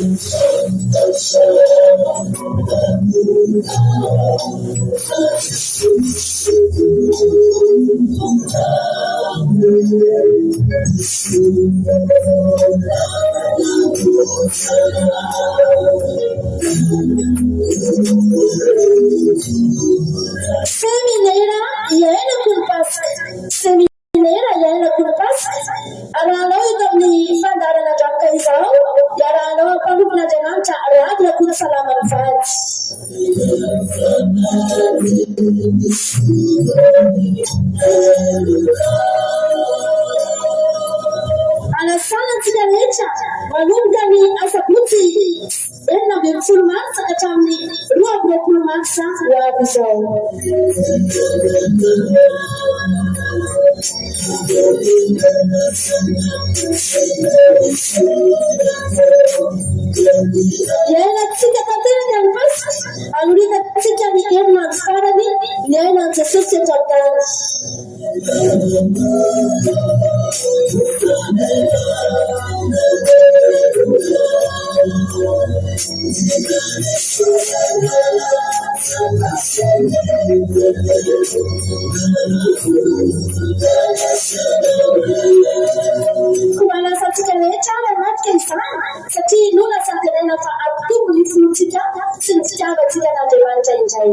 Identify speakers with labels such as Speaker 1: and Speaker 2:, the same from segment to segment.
Speaker 1: Seminera iainako ny Paska. Seminera iainako ny Paska. Arahanao eto amin'ny fandaharana Drafitra izao, iarahanao amin'ny mpanompon'Andriamanitra Rado Rakotosalama mivady. Anasana antsika rehetra manomboka ny asabotsy 16 martsa ka hatramin'ny 22 marsa ho avy izao. Iainantsika tanteraka ny Paska, anoritantsika ny herinandro farany niainan'i Jesosy teto an-tany. Koa manasa antsika rehetra ary hanatrika izany, satria inoana sy antenaina fa hampitombo ny finoantsika sy ny fitiavantsika an'Andriamanitra indray.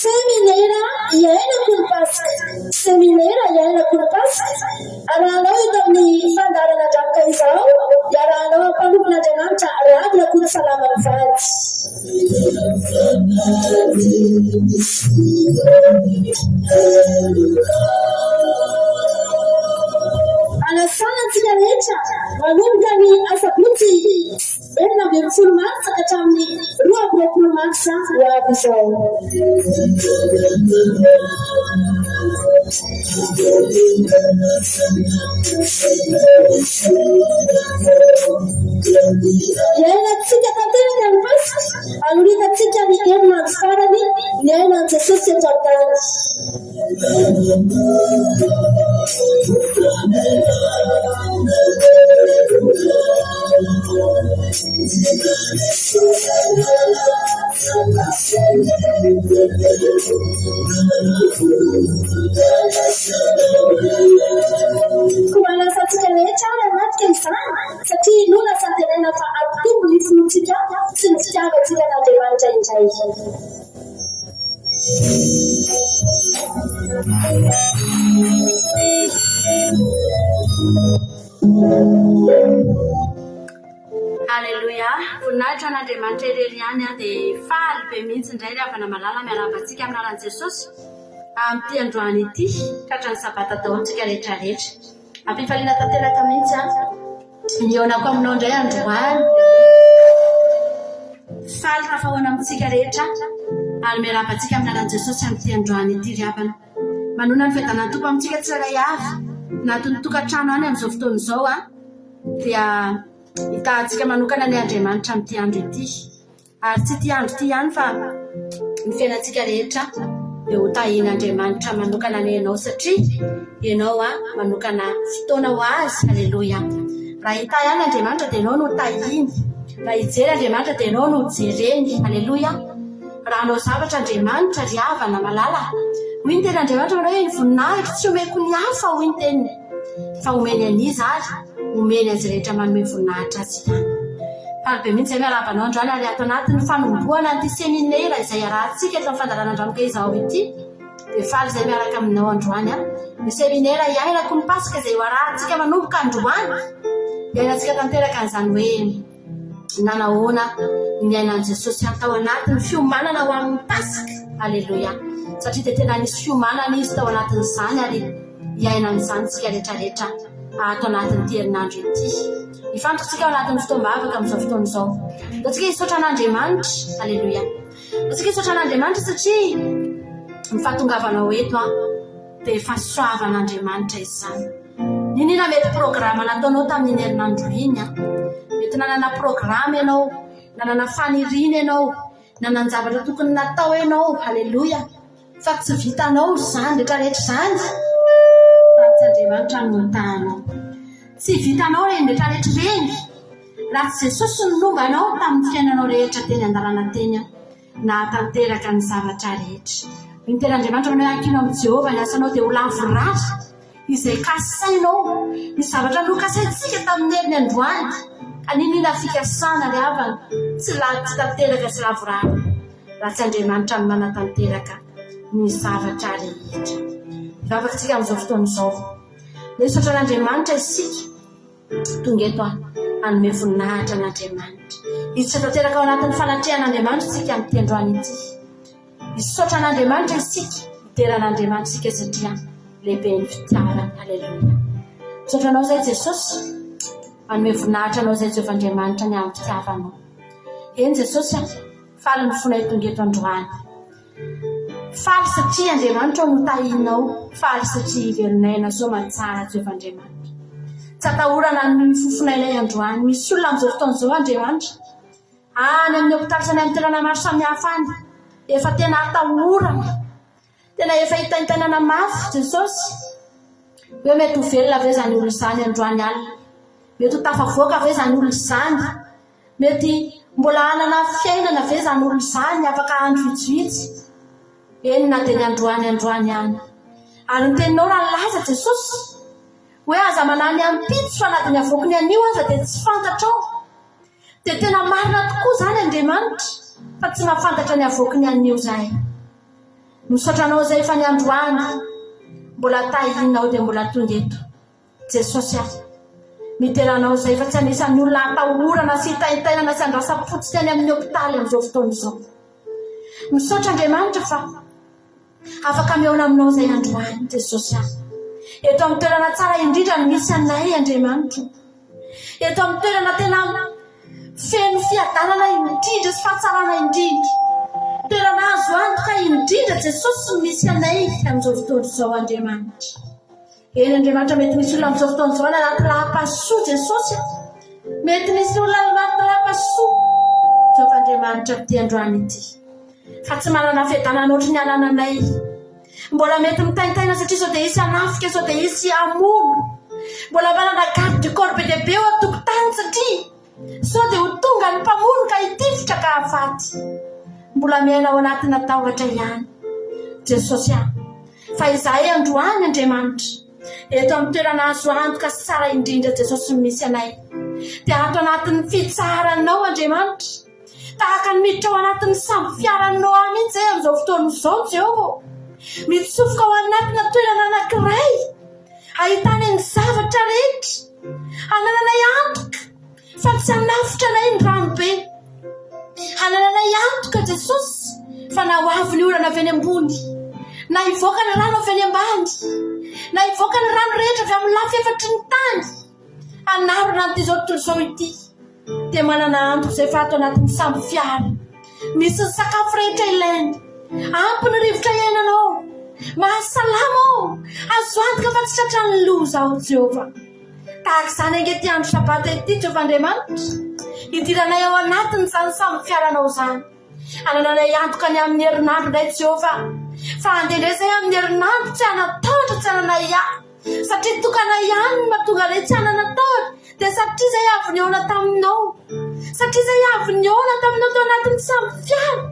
Speaker 1: Seminera iainako ny Paska. Seminera iainako ny Paska. Arahanao eto amin'ny fandaharana Drafitra izao, iarahanao amin'ny mpanompon'Andriamanitra Rado Rakotosalama mivady. Anasana antsika rehetra manomboka ny asabotsy 16 martsa ka hatramin'ny 22 marsa ho avy izao. Iainantsika tanteraka ny Paska, anoritantsika ny herinandro farany niainan'i Jesosy teto an-tany. Koa manasa antsika rehetra ary hanatrika izany, satria inoana sy antenaina fa hampitombo ny finoantsika sy ny fitiavantsika an'Andriamanitra indray.
Speaker 2: Aleloia! Voninahitra ho an'Andriamanitra irery ihany an! Dia faly be mihitsy indray ry havana malala miarahaba antsika amin'ny anaran'i Jesosy amin'ity androany ity, tratran'ny sabata daholo tsika rehetra rehetra. Ampifaliana tanteraka mihitsy an! Nihaonako aminao indray androany. Faly tafahoana amintsika rehetra ary miarahaba antsika amin'ny anaran'i Jesosy amin'ity androany ity ry havana. Manoana ny fiadanan'ny Tompo amintsika tsirairay avy anatin'ny tokantrano any amin'izao fotoana izao an! Dia hitahantsika manokana anie Andriamanitra amin'ity andro ity. Ary tsy ity andro ity ihany fa ny fiainantsika rehetra dia ho tahian'Andriamanitra manokana anie ianao satria ianao manokana fotoana ho Azy. Aleloia. Raha hitahy any Andriamanitra dia ianao no tahiany. Raha hijery Andriamanitra dia ianao no jereny. Aleloia. Raha hanao zavatra Andriamanitra ry havana malala, hoy ny tenin'Andriamanitra manao hoe ny voninahitro tsy omeko ny hafa hoy ny teniny. Fa omeny an'iza ary? Omeny an'izay rehetra manome voninahitra azy ihany. Faly be mihitsy izay miarahaba anao androany ary ato anatin'ny fanombohana an'ity seminera izay iarahantsika eto amin'ny fandaharana Andranoka Izao ity dia faly izay miaraka aminao androany an. Ny seminera iainako ny Paska izay ho arahantsika manomboka androany. Iainantsika tanteraka an'izany hoe nanahoana ny niainan'i Jesosy tao anatin'ny fiomanana ho amin'ny Paska. Aleloia. Satria dia tena nisy fiomanana izy tao anatin'izany ary hiaina an'izany isika rehetra rehetra ato anatin'ity herinandro ity. Hifantoka isika ao anatin'ny fotoam-bavaka amin'izao fotoana izao. Ndao tsika hisaotra an'Andriamanitra. Aleloia. Ndao tsika hisaotra an'Andriamanitra satria ny fahatongavanao eto an dia fahasoavan'Andriamanitra izany. N'inona mety programa nataonao tamin'iny herinandro iny an. Mety nanana programa ianao, nanana faniriana ianao, Nanan-javatra tokony natao ianao, haleloia, fa tsy vitanao izany rehetra rehetra izany raha tsy Andriamanitra no nitaha anao. Tsy vitanao ireny rehetra rehetra ireny raha tsy Jesosy no nomba anao tamin'ny fiainanao rehetra teny an-dalana teny nahatanteraka ny zavatra rehetra. Hoy ny tenin'Andriamanitra manao hoe ankino amin'i Jehovah ny asanao dia ho lavorary. Izay kasainao, ny zavatra nokasaintsika tamin'ny heriny androany, ka niniana fikasana ry havana, tsy lany tsy tanteraka sy lavorary, raha tsy Andriamanitra no manatanteraka ny zavatra rehetra. Hivavaka isika amin'izao fotoana izao. Misaotra an'Andriamanitra isika tonga eto hanome voninahitra an'Andriamanitra. Hiditra tanteraka ao anatin'ny fanatrehan'Andriamanitra isika amin'ity androany ity. Misaotra an'Andriamanitra isika, midera an'Andriamanitra isika satria lehibe ny fitiavany. Aleloia. Misaotra anao izay Jesosy. Manome voninahitra anao izay Jehovah Andriamanitra ny amin'ny fitiavanao. Eny Jesosy a, faly ny fonay tonga eto androany. Faly satria Andriamanitra no tahinao, faly satria velon'aina soamantsara Jehovah Andriamanitra. Tsy atahorana ny fofonainay androany. Misy olona amin'izao fotoana izao Andriamanitra. Any amin'ny hopitaly sy any amin'ny toerana maro samihafa any. Efa tena atahorana. Tena efa itaintainana mafy Jesosy. Hoe mety ho velona ve izany olona izany androany alina? Mety ho tafavoaka ve izany olona izany? Mety mbola hanana fiainana ve izany olona izany afaka andro vitsivitsy? Eny na dia ny androany androany ihany. Ary ny teninao raha nilaza Jesosy hoe aza manahy ny ampitso fa na dia ny avoaky ny anio aza dia tsy fantatrao. Dia tena marina tokoa izany Andriamanitra fa tsy mahafantatra ny avoaky ny anio izahay. Misaotra anao izay efa ny androany mbola tahianao dia mbola tonga eto. Jesosy ah. Midera anao izay fa tsy anisan'ny olona atahorana sy itaintainana sy andrasam-potsiny any amin'ny hopitaly amin'izao fotoana izao. Misaotra Andriamanitra fa Afaka mihaona aminao izay androany, Jesosy ah. Eto amin'ny toerana tsara indrindra no misy anay, Andriamanitro. Eto amin'ny toerana tena feno fiadanana indrindra sy fahatsarana indrindra. Toerana azo antoka indrindra, Jesosy, no misy anay amin'izao fotoana izao, Andriamanitra. Eny Andriamanitra mety misy olona amin'izao fotoana izao any anaty lahampasoa Jesosy a. Mety misy olona any anaty lahampasoa Jehovah Andriamanitra ity androany ity. Fa tsy manana fiadanana ohatry ny anananay. Mbola mety mitaintaina satria sao dia hisy hanafika, sao dia hisy hamono. Mbola manana garde du corps be dia be eo an-tokotany satria sao dia ho tonga ny mpamono ka hitifitra ka hahafaty. Mbola miaina ao anatina tahotra ihany. Jesosy a. Fa izahay androany, Andriamanitra, eto amin'ny toerana azo antoka sy tsara indrindra Jesosy no misy anay, dia ato anatin'ny fitsaharanao, Andriamanitra, tahaka ny miditra ao anatin'ny sambo fiaran'i Noa mihitsy izahay amin'izao fotoana izao, Jehovah ô. Mitsofoka ao anatina toerana anankiray ahitana ny zavatra rehetra, hanananay antoka Fa tsy hanafotra anay ny rano be. Hanananay antoka Jesosy fa na ho avy ny orana avy any ambony, na hivoaka ny rano avy any ambany, na hivoaka ny rano rehetra avy amin'ny lafy efatry ny tany, hanarona an'ity izao tontolo izao ity, dia manana antoka izay fa ato anatin'ny sambo fiara, misy ny sakafo rehetra ilaina, ampy ny rivotra iainana ao, mahasalama ao, azo antoka fa tsy tratran'ny loza ao Jehovah. Tahaka izany ange ity andro Sabata ity, Jehovah Andriamanitra. Hidiranay ao anatin'izany sambo fiaranao izany. Hanananay antoka ny amin'ny herinandro indray, Jehovah. Fa handeha indray izahay amin'ny herinandro, tsy hanan-tahotra, tsy hanana ahiahy. Satria tokana ihany ny mahatonga anay tsy hanana tahotra, dia satria izahay avy nihaona taminao. Satria izahay avy nihaona taminao tao anatin'ny sambo fiara.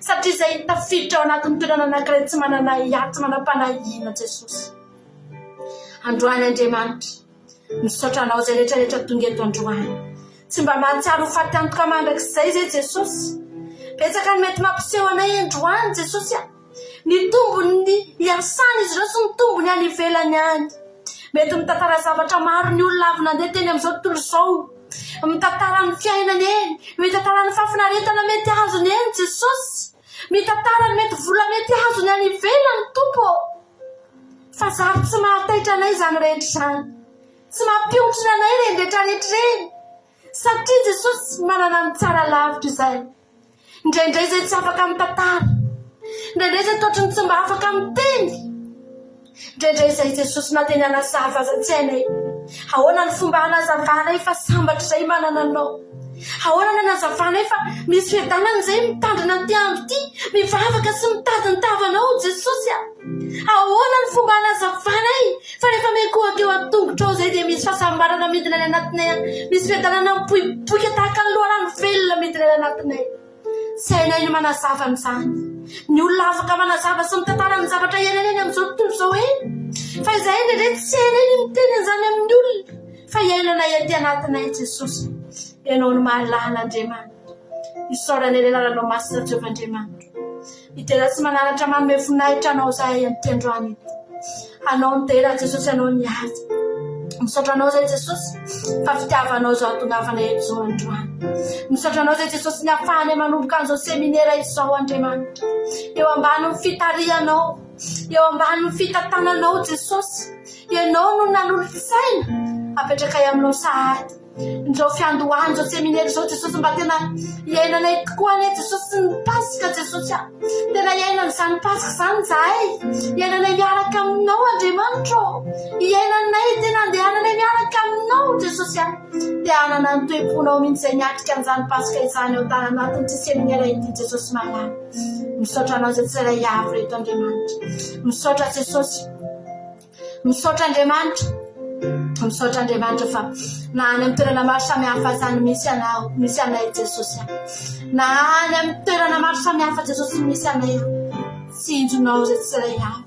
Speaker 2: Satria izahay tafiditra ao anatin'ny toerana anankiray tsy manana ahiahy, tsy manam-panahiana, Jesosy. Androany Andriamanitra, misaotra Anao izay rehetra rehetra tonga eto androany. Tsy mba mahatsiaro ho faty antoka mandrakizay izay Jesosy. Betsaka ny mety mampiseho anay androany Jesosy a. Ny tombony hiasana izy ireo sy ny tombony any ivelany any. Mety mitantara zavatra maro ny olona avy nandeha teny amin'izao tontolo izao. Mitantara ny fiainany eny, mitantara ny fahafinaretana mety azony eny Jesosy. Mitantara ny mety vola mety azony any ivelany Tompo ô! Fa zary tsy mahataitra anay izany rehetra izany. Tsy mampiontrona anay ireny rehetra rehetra ireny. Satria Jesosy manana ny tsara lavitra izay. Indraindray izay tsy afaka mitantara. Indraindray izay toatry ny tsy mba afaka miteny. Indraindray izay Jesosy na dia ny hanazava aza tsy hainay. Ahoana ny fomba hanazavanay fa sambatra izay manana Anao? Ahoana ny hanazavanay fa misy fiadanana izay mitandrina an'ity andro ity, mivavaka sy mitady ny tavanao Jesosy a! Ahoana ny fomba hanazavanay fa rehefa miankohoka eo an-tongotrao izay dia misy fahasambarana midina any anatinay any, misy fiadanana mipoipoika tahaka ny loharano velona midina any anatinay. Tsy hainay ny manazava an'izany. Ny olona afaka manazava sy mitantara ny zavatra iainany eny amin'izao tontolo izao eny. Fa izahay indraindray tsy hainay ny miteny an'izany amin'ny olona. Fa iainanay aty anatinay Jesosy. Ianao no mahalala Andriamanitra. Isaorana ny anaranao masina Jehovah Andriamanitra. Midera sy mananatra manome voninahitra anao zahay amin'ity androany ity. Anao ny dera Jesosy anao ny haja. Misaotra anao zay Jesosy fa fitiavanao izao hahatongavana eto izao androany. Misaotra anao zay Jesosy ny ahafahanay manomboka an'izao seminera izao Andriamanitra. Eo ambanin'ny fitarihanao, eo ambanin'ny fitantananao Jesosy. Ianao no nanolo-tsaina apetrakay aminao sahady. Izao fiandohana izao seminaire izao Jesosy mba tena iainanay tokoa anie Jesosy ny Paska Jesosy a. Tena iainana izany Paska izany izahay. Iainanay miaraka aminao Andriamanitra ô. Iainanay tena andehananay miaraka aminao Jesosy a. Te hanana ny toe-ponao mihitsy izay miatrika an'izany Paska izany ao anatin'ity seminaire ity Jesosy malala. Misaotra anao izay tsirairay avy reto Andriamanitra. Misaotra Jesosy. Misaotra Andriamanitra. Misaotra Andriamanitra fa na any amin'ny toerana maro samihafa aza ny misy anao, misy anay Jesosy. Na any amin'ny toerana maro samihafa Jesosy misy anay. Tsinjonao izay tsirairay avy.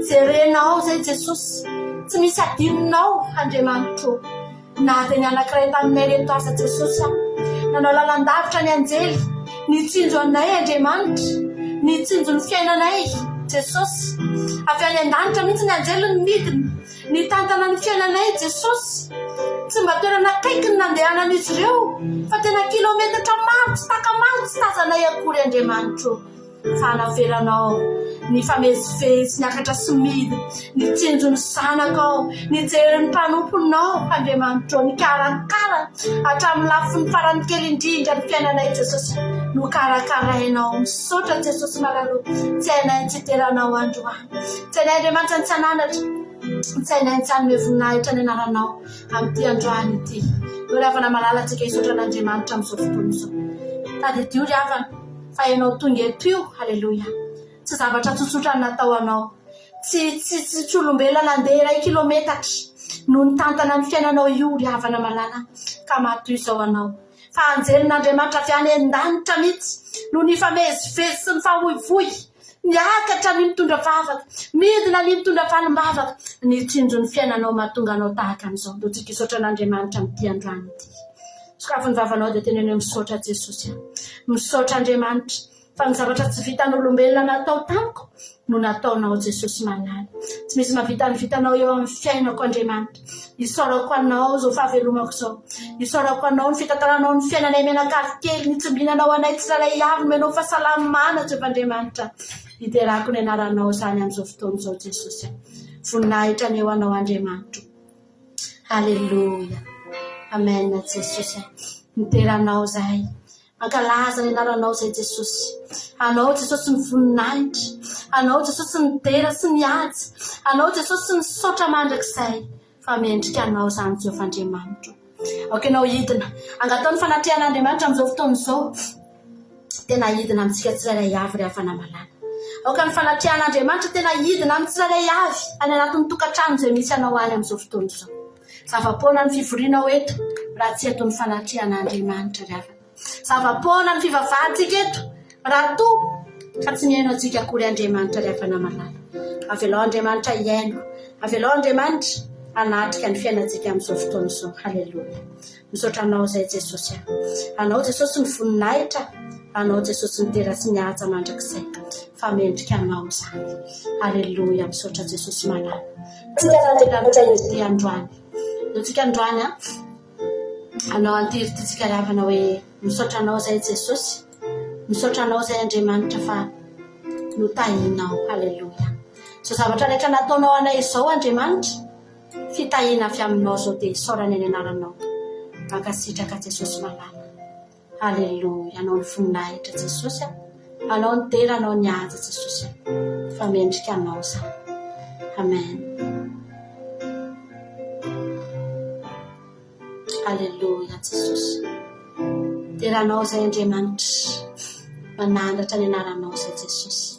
Speaker 2: Jerenao izay Jesosy. Tsy misy adinonao Andriamanitro. Na dia ny anankiray taminay ireto aza Jesosy a! Nanao lalan-davitra ny anjely, nitsinjo anay Andriamanitra, nitsinjo ny fiainanay Jesosy. Avy any an-danitra mihitsy ny anjely no nidina, nitantana ny fiainanay Jesosy. Tsy mba toerana akaiky ny nandehanan'izy ireo, fa tena kilometatra maro tsy taka-maro tsy tazanay akory Andriamanitro. Fa navelanao nifamezivezy niakatra sy midina, nitsinjo ny zanakao, nijery ny mpanomponao, Andriamanitro, nikarakara hatramin'ny lafiny farany kely indrindra ny fiainanay Jesosy, nokarakarainao. Misaotra Jesosy malala o, tsy hainay ny tsy hidera Anao androany, tsy hainay Andriamanitra ny tsy hananatra, tsy hainay ny tsy hanome voninahitra ny anaranao amin'ity androany ity. Ry havana malala, antsika hisaotra an'Andriamanitra amin'izao fotoana izao. Tadidio ry havana. Fa ianao tonga eto io, haleloia. Tsy zavatra tsotsotra ny natao anao. Tsy, tsy, tsy, tsy olombelona nandeha iray kilometatra no nitantana ny fiainanao io, ry havana malala, ka maha-toy izao anao. Fa anjelin'Andriamanitra avy any an-danitra mihitsy no nifamezivezy sy nifamoivoy, miakatra ny mitondra vavaka, midina ny mitondra valim-bavaka, nitsinjo ny fiainanao mahatonga anao tahaka an'izao. Ndao tsika hisaotra an'Andriamanitra amin'ity androany ity. Sokafy ny vavanao dia teneno hoe misaotra Jesosy a. Misaotra Andriamanitra fa ny zavatra tsy vitan'olombelona natao tamiko no nataonao Jesosy malala. Tsy misy mahavita ny vitanao eo amin'ny fiainako Andriamanitra. Isaorako anao izao fahavelomako izao. Isaorako anao ny fitantaranao ny fiainanay mianakavy kely, nitsimbinanao anay tsirairay avy, nomenao fahasalamana Jehovah Andriamanitra. Hiderako ny anaranao izany amin'izao fotoana izao Jesosy a. Voninahitra anie ho anao Andriamanitro. Aleloia Amen Jesosy a Midera Anao zahay Mankalaza ny anaranao zay Jesosy Anao Jesosy ny voninahitra Anao Jesosy ny dera sy ny haja Anao Jesosy ny saotra mandrakizay Fa mendrika Anao zany Jehovah Andriamanitro Aoka ianao hidina Angatao ny fanatrehan'Andriamanitra amin'izao fotoana izao Tena hidina amintsika tsirairay avy ry havana malala. Aoka ny fanatrehan'Andriamanitra tena hidina amin'ny tsirairay avy any anatin'ny tokantrano izay misy anao any amin'izao fotoana izao. Zava-poana ny fivorianao eto raha tsy eto ny fanatrehan'Andriamanitra ry havana. Zava-poana ny fivavahantsika eto raha toa ka tsy mihaino antsika akory Andriamanitra ry havana malala. Avelao Andriamanitra hihaino. Avelao Andriamanitra hanatrika ny fiainantsika amin'izao fotoana izao. Haleloia. Misaotra Anao izay Jesosy a. Anao Jesosy ny voninahitra, Anao Jesosy ny dera sy ny haja mandrakizay. Fa mendrika Anao izany. Aleloia, misaotra Jesosy malala. Tsika ity androany. Tsika androany a. Anao antiry ity tsika ravana hoe misaotra Anao izay Jesosy. Misaotra Anao izay Andriamanitra fa notahinao. Haleloia. Izao zavatra rehetra nataonao anay izao Andriamanitra, fitahiana avy aminao izao dia isaorana ny anaranao. Mankasitraka Jesosy malala. Haleloia. Anao ny voninahitra Jesosy a. Anao ny dera, anao ny haja Jesosy a. Fa mendrika anao izany. Amen. Aleloia Jesosy. Dera anao izay Andriamanitra. Manandratra ny anaranao izay Jesosy.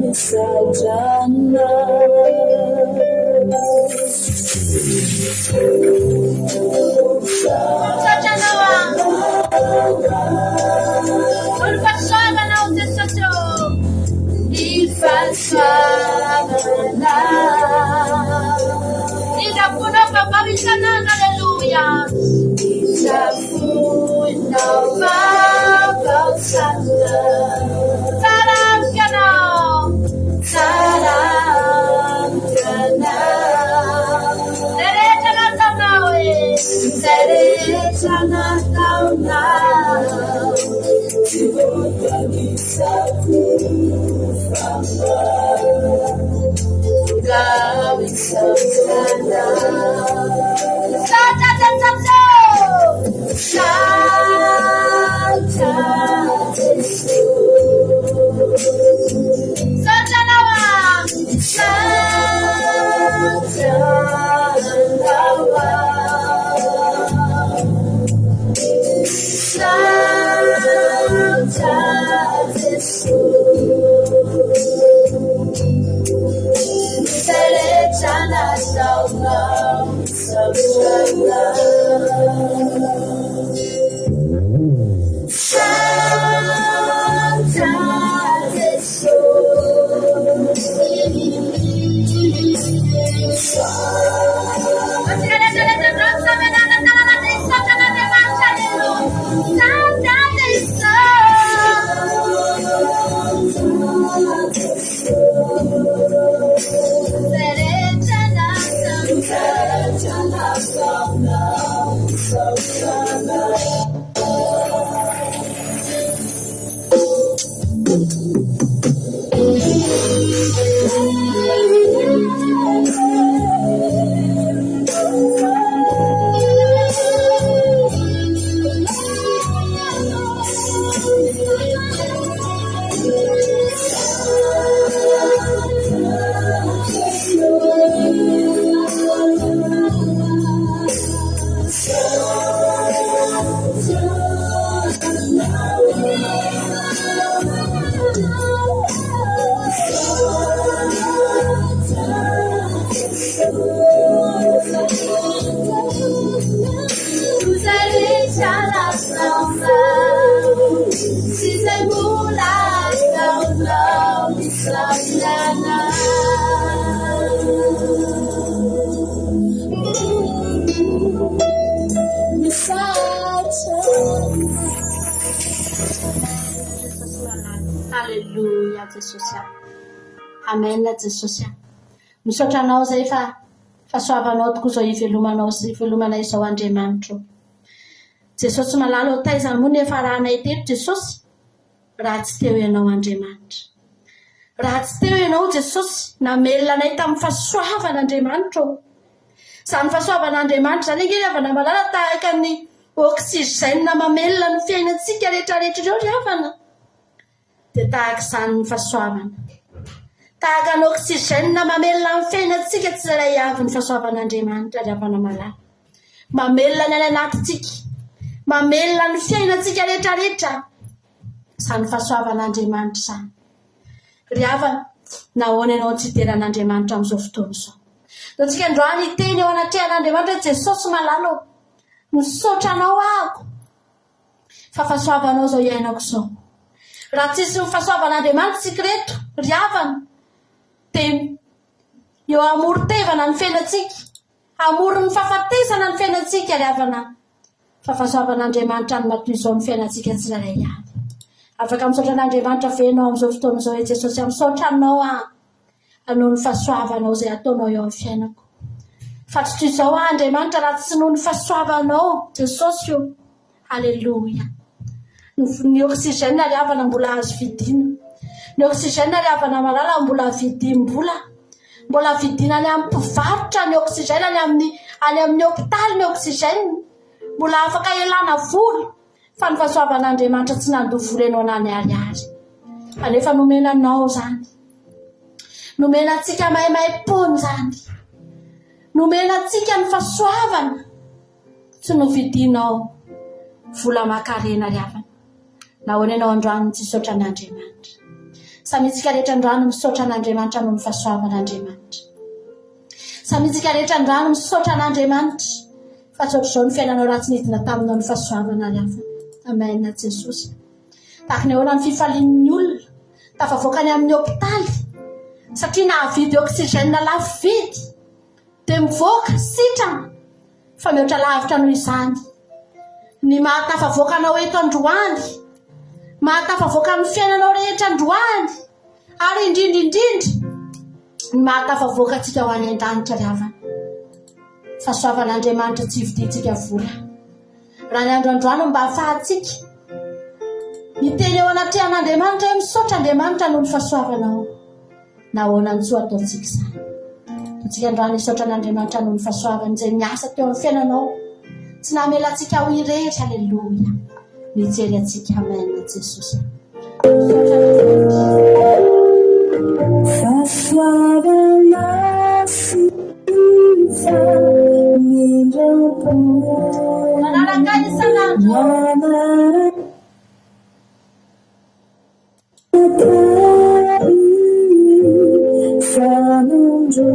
Speaker 2: Misaotra anao aho. Ny fahasoavanao Jesosy ô. Ny fahasoavanao. Indra-ponao vaovao isan'andro, aleloia. Indra-ponao vaovao isan'andro. Tsara amiko ianao. Tsara amiko ianao. Izay rehetra nataonao e. Izay rehetra nataonao. Tsy voatanisako fa mba misaotra anao. Misaotra Jesosy ô. Misaotra Jesosy. Misaotra anao aho. Misaotra anao aho. Misaotra Jesosy. Izay rehetra nataonao, misaotra anao. Misaotra Alléluia Jesosy a. Amen Jesosy a. Misaotra anao zay fa fahasoavanao tokoa izao ivelomanao sy ivelomanay izao Andriamanitro. Jesosy malala ô taiza moa no niafaranay teto Jesosy raha tsy teo ianao Andriamanitra. Raha tsy teo ianao Jesosy namelona anay tamin'ny fahasoavana Andriamanitra ô. Izany fahasoavan'Andriamanitra izany ange ry havana malala tahaka ny oxygène mamelona ny fiainantsika rehetrarehetra ireo ry havana. Dia tahaka izany ny fahasoavana. Tahaka ny oxygène mamelona ny fiainantsika tsirairay avy ny fahasoavan'Andriamanitra ry havana malala. Mamelona ny any anatintsika. Mamelona ny fiainantsika rehetrarehetra izany fahasoavan'Andriamanitra izany. Ry havana, nahoana ianao no tsy hidera an'Andriamanitra amin'izao fotoana izao? Ataontsika androany hiteny eo anatrehan'Andriamanitra hoe Jesosy malala ô, misaotra anao ahako fa fahasoavanao izao iainako izao. Raha tsisy ny fahasoavan'Andriamanitra isika ireto, ry havana, dia eo amoron-tevana ny fiainantsika, amoron'ny fahafatesana ny fiainantsika, ry havana. Fa fahasoavan'Andriamanitra no maha toy izao ny fiainantsika tsirairay avy. Afaka misaotra an'Andriamanitra ve ianao amin'izao fotoana izao hoe Jesosy a, misaotra Anao aho noho ny fahasoavanao izay ataonao eo amin'ny fiainako. Fa tsy toy izao aho Andriamanitra raha tsy noho ny fahasoavanao Jesosy o. Aleloia. Ny oxygène ry havana mbola azo vidiana. Ny oxygène ry havana malala mbola vidiam-bola. Mbola vidiana any amin'ny mpivarotra ny oxygène any amin'ny any amin'ny hopitaly ny oxygène. Mbola afaka ialana vola fa ny fahasoavan'Andriamanitra tsy nandoa vola ianao na ny ariary. Kanefa nomena anao izany. Nomena antsika maimaimpoana izany. Nomena antsika ny fahasoavana. Tsy novidianao vola aman-karena ry havana. Nahoana ianao androany no tsy hisaotra an'Andriamanitra? Samy isika rehetra androany misaotra an'Andriamanitra noho ny fahasoavan'Andriamanitra. Samy isika rehetra androany misaotra an'Andriamanitra fa tsy ohatr'izao ny fiainanao raha tsy nidina taminao ny fahasoavana ry havana. Amen Jesosy. Tahaka ny ahoana ny fifalian'ny olona tafavoaka any amin'ny hopitaly satria nahavidy oxygène lafo vidy dia mivoaka sitrana fa mihoatra lavitra noho izany ny mahatafavoaka anao eto androany, mahatafavoaka ny fiainanao rehetra androany, ary indrindra indrindra ny mahatafavoaka antsika ho any an-danitra ry havana. Fahasoavan'Andriamanitra tsy vidiantsika vola. Raha ny andro androany mba ahafahantsika miteny eo anatrehan'Andriamanitra hoe misaotra Andriamanitra noho ny fahasoavanao. Nahoana no tsy ho ataontsika izany? Ataontsika androany hisaotra an'Andriamanitra noho ny fahasoavany izay niasa teo amin'ny fiainanao. Tsy namela antsika ho irery, aleloia. Mijery antsika, amen, Jesosy. Misaotra an'Andriamanitra.
Speaker 1: Fahasoavana sy famindram-po.
Speaker 2: Manaraka isan'andro.
Speaker 1: Manaraka.
Speaker 2: Manaraka isan'andro.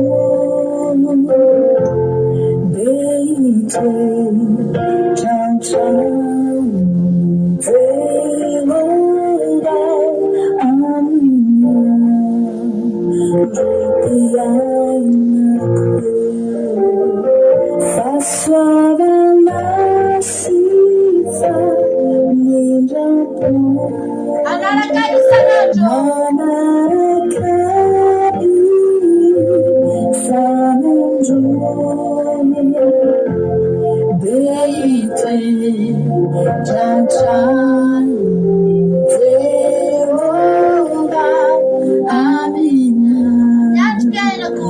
Speaker 2: Miandry mpiainako.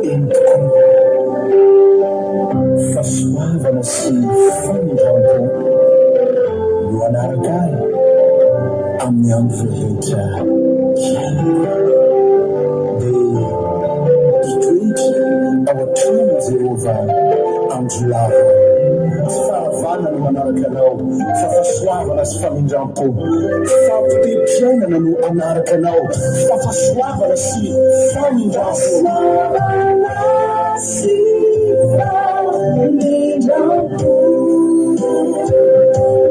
Speaker 3: Eny tokoa, fahasoavana sy famindram-po no hanaraka ahy amin'ny andro rehetra hiainako. Dia hitoetra ao an-tranon'i Jehovah andro lava. Tsy fahavana no manaraka anao, fa fahasoavana sy famindram-po. Fampitehim-piainana no hanaraka anao, fa fahasoavana sy famindram-po.
Speaker 1: Fahasoavana sy famindram-po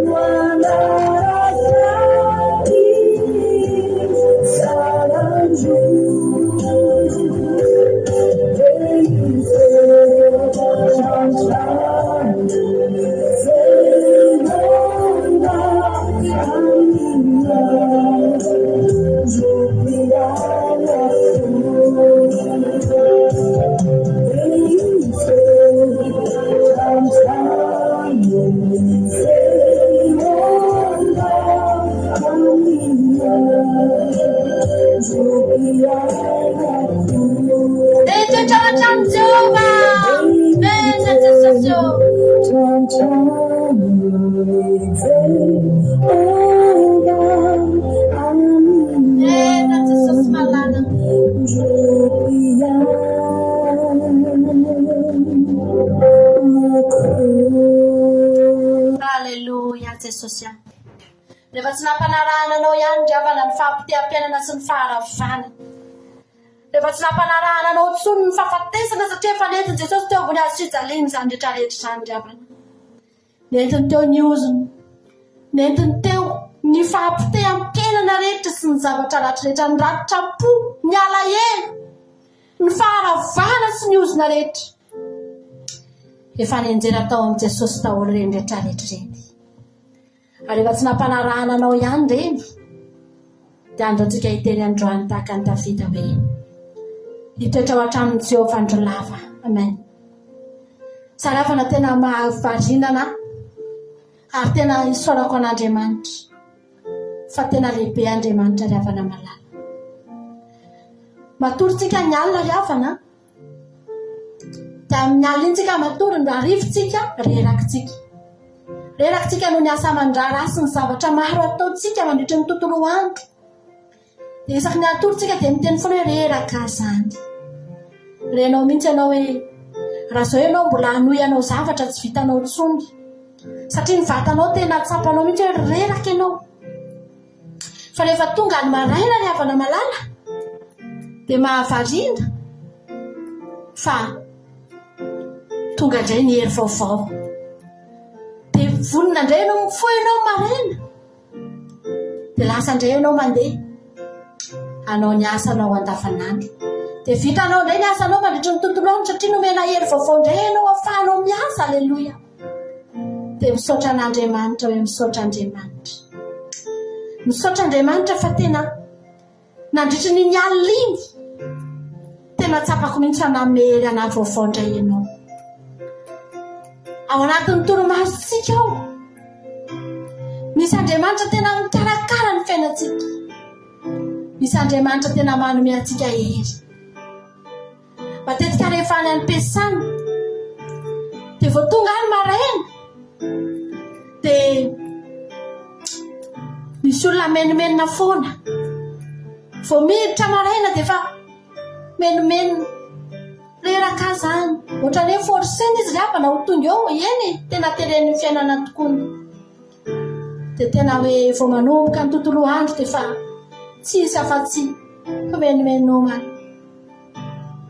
Speaker 1: no hanaraka ahy isan'andro.
Speaker 2: Dia hitoetra ao an-tranon'i Jehovah. Amen, Jesosy ô. Amen, Jesosy malala. Alléluia, Jesosy a. Rehefa tsy nampanarahana anao ihany ry havana ny fahapoteham-piainana sy ny faharavana. Rehefa tsy nampanarahana anao intsony ny fahafatesana satria efa nentin'i Jesosy teo ambony hazo fijaliana izany rehetra rehetra izany ry havana. Nentiny teo ny ozona. Nentiny teo ny fahapoteham-piainana rehetra sy ny zavatra ratsy rehetra, ny ratram-po, ny alahelo, ny faharavana sy ny ozona rehetra. Efa nenjera tao amin'i Jesosy daholo ireny rehetra rehetra ireny. Ary rehefa tsy nampanarahana anao ihany ireny, dia andraontsika hiteny androany tahaka an'i Davida hoe, Hitoetra ao an-tranon'i Jehovah andro lava. Amen. Saravana tena mahavariana anà, ary tena isaorako an'Andriamanitra, fa tena lehibe Andriamanitra ry havana malala. Matory tsika ny alina ry havana, Dia amin'ny alina iny tsika matory, ny hariva tsika reraka tsika. Reraka tsika noho ny asa aman-draharaha sy ny zavatra maro ataontsika mandritry ny tontolo andro. Dia isaky ny hatory tsika dia miteny foana hoe reraka izany. Renao mihitsy ianao hoe raha izao ianao mbola hanohy hanao zavatra tsy vitanao intsony. Satria ny vatanao tena tsapanao mihitsy hoe reraka ianao. Fa rehefa tonga ny maraina ry havana malala dia mahavariana fa tonga indray ny hery vaovao. Dia vonona indray ianao, mifoha ianao maraina. Dia lasa indray ianao mandeha hanao ny asanao andavanandro. Dia vitanao indray ny asanao mandritry ny tontolo andro satria nomena hery vaovao indray ianao ahafahanao miasa. Aleloia. Dia misaotra an'Andriamanitra hoe misaotra Andriamanitra. Misaotra Andriamanitra fa tena nandritry ny iny alina iny, tena tsapako mihitsy fa namery anahy vaovao indray ianao. Ao anatin'ny torimasontsika ao, misy Andriamanitra tena mikarakara ny fiainantsika. Misy Andriamanitra tena manome antsika hery. Matetika rehefa any am-piasana dia vao tonga any maraina dia misy olona menomenona foana. Vao miditra maraina dia efa menomenona. Reraka aza any. Ohatran'ny hoe forcena izy ry havana ho tonga eo. Eny e, tena teren'ny fiainana tokoa. Dia tena hoe vao manomboka ny tontolo andro dia efa. Tsy hisy afa-tsy fimenomenomana.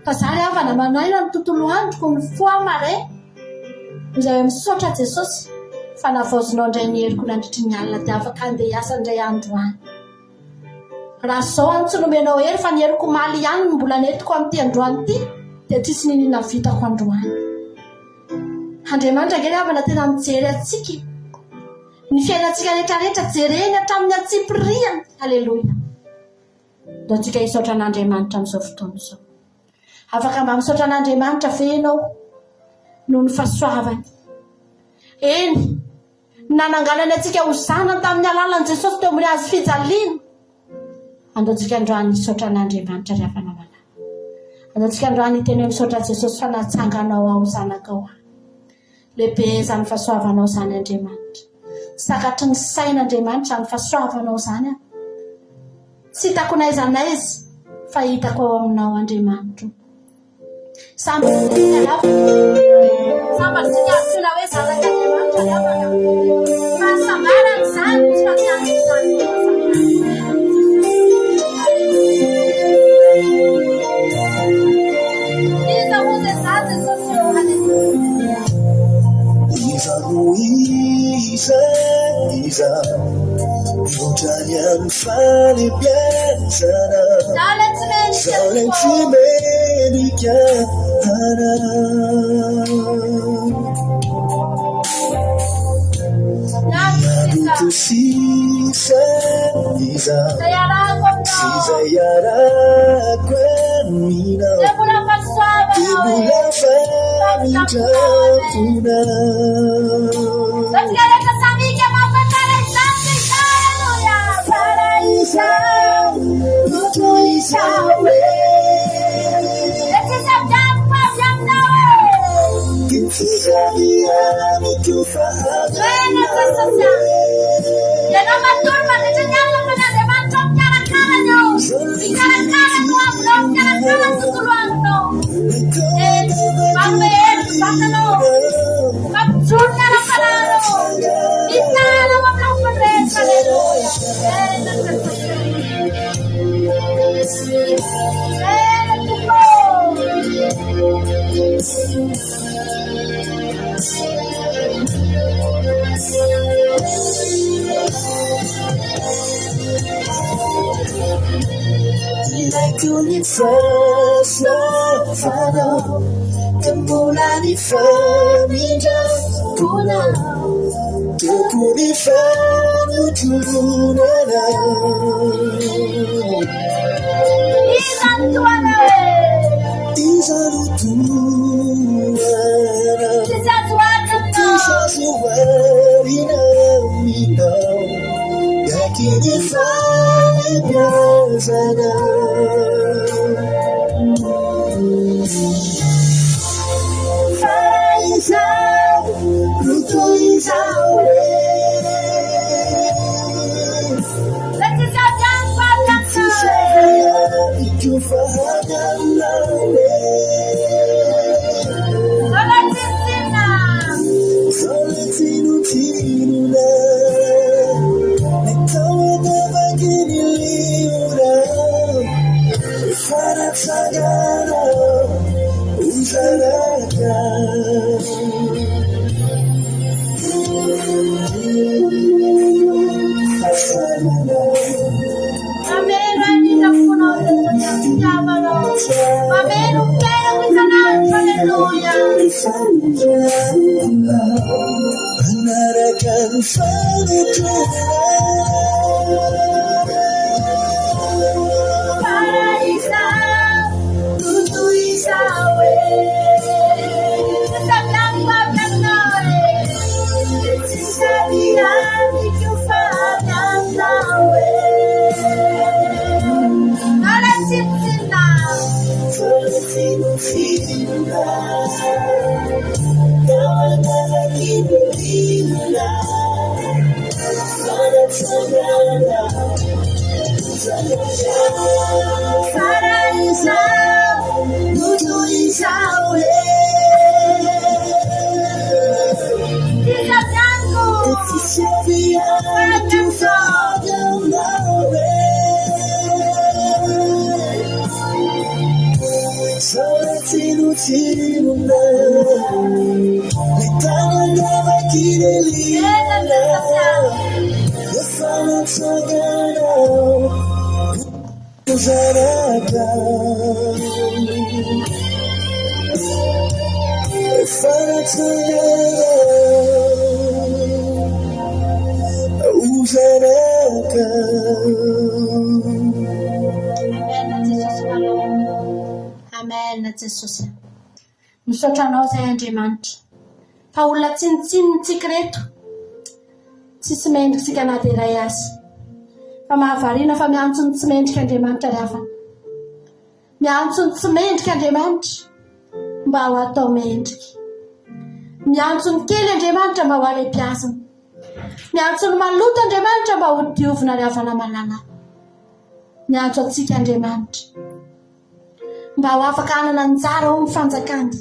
Speaker 2: Fa za ry havana manaina ny tontolo androko mifoha mare izay hoe misaotra Jesosy fa navaozinao indray ny heriko nandritry ny alina dia afaka handeha hiasa indray androany. Raha izao aho tsy nomenao hery fa ny heriko omaly ihany no mbola nentiko amin'ity androany ity dia tsisy niniana vitako androany. Andriamanitra ange ry havana tena mijery antsika e. Ny fiainantsika rehetra rehetra jereny hatramin'ny antsipiriany. Aleloia. Ndao tsika hisaotra an'Andriamanitra amin'izao fotoana izao. Afaka mba misaotra an'Andriamanitra ve ianao noho ny fahasoavany? Eny, nananganany antsika ho zanany tamin'ny alalan'i Jesosy teo amin'ny hazo fijaliana. Andao tsika androany hisaotra an'Andriamanitra ry havana malala. Andao tsika androany hiteny hoe misaotra Jesosy fa natsanganao aho zanakao aho. Lehibe izany fahasoavanao izany Andriamanitra. Tsy takatry ny saina Andriamanitra izany fahasoavanao izany an. Tsy hitako n'aiza n'aiza fa hitako ao aminao Andriamanitro. Sambatra isika ry havana. Sambatra isika antsoina hoe zanak'Andriamanitra ry havana. Fahasambarana izany, tsy fatiantoka izany fahasambarana. Iza moa izay za Jesosy ô? Aleloia.
Speaker 3: Iza no iza, iza Mihoatra ny amin'ny fahalebiazana
Speaker 2: Zaho ilay tsy mendrika
Speaker 3: Zaho ilay
Speaker 2: Tompo
Speaker 3: tsy
Speaker 2: ô.
Speaker 3: mendrika anao
Speaker 2: Ny androko
Speaker 3: Ny
Speaker 2: sisa.
Speaker 3: androko sisa iza
Speaker 2: Izay iarahako
Speaker 3: Sy
Speaker 2: aminao.
Speaker 3: izay iarahako aminao
Speaker 2: Dia mbola
Speaker 3: Dia
Speaker 2: fahasoavanao
Speaker 3: mbola
Speaker 2: e.
Speaker 3: famindram-ponao
Speaker 2: Antsika rehetra samy hika mahafantara izany sy izany. Aleloia.
Speaker 1: Tsara izao no toy izao e.
Speaker 2: Dia tsisy avy amiko fa avy aminao e.
Speaker 3: Dia tsisy avy amiko fa avy
Speaker 2: Eny
Speaker 3: aminao
Speaker 2: Jesosy a.
Speaker 3: e.
Speaker 2: Ianao matory mandritra ny alina fa ny Andriamanitrao mikarakara ny ao. Mikarakara ny hoavinao, mikarakara ny tontolo andronao. Eny, manome hery ny vatanao. Mampijoro ny ara-panahinao. Mitana ao amin'ny lafiny rehetra. Aleloia. Eny Jesosy. Eny Tompo.
Speaker 3: Ilaiko ny fahasoavanao, ka mbola ny famindram-ponao, Tompo ny fanotronanao.
Speaker 2: Iza no tohanao e?
Speaker 3: Iza no tohanao?
Speaker 2: Tsisy azo oharina aminao.
Speaker 3: Tsisy azo oharina aminao. Miaiky ny fahalehibiazanao. Fa izaho no toy izao e.
Speaker 2: Fa tsisy avy amiko fa avy aminao
Speaker 3: Tsisy
Speaker 2: e.
Speaker 3: avy amiko fa avy aminao e.
Speaker 2: Mbola tsinontsinona.
Speaker 3: Mbola tsinontsinona. Natao an-davaky ny liona. Efa natsangana ho zanaka.
Speaker 2: Mameno ahy ny fonao Jesosy amin'ny fitiavanao. Mameno ny fiainako isan'andro. Aleloia.
Speaker 3: Manaraka ny fanetrena.
Speaker 2: Fa izaho no toy izao e. Tsisy avy amiko avy aminao e. Tsisy avy amiko fa avy aminao e. Mbola tsinontsinona.
Speaker 3: Mbola tsinontsinona. Tao an-davaky ny liona. Fanatsangana.
Speaker 2: Fa raha izaho no toy izao e. Tsisy avy amiko
Speaker 3: Tsisy avy
Speaker 2: fa avy
Speaker 3: amiko fa
Speaker 2: aminao.
Speaker 3: avy aminao e. tsinona Ny tanana vakin'Elina Efa natsanganao ho zanaka Efa natsanganao ho zanaka.
Speaker 2: Amen Jesosy malala. Amen Jesosy. Misaotra anao izay Andriamanitra. Fa olona tsinontsinona tsika ireto. Tsisy mendrika tsika na dia iray aza. Fa mahavariana fa miantso ny tsy mendrika Andriamanitra ry havana. Miantso ny tsy mendrika Andriamanitra mba ho atao mendrika. Miantso ny kely Andriamanitra mba ho alebiazina. Miantso ny maloto Andriamanitra mba ho diovina ry havana malala. Miantso antsika Andriamanitra mba ho afaka hanana anjara ao amin'ny fanjakany.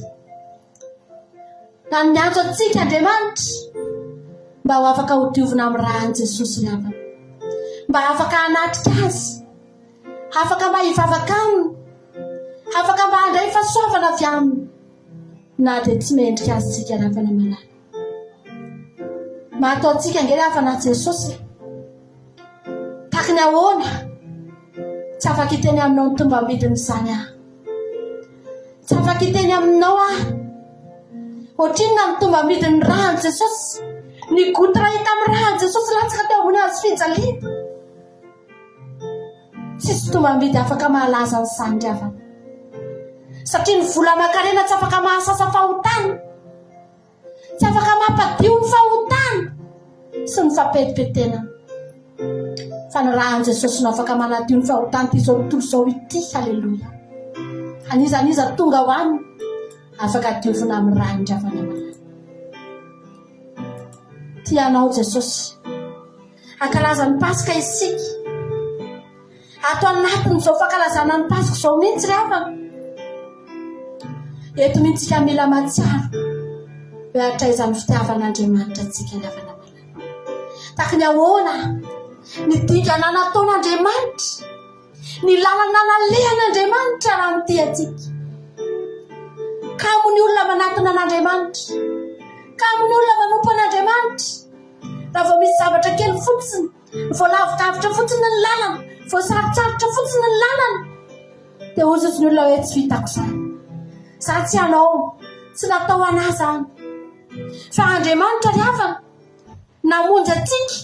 Speaker 2: Na miantso antsika Andriamanitra mba ho afaka ho diovina amin'ny ràn'i Jesosy ry havana. Mba afaka hanatrika Azy, afaka mba hivavaka Aminy, afaka mba handray fahasoavana avy Aminy na dia tsy mendrika Azy tsika ry havana malala. Mahatao antsika ange ry havana Jesosy e. Taky ny ahoana? Tsy afaka hiteny aminao ny tombam-bidin'izany aho. Tsy afaka hiteny aminao aho. Ohatrinona ny tombam-bidin'ny ràn'i Jesosy? Ny goutte iray tamin'ny ràn'i Jesosy latsaka teo ambony hazo fijaliana. Tsisy tombam-bidy afaka mahalaza an'izany ry havana. Satria ny vola aman-karena tsy afaka mahasasa fahotana. Tsy afaka mampadio ny fahotana sy ny fampetipetena. Fa ny ràn'i Jesosy no afaka manadio ny fahotan'ity izao tontolo izao ity. Aleloia. An'iza an'iza tonga ho aminy, afaka diovina amin'ny ràny ry havana malala. Tia anao Jesosy. Hankalaza ny Paska isika. Ato anatin'izao fankalazana ny Paska izao mihitsy ry havana. Eto mihitsy isika mila mahatsiaro hoe hatraiza ny fitiavan'Andriamanitra antsika ry havana malala. Tahaka ny ahoana ny dingana nataon'Andriamanitra, ny lalana nalehan'Andriamanitra raha nitia antsika. Kamo ny olona manatona an'Andriamanitra. Kamo ny olona manompo an'Andriamanitra. Raha vao misy zavatra kely fotsiny, vao lavidavitra fotsiny ny lalana, vao sarotsarotra fotsiny ny lalana, dia hoy ny olona hoe tsy vitako izany. Za tsy hanao, tsy natao ho an'ahy izany. Fa Andriamanitra ry havana, namonjy antsika,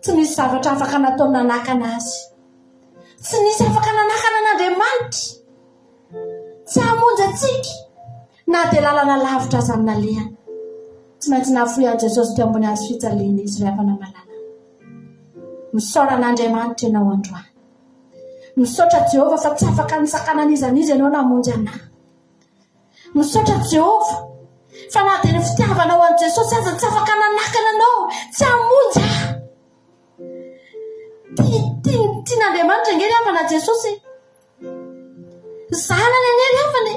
Speaker 2: tsy nisy zavatra afaka nataony nanakana azy. Tsy nisy afaka nanakana an'Andriamanitra tsy hamonjy antsika na dia lalana lavitra aza ny nalehany. Tsy maintsy nahafoy an'i Jesosy teo ambony hazo fijaliana izy ry havana malala. Misaora an'Andriamanitra ianao androany. Misaotra Jehovah fa tsy afaka nisakana an'iza n'iza ianao namonjy anà. Misaotra Jehovah fa na dia ny fitiavanao an'i Jesosy aza tsy afaka nanakana anao tsy hamonjy ahy. Tia, tia, tian'Andriamanitra ange ry havana Jesosy e. Zanany anie ry havana e,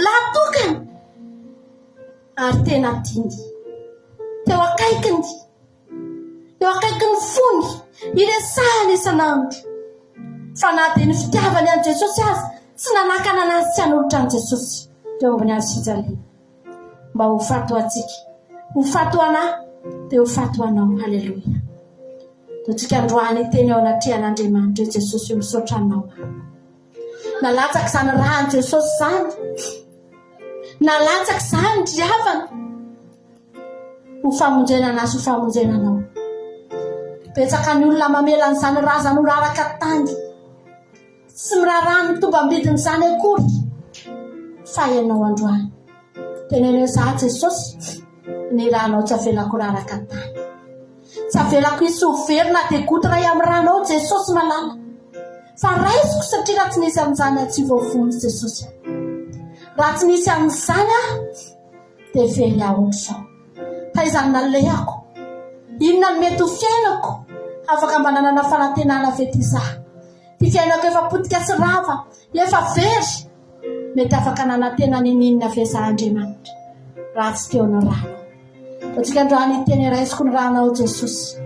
Speaker 2: lahy tokana ary tena tiany. Teo akaikiny. Eo akaikin'ny fony, iresahany isan'andro. Fa na dia ny fitiavany an'i Jesosy aza tsy nanakana anazy tsy hanolotra an'i Jesosy teo ambony hazo fijaliana. Mba ho faty ho antsika. Ho faty ho anà, dia ho faty ho anao. Haleloia. Ataontsika androany hiteny eo anatrehan'Andriamanitra eo Jesosy io, misaotra anao aho. Nalatsaka izany ràn'i Jesosy izany. Nalatsaka izany ry havana. Ho famonjena anà sy ho famonjena anao. Betsaka ny olona mamela an'izany razana ho raraka tany. Tsy miraharaha ny tombam-bidin'izany akory. Fa ianao androany. Teneno hoe za Jesosy, ny rànao tsy avelako raraka tany. Tsy avelako hisy ho very na dia goutte iray amin'ny rànao Jesosy malala. Fa raisiko satria raha tsy nisy an'izany aho tsy voavonjy Jesosy a. Raha tsy nisy an'izany aho dia very aho ohatr'izao. Taiza no nalehako? Inona no mety ho fiainako? Afaka mba nanana fanantenana ve ty za? Ty fiainako efa potika sy rava, efa very. Mety afaka nanantena ninininona ve za Andriamanitra raha tsy teo ny rànao? Ataontsika androany hiteny raisiko ny rànao Jesosy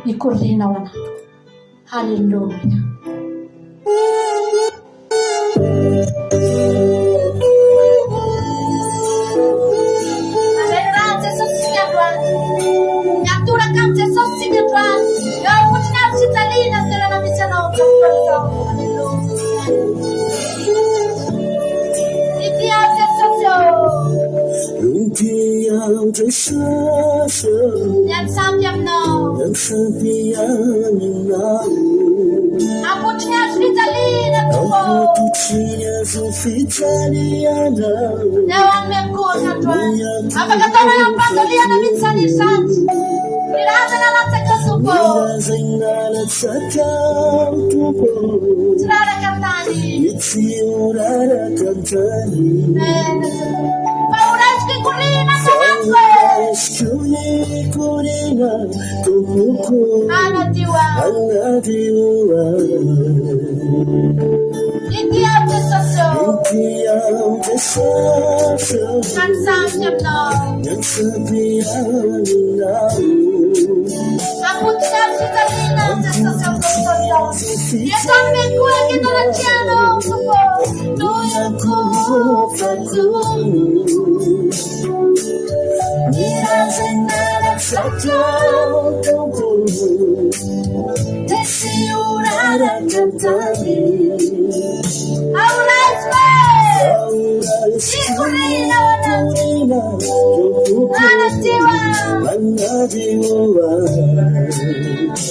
Speaker 2: mikoriana ao anatiko. Haleloia.
Speaker 3: aminao Jesosy ô.
Speaker 2: Miantsampy aminao.
Speaker 3: Miantsampy aminao.
Speaker 2: Ankoatry ny hazo fijaliana Tompo ô.
Speaker 3: Ankoatry ny hazo fijaliana.
Speaker 2: Ny ao amin'ny ankohoka androany. Afaka ataonao eo am-pandalihana mihitsy izany hira izany. Ny razana latsaka Tompo ô.
Speaker 3: Ny razana latsaka Tompo ô.
Speaker 2: Tsy raraka an-tany.
Speaker 3: Ny tsy ho raraka an-tany.
Speaker 2: Amen. Fa ho raisiko hikoriana ato anatiko
Speaker 3: e. Fa ho raisiko hikoriana Tompoko.
Speaker 2: Hanadio ahy.
Speaker 3: Hanadio ahy.
Speaker 2: Ity aho Jesosy ô.
Speaker 3: Ity aho Jesosy ô.
Speaker 2: Miantsampy aminao.
Speaker 3: Miantsampy aminao.
Speaker 2: Ampotry ny hazo fijaliana Jesosy amin'izao fotoana izao. Eto amin'ny ankohaka eto anatrehanao Tompo ô. No iankohofako.
Speaker 3: Ny razana latsakao Tompo. Dia tsy ho raraka an-tany.
Speaker 2: Ao raisiko e. Hikoriana ao anatiko. Hanadio ahy.
Speaker 3: Hanadio ahy.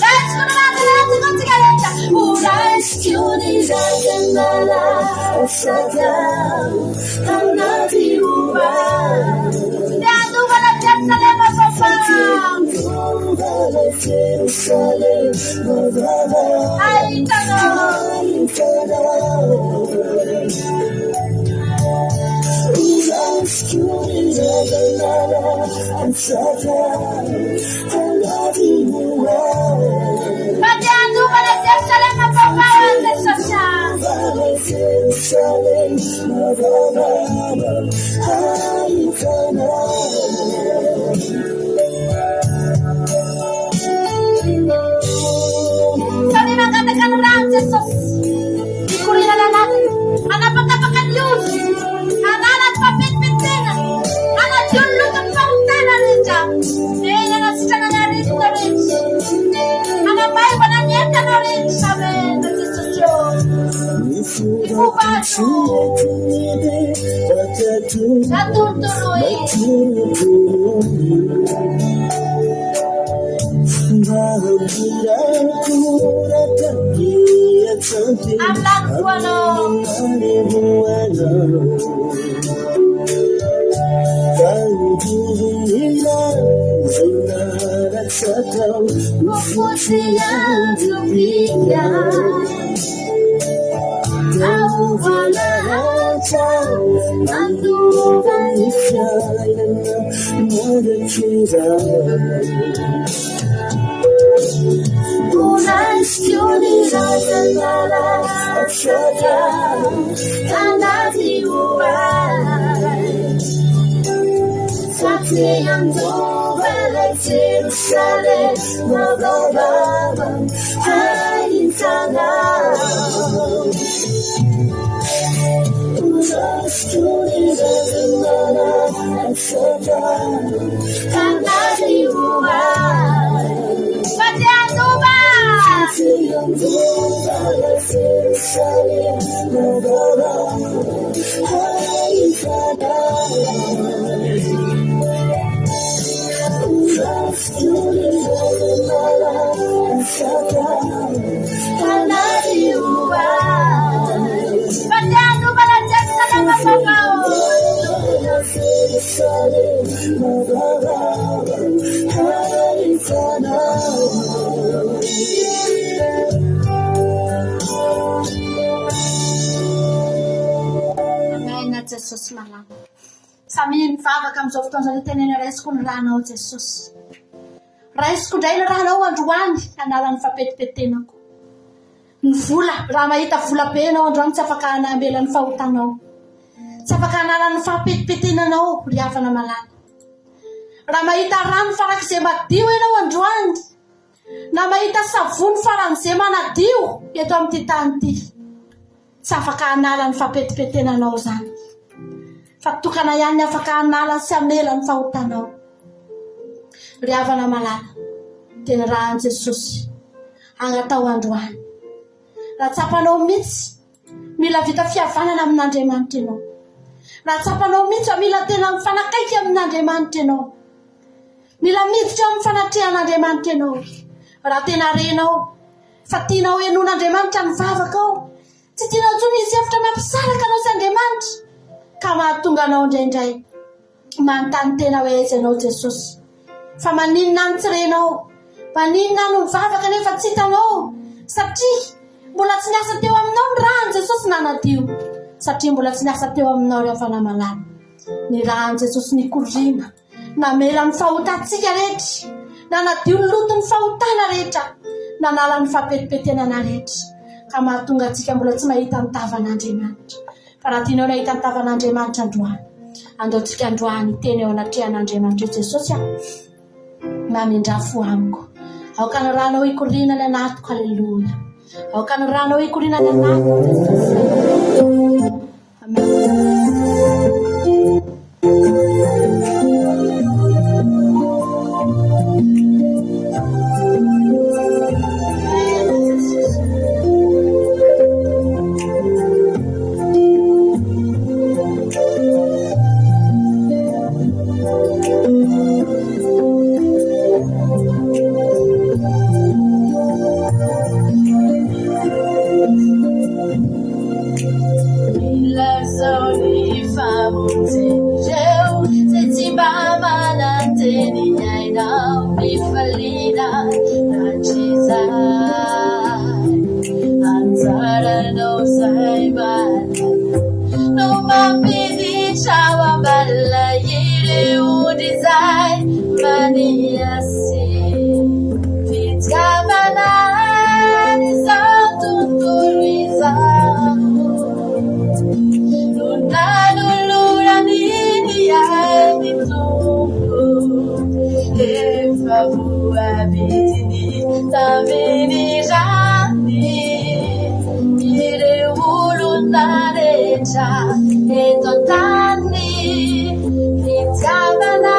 Speaker 2: Raisiko ny razana latsako antsika rehetra. Ho raisiko
Speaker 3: ny razana latsakao. Hanadio ahy.
Speaker 2: Te handova an'i Jerosalema Papa.
Speaker 3: Te handova an'i Jerosalema Baba.
Speaker 2: Hahita anao.
Speaker 3: Hahita anao. Ho raisiko ny razana latsakao. Hanadio ahy.
Speaker 2: Fa te handova an'i Jerosalema Papa ho an'i Jesosy aho.
Speaker 3: Jerosalema Baba. Hahita anao.
Speaker 2: Samia mangataka ny ran'i Jesosy. Hikoriana anatiny, hanapatapaka ny ozona, hanala ny fahafentipentenana, hanadio ny loton'ny fahotana rehetra, eny hanasitrana ny aretina rehetra, hanamaivana ny entana rehetra. Amen, Jesosy ô.
Speaker 3: Ny fomba
Speaker 2: Ny fomba Atorotoroy. Amin'ny voanao. Fotsy andro-pika.
Speaker 3: Mandova ny fiainana mandrakizay. Ho raisiko ny razana latsaka hanadio ahy. Fa te handova ilay Jerosalema vaovao hahita anao. Ho raisiko ny razana latsaka hanadio ahy.
Speaker 2: Fa te handova.
Speaker 3: Fa te handova ilay Jerosalema vaovao hahita anao. Ho raisiko ny razana latsaka hanadio ahy.
Speaker 2: Fa te handova ilay Jerosalema vaovao.
Speaker 3: Jerosalema vaovao hahita anao.
Speaker 2: Amen Jesosy malala. Samia mivavaka amin'izao fotoana izao dia teneno raisiko ny ranao Jesosy. Raisiko indray ny ranao androany hanala ny fampetipetenako. Ny vola, raha mahita vola be ianao androany tsy afaka hanamela ny fahotanao. Tsy afaka hanala ny fampetipetenanao ry havana malala. Raha mahita rano farak'izay madio ianao androany, na mahita savony faran'izay manadio eto amin'ity tany ity, Tsy afaka hanala ny fampetipetenanao izany. Fa tokana ihany ny afaka hanala sy hamela ny fahotanao. Ry havana malala, dia ny ràn'i Jesosy angatao androany. Raha tsapanao mihitsy, mila vita fihavanana amin'Andriamanitra ianao. Raha tsapanao mihitsy fa mila tena mifanakaiky amin'Andriamanitra ianao. Mila miditra amin'ny fanatrehan'Andriamanitra ianao. Raha tena renao fa tianao henoin'Andriamanitra ny vavakao, tsy tianao intsony hisy hevitra mampisaraka anao sy Andriamanitra ka mahatonga anao indraindray manontany tena hoe aiza ianao Jesosy? Fa maninona aho no tsy renao? Maninona aho no mivavaka nefa tsy hitanao? Satria mbola tsy niasa teo aminao ny ràn'i Jesosy nanadio. Satria mbola tsy niasa teo aminao ry havana malala ny ràn'i Jesosy nikoriana, namela ny fahotantsika rehetra, nanadio ny loton'ny fahotana rehetra, nanala ny fampetipetenana rehetra, ka mahatonga antsika mbola tsy mahita ny tavan'Andriamanitra. Fa raha tianao ny hahita ny tavan'Andriamanitra androany, andaontsika androany hiteny eo anatrehan'Andriamanitra eo Jesosy a! Mamindrà fo amiko. Aoka ny ranao hikoriana any anatiko, aleloia. Aoka ny ranao hikoriana any anatiko, Jesosy. Amen. Ilazao ny famonjen'ireo izay tsy mba mananteny aina fifaliana hatrizay. Anjaranao izay malala no mampiditra ao am-bala ireo ondry izay maniasy. Fitiavana izao tontolo izao no nanolorany ny ainy Tompo. Efa voavidiny tamin'ny rany ireo olona rehetra eto an-tany. Fitiavana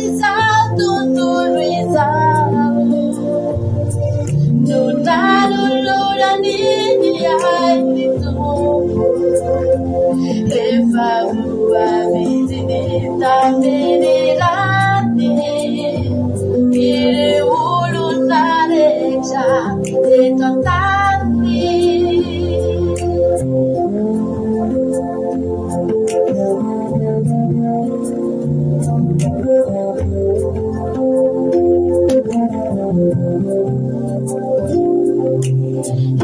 Speaker 2: izao tontolo izao no nanolorany ny ainy Tompo. Efa voavidiny tamin'ny rany ireo olona rehetra eto an-tany.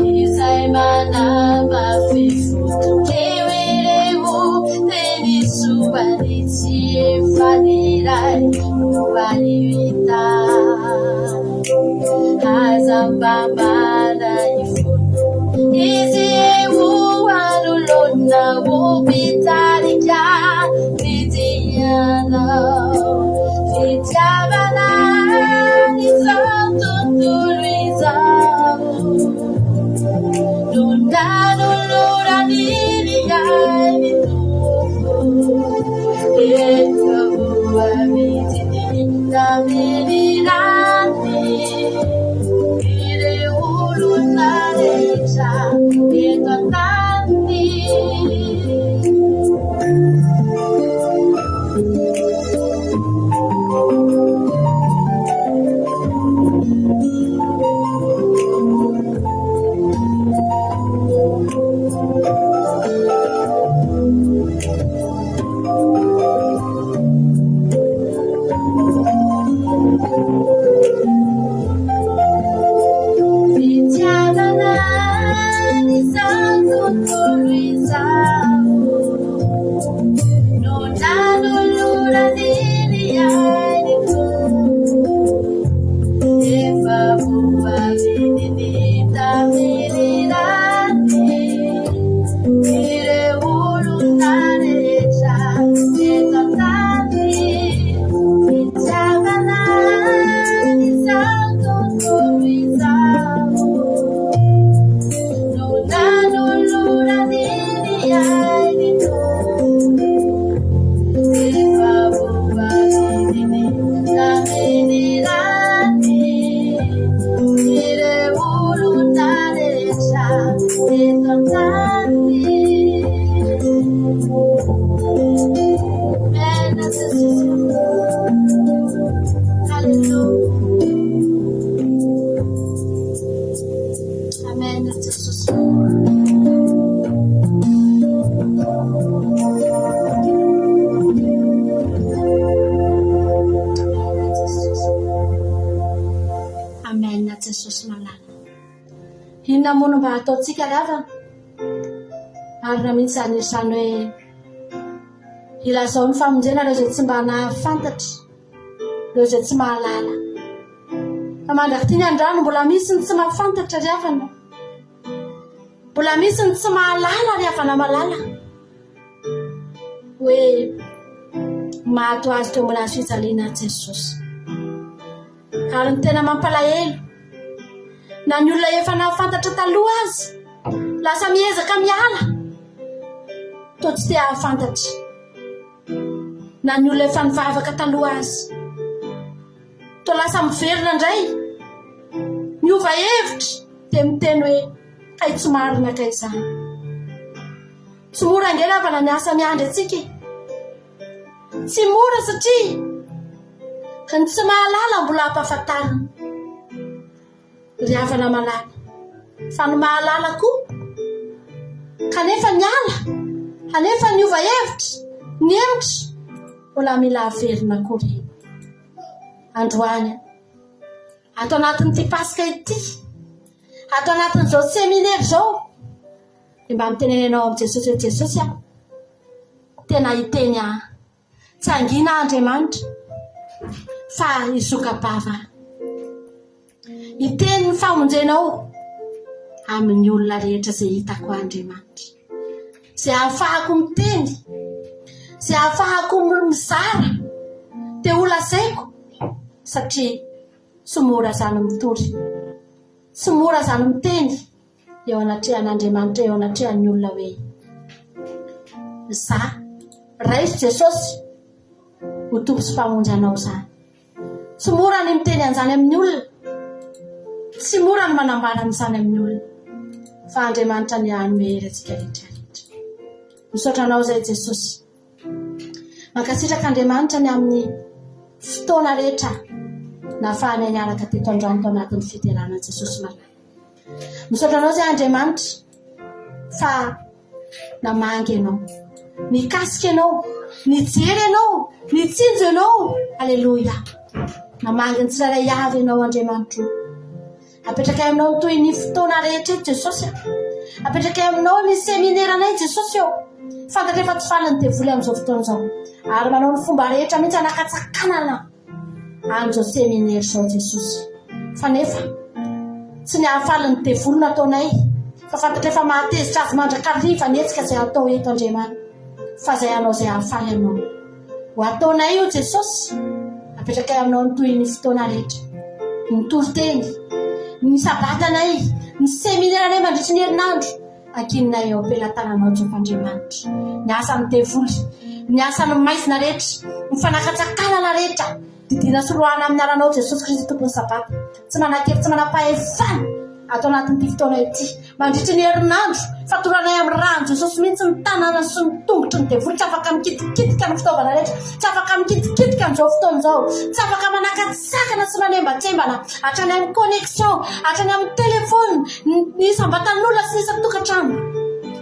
Speaker 2: Izay manamafy fotokeo ireo teny soa ny tsy efa niray no hita. Aza mba manahy foana izy eo anoloana ho mpitarika ny dianao. Fitiavana izao tontolo izao no nanolorany ny ainy Tompo. Efa voavidiny tamin'ny rany ireo olona rehetra eto an-tany. Fitiavana izao tontolo izao no nanolorany ny ainy Tompo. Efa voavidiny tamin'ny rany ireo olona rehetra eto an-tany. Fitiavana izao tontolo izao no nanolorany ny ainy Tompo. Efa voavidiny tamin'ny rany ireo olona rehetra eto an-tany. Amen Jesosy. Alléluia. Amen Jesosy. Amen Jesosy malala. Inona moa no mba hataontsika ry havana? Marina mihitsy izany izany hoe ilazao ny famonjena ireo izay tsy mba nahafantatra, ireo izay tsy mahalala. Fa mandrak'ity ny andrano mbola misy ny tsy mahafantatra ry havana. Mbola misy ny tsy mahalala ry havana malala. Hoe maty ho azy teo ambony hazo fijaliana Jesosy. Ary ny tena mampalahelo, na ny olona efa nahafantatra taloha aza, lasa miezaka miala, toa tsy te hahafantatra. Na ny olona efa nivavaka taloha aza, toa lasa miverina indray, miova hevitra, dia miteny hoe kay tsy marina kay izany. Tsy mora ange ravana ny asa miandry antsika e. Tsy mora satria ny tsy mahalala mbola ampahafantarina ry havana malala fa ny mahalala koa kanefa niala anefa niova hevitra nihemotra mbola mila averina koa ireny androany ato anatin'ity paska ity ato anatin'izao seminaire izao dia mba mitenena ianao amin'i Jesosy hoe Jesosy aho Tena hiteny aho. Tsy hangina aho Andriamanitra fa hisoka-bava aho. Hiteny ny famonjenao amin'ny olona rehetra izay hitako aho Andriamanitra. Izay ahafahako miteny, izay ahafahako mizara, dia holazaiko satria tsy mora izany mitory, tsy mora izany miteny. eo anatrehan'Andriamanitra eo anatrehan'ny olona hoe za raiso Jesosy ho Tompo sy Mpamonjy anao izany. Tsy mora ny miteny an'izany amin'ny olona, tsy mora ny manambara an'izany amin'ny olona, fa Andriamanitra ny hanome hery antsika rehetra rehetra. Misaotra anao izay Jesosy. Mankasitraka Andriamanitra ny amin'ny fotoana rehetra nahafahanay niaraka teto androany tao anatin'ny fiderana an'i Jesosy Malala. Misaotra anao izay Andriamanitra fa namangy ianao, nikasika ianao, nijery ianao, nitsinjo ianao. Aleloia. Namangy ny tsirairay avy ianao Andriamanitro. Apetrakay aminao ny tohin'ny fotoana rehetra eto Jesosy a. Apetrakay aminao ny semineranay Jesosy ô. Fantatray fa tsy faly ny devoly amin'izao fotoana izao. Ary manao ny fomba rehetra mihitsy hanakatsakanana an'izao seminera izao Jesosy. Fa nefa tsy ny hahafaly ny devoly no ataonay fa fantatray fa mahatezitra azy mandrakariva ny hetsika izay atao eto Andriamanitra. Fa izay hanao izay hahafaly anao. Ho ataonay io Jesosy, apetrakay aminao ny tohin'ny fotoana rehetra. Ny toriteny, ny sabatanay, ny semineranay mandritry ny herinandro, ankininay eo am-pelatananao Jehovah Andriamanitra. Ny asan'ny devoly, ny asan'ny maizina rehetra, ny fanakatsakanana rehetra, didiana sy roahana amin'ny anaranao Jesosy Kristy Tompon'ny Sabata. Tsy manan-kery, tsy manam-pahefana ato anatin'ity fotoana ity. Mandritry ny herinandro, fatoranay amin'ny ràn'i Jesosy mihitsy ny tanana sy ny tongotry ny devoly. Tsy afaka mikitikitika ny fitaovana rehetra. Tsy afaka mikitikitika amin'izao fotoana izao. Tsy afaka manakatsakana sy manembatsembana hatrany amin'ny connexion, hatrany amin'ny téléphone, ny isam-batan'olona sy ny isan-tokantrano.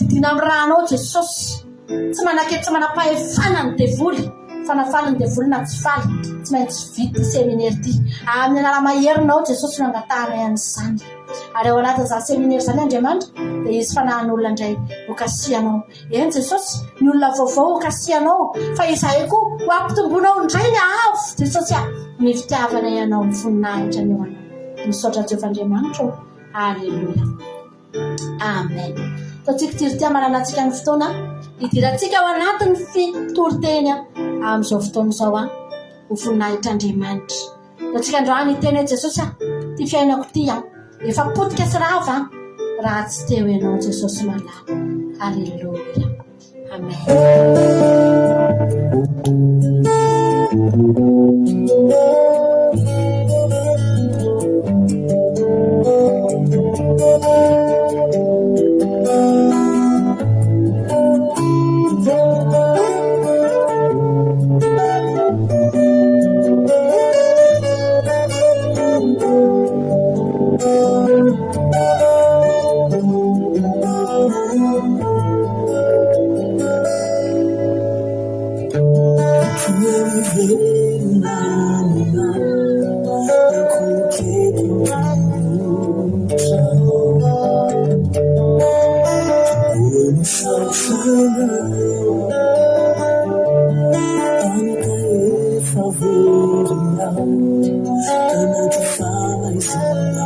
Speaker 2: Didiana amin'ny rànao Jesosy. Tsy manan-kery, tsy manam-pahefana ny devoly. Fa na faly ny devoly na tsy faly, tsy maintsy vita ity seminaire ity. Amin'ny anara-maherinao Jesosy no angatahanay an'izany. Ary ao anatin'izany seminaire izany Andriamanitra dia hisy fanahin'olona indray ho kasihanao. Eny Jesosy, ny olona vaovao ho kasihanao, fa izahay koa ho ampitomboinao indray ny haavo Jesosy ah, ny fitiavanay Anao, ny voninahitra ny ho Anao. Misaotra Jehovah Andriamanitra ô. Aleloia. Amen. Ataontsika ity ry tia manana antsika ny fotoana hidirantsika ao anatin'ny fitoriteny amin'izao fotoana izao an. Ho voninahitr'Andriamanitra. Ataontsika androany hiteny hoe Jesosy a, ity fiainako ity an, efa potika sy rava an, raha tsy teo ianao Jesosy malala. Aleloia. Amen.
Speaker 3: miverina aminao Miankohoka eto an-tongotrao Ô misaotra anao Tany efa verinao Tanaty famaizana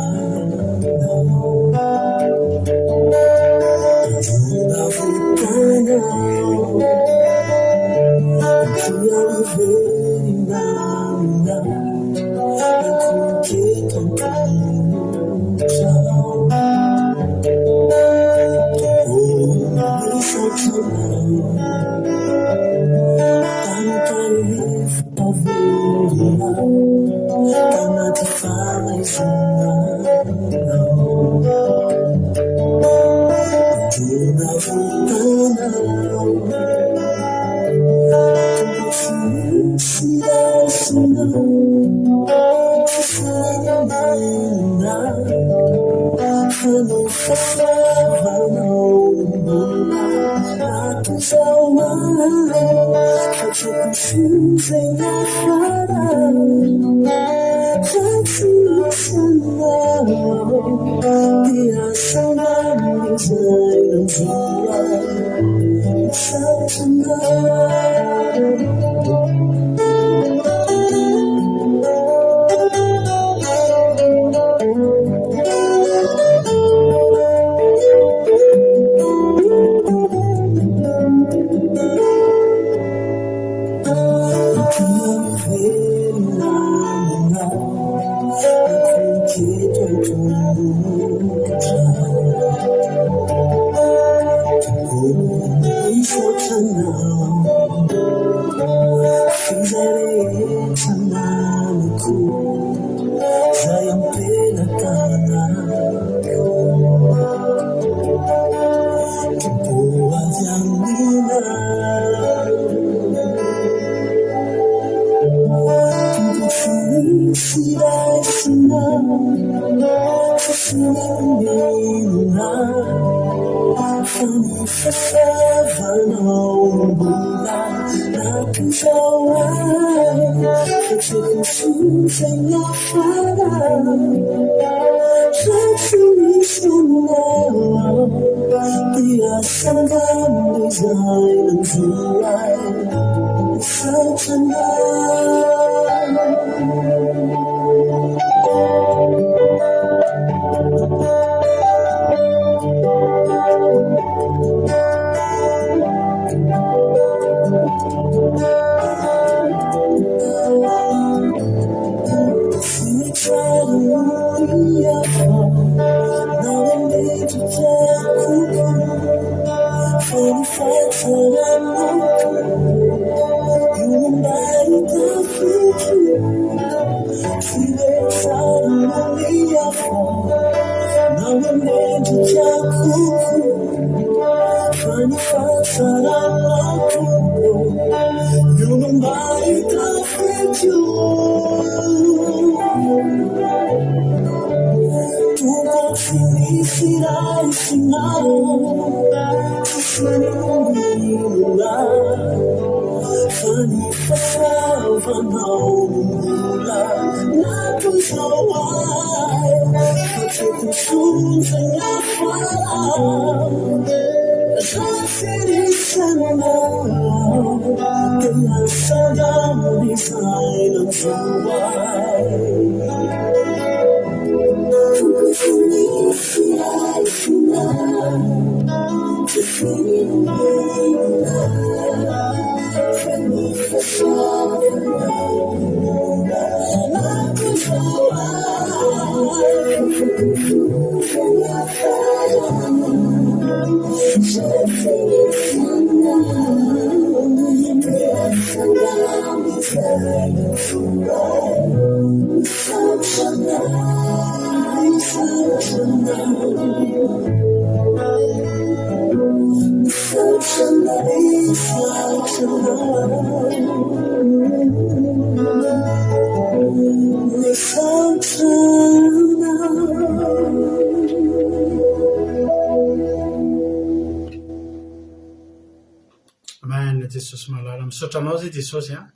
Speaker 4: Amen Jesosy malala. Misaotra anao zay Jesosy a.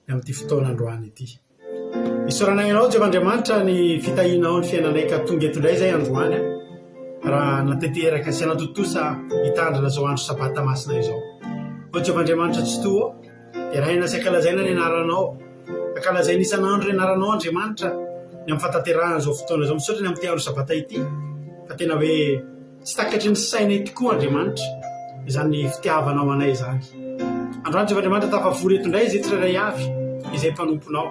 Speaker 4: ny amin'ity fotoana androany ity. Isaorana Ianao Jehovah Andriamanitra ny fitahianao ny fiainanay ka tonga eto indray izay androany raha natanteraka sy natontosa hitandrina izao andro sabata masina izao. O Jehovah Andriamanitra Tsitoha ô, deraina sy ankalazaina ny anaranao. Ankalazaina isan'andro ny anaranao Andriamanitra ny amin'ny fahatanterahan'izao fotoana izao. Misaotra ny amin'ity andro sabata ity fa tena hoe Tsy takatry ny sainay tokoa Andriamanitra izany fitiavanao anay izany. Androany Jehovah Andriamanitra tafavory eto indray izay tsirairay avy izay mpanomponao.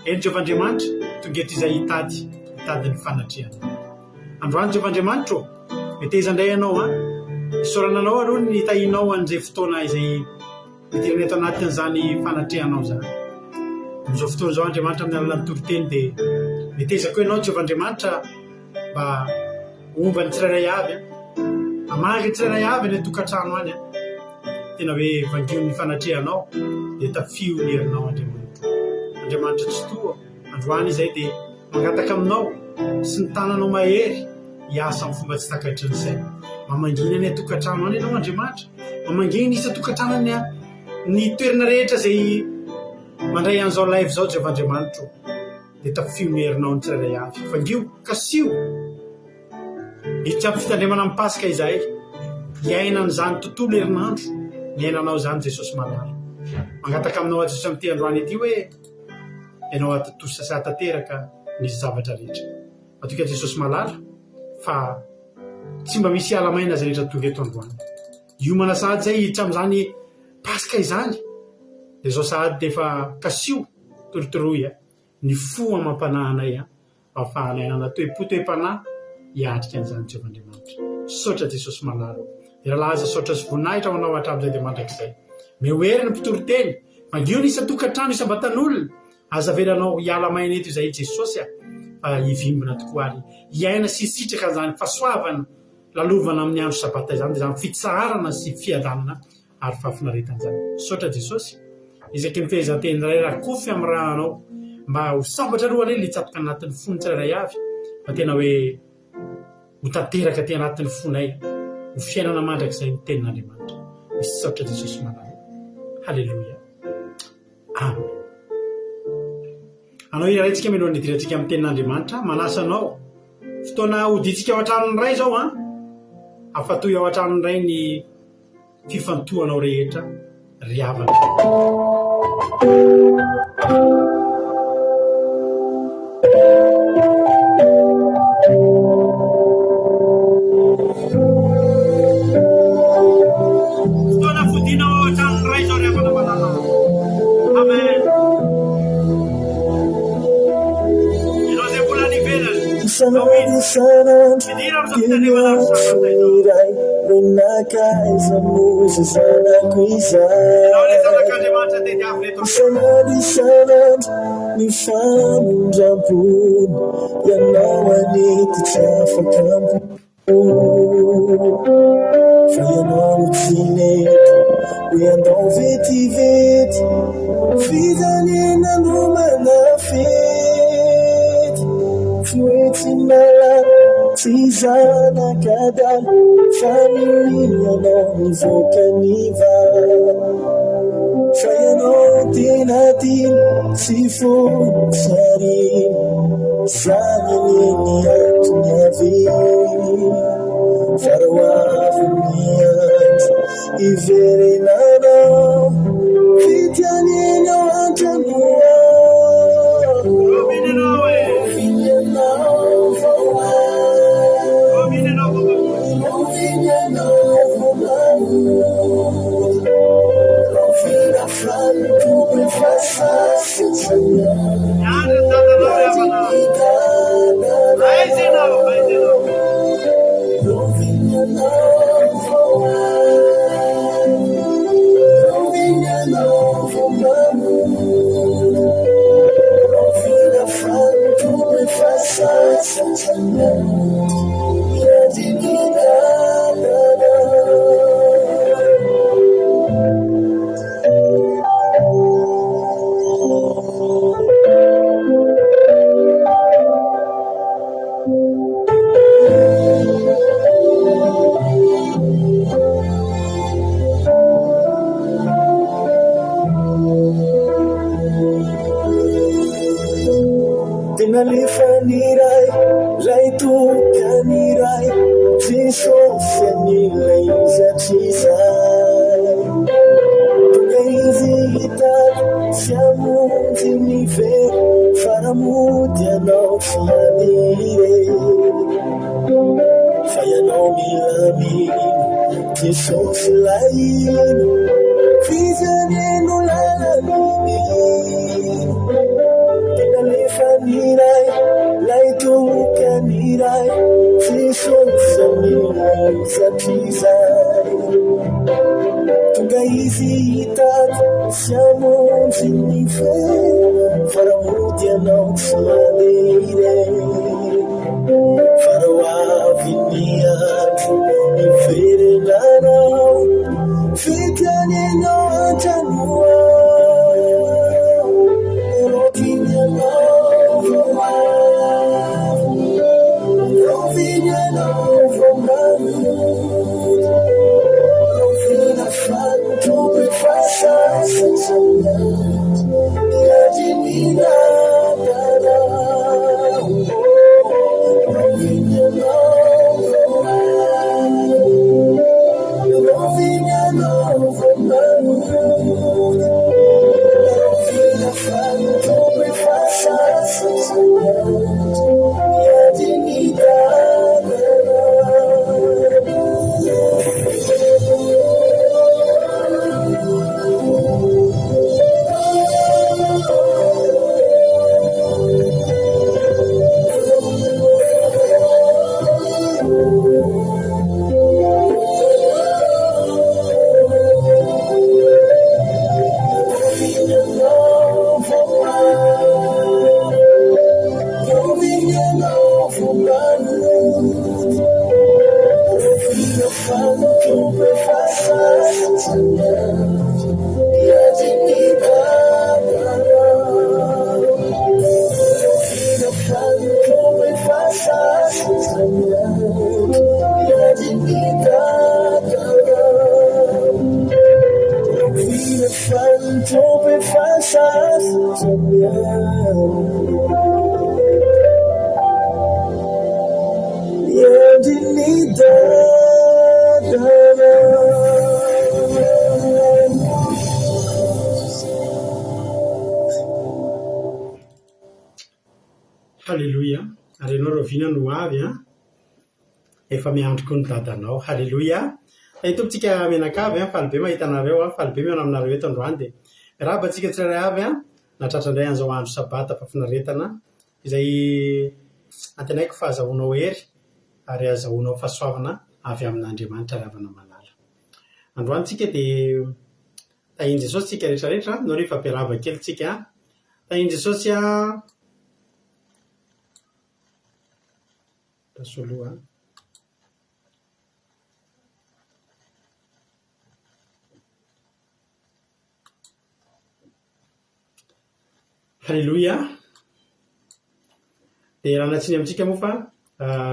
Speaker 4: Eny Jehovah Andriamanitra, tonga eto izay hitady, hitady ny fanatrehanao. Androany Jehovah Andriamanitra ô, meteza indray Ianao an. Isaorana Anao aloha ny nitahianao an'izay fotoana izay nidirana eto anatin'izany fanatrehanao izany. Amin'izao fotoana izao Andriamanitra amin'ny alalan'ny toriteny dia meteza koa Ianao Jehovah Andriamanitra mba Homba ny tsirairay avy an. Hamangy ny tsirairay avy any an-tokantrano any an. Tena hoe vangio ny fanatrehanao dia tafio ny herinao Andriamanitra. Andriamanitra Tsitoha, androany izay dia mangataka aminao sy ny tananao mahery hiasa amin'ny fomba tsy takatry ny saina. Mamangina any an-tokantrano any ianao Andriamanitra. Mamangina ny isan-tokantrano any ny toerana rehetra izay mandray an'izao live izao Jehovah Andriamanitro. Dia tafio ny herinao ny tsirairay avy. Vangio, kasiho! Miditra amin'ny fitandremana amin'ny Paska izahay. Hiaina an'izany tontolo herinandro niainanao izany Jesosy malala. Mangataka aminao aho Jesosy amin'ity androany ity hoe Ianao hahatontosa sy hahatanteraka ny zavatra rehetra. Matoky aho Jesosy malala fa tsy mba misy hiala maina izay rehetra tonga eto androany. Hiomana sahady izay hiditra amin'izany Paska izany. Dia izao sahady dia efa kasiho, torotoroy a. Ny fo amam-panahy anay mba ahafahanay hanana toe-po toe-panahy hiatrika an'izany Jehovah Andriamanitra. Misaotra Jesosy malala ô. Dia laza saotra sy voninahitra ho Anao hatramin'izay dia mandrakizay. Omeo hery ny mpitory teny. Vangio ny isan-tokantrano isam-batan'olona. Aza avelanao hiala maina eto izahay Jesosy a. Fa hivimbina tokoa ary hiaina sy hisitraka an'izany fahasoavana lalovana amin'ny andro sabata izany dia izany fitsaharana sy fiadanana ary fahafinaretana izany. Misaotra Jesosy. Isaky ny fehezanteny iray rakofy amin'ny rà-Anao mba ho sambatra aloha anie ilay tsatoka anatin'ny fon'ny tsirairay avy fa tena hoe ho tanteraka aty anatin'ny fonay ho fiainana mandrakizay ny tenin'Andriamanitra. Misaotra Jesosy malala. Haleloia. Amen. Anao iray tsika mialohan'ny hidirantsika amin'ny tenin'Andriamanitra, manasa anao. Fotoana hodiantsika ao an-tranon'ny Ray izao an. Afatoy ao an-tranon'ny Ray ny fifantohanao rehetra ry havana. Fotoana fodiana ao an-tranon'ny Ray izao ry havana malala. Amen. Ianao izay mbola any ivelany,
Speaker 3: Isan'andro isan'andro
Speaker 4: midira amin'izao
Speaker 3: dia
Speaker 4: fitandremana andro
Speaker 3: miantso
Speaker 4: sabata
Speaker 3: ny
Speaker 4: izao.
Speaker 3: Ray hoe nankaiza moa izay zanako
Speaker 4: Ianao ilay
Speaker 3: izay.
Speaker 4: zanak'Andriamanitra tediavina eto an-tany.
Speaker 3: Isan'andro isan'andro ny famindram-pony, ianao anie ty tsy afaka amiko. Fa ianao no tsy nety hoe andao vetivety Vita ny nanomana fety Tsy hoe tsy malala, tsy zanak'adala Fa ninianao nivoaka ny vala Fa ianao tena tiana, tsy foiny tsy ariana Zany anie ny antony avy Fa raha ho avy ny andro hiverenanao Fitianiny ao an-trano ao
Speaker 4: Rahoviana ianao e?
Speaker 3: Rahoviana ianao vao avy
Speaker 4: Rahoviana ianao vao mamonjy?
Speaker 3: Rahoviana ianao vao mamonjy Rahoviana faly tompo efa sasatra
Speaker 4: Miandry ny dadanao ry havana. Aiza ianao? Aiza ianao?
Speaker 3: nalefan'ny Ray, Ray tokan'ny Ray, Jesosy an'ilay izy hatrizay. Tonga izy hitady sy hamonjy ny very, fa raha mody ianao tsy mandeha irery. Fa ianao mila mino, Jesosy ilay ino, f'izy anie no lalana mino. Tena alefan'ny Ray, lay tokan'ny Ray, Jesosy amin'ilay izy hatrizay. Tonga izy hitady sy hamonjy ny very, fa raha mody ianao tsy mandeha irery. Fa raha ho avy ny andro hiverenanao, fety any ianao an-trano ao. Rahoviana ianao vao avy? Rahoviana ianao vao manody? Rahoviana fa ny Tompo efa sasatra miandry, miandry ny dadanao.
Speaker 4: Haleloia! Ary ianao rahoviana no ho avy an? Efa miandry koa ny dadanao. Haleloia! Tahin'ny Tompo tsika mianakavy an, faly be mahita anareo an, faly be mihaona aminareo eto androany dia miarahaba antsika tsirairay avy an, nahatratra indray an'izao andro sabata fahafinaretana izay antenaiko fa azahoanao hery ary azahoanao fahasoavana avy amin'Andriamanitra ry havana malala. Androany tsika dia tahin'i Jesosy tsika rehetra rehetra, ndao aloha hifampiarahaba kely tsika an. Tahin'i Jesosy an. Rasoloa an. Haleloia. Dia ialana tsiny amintsika moa fa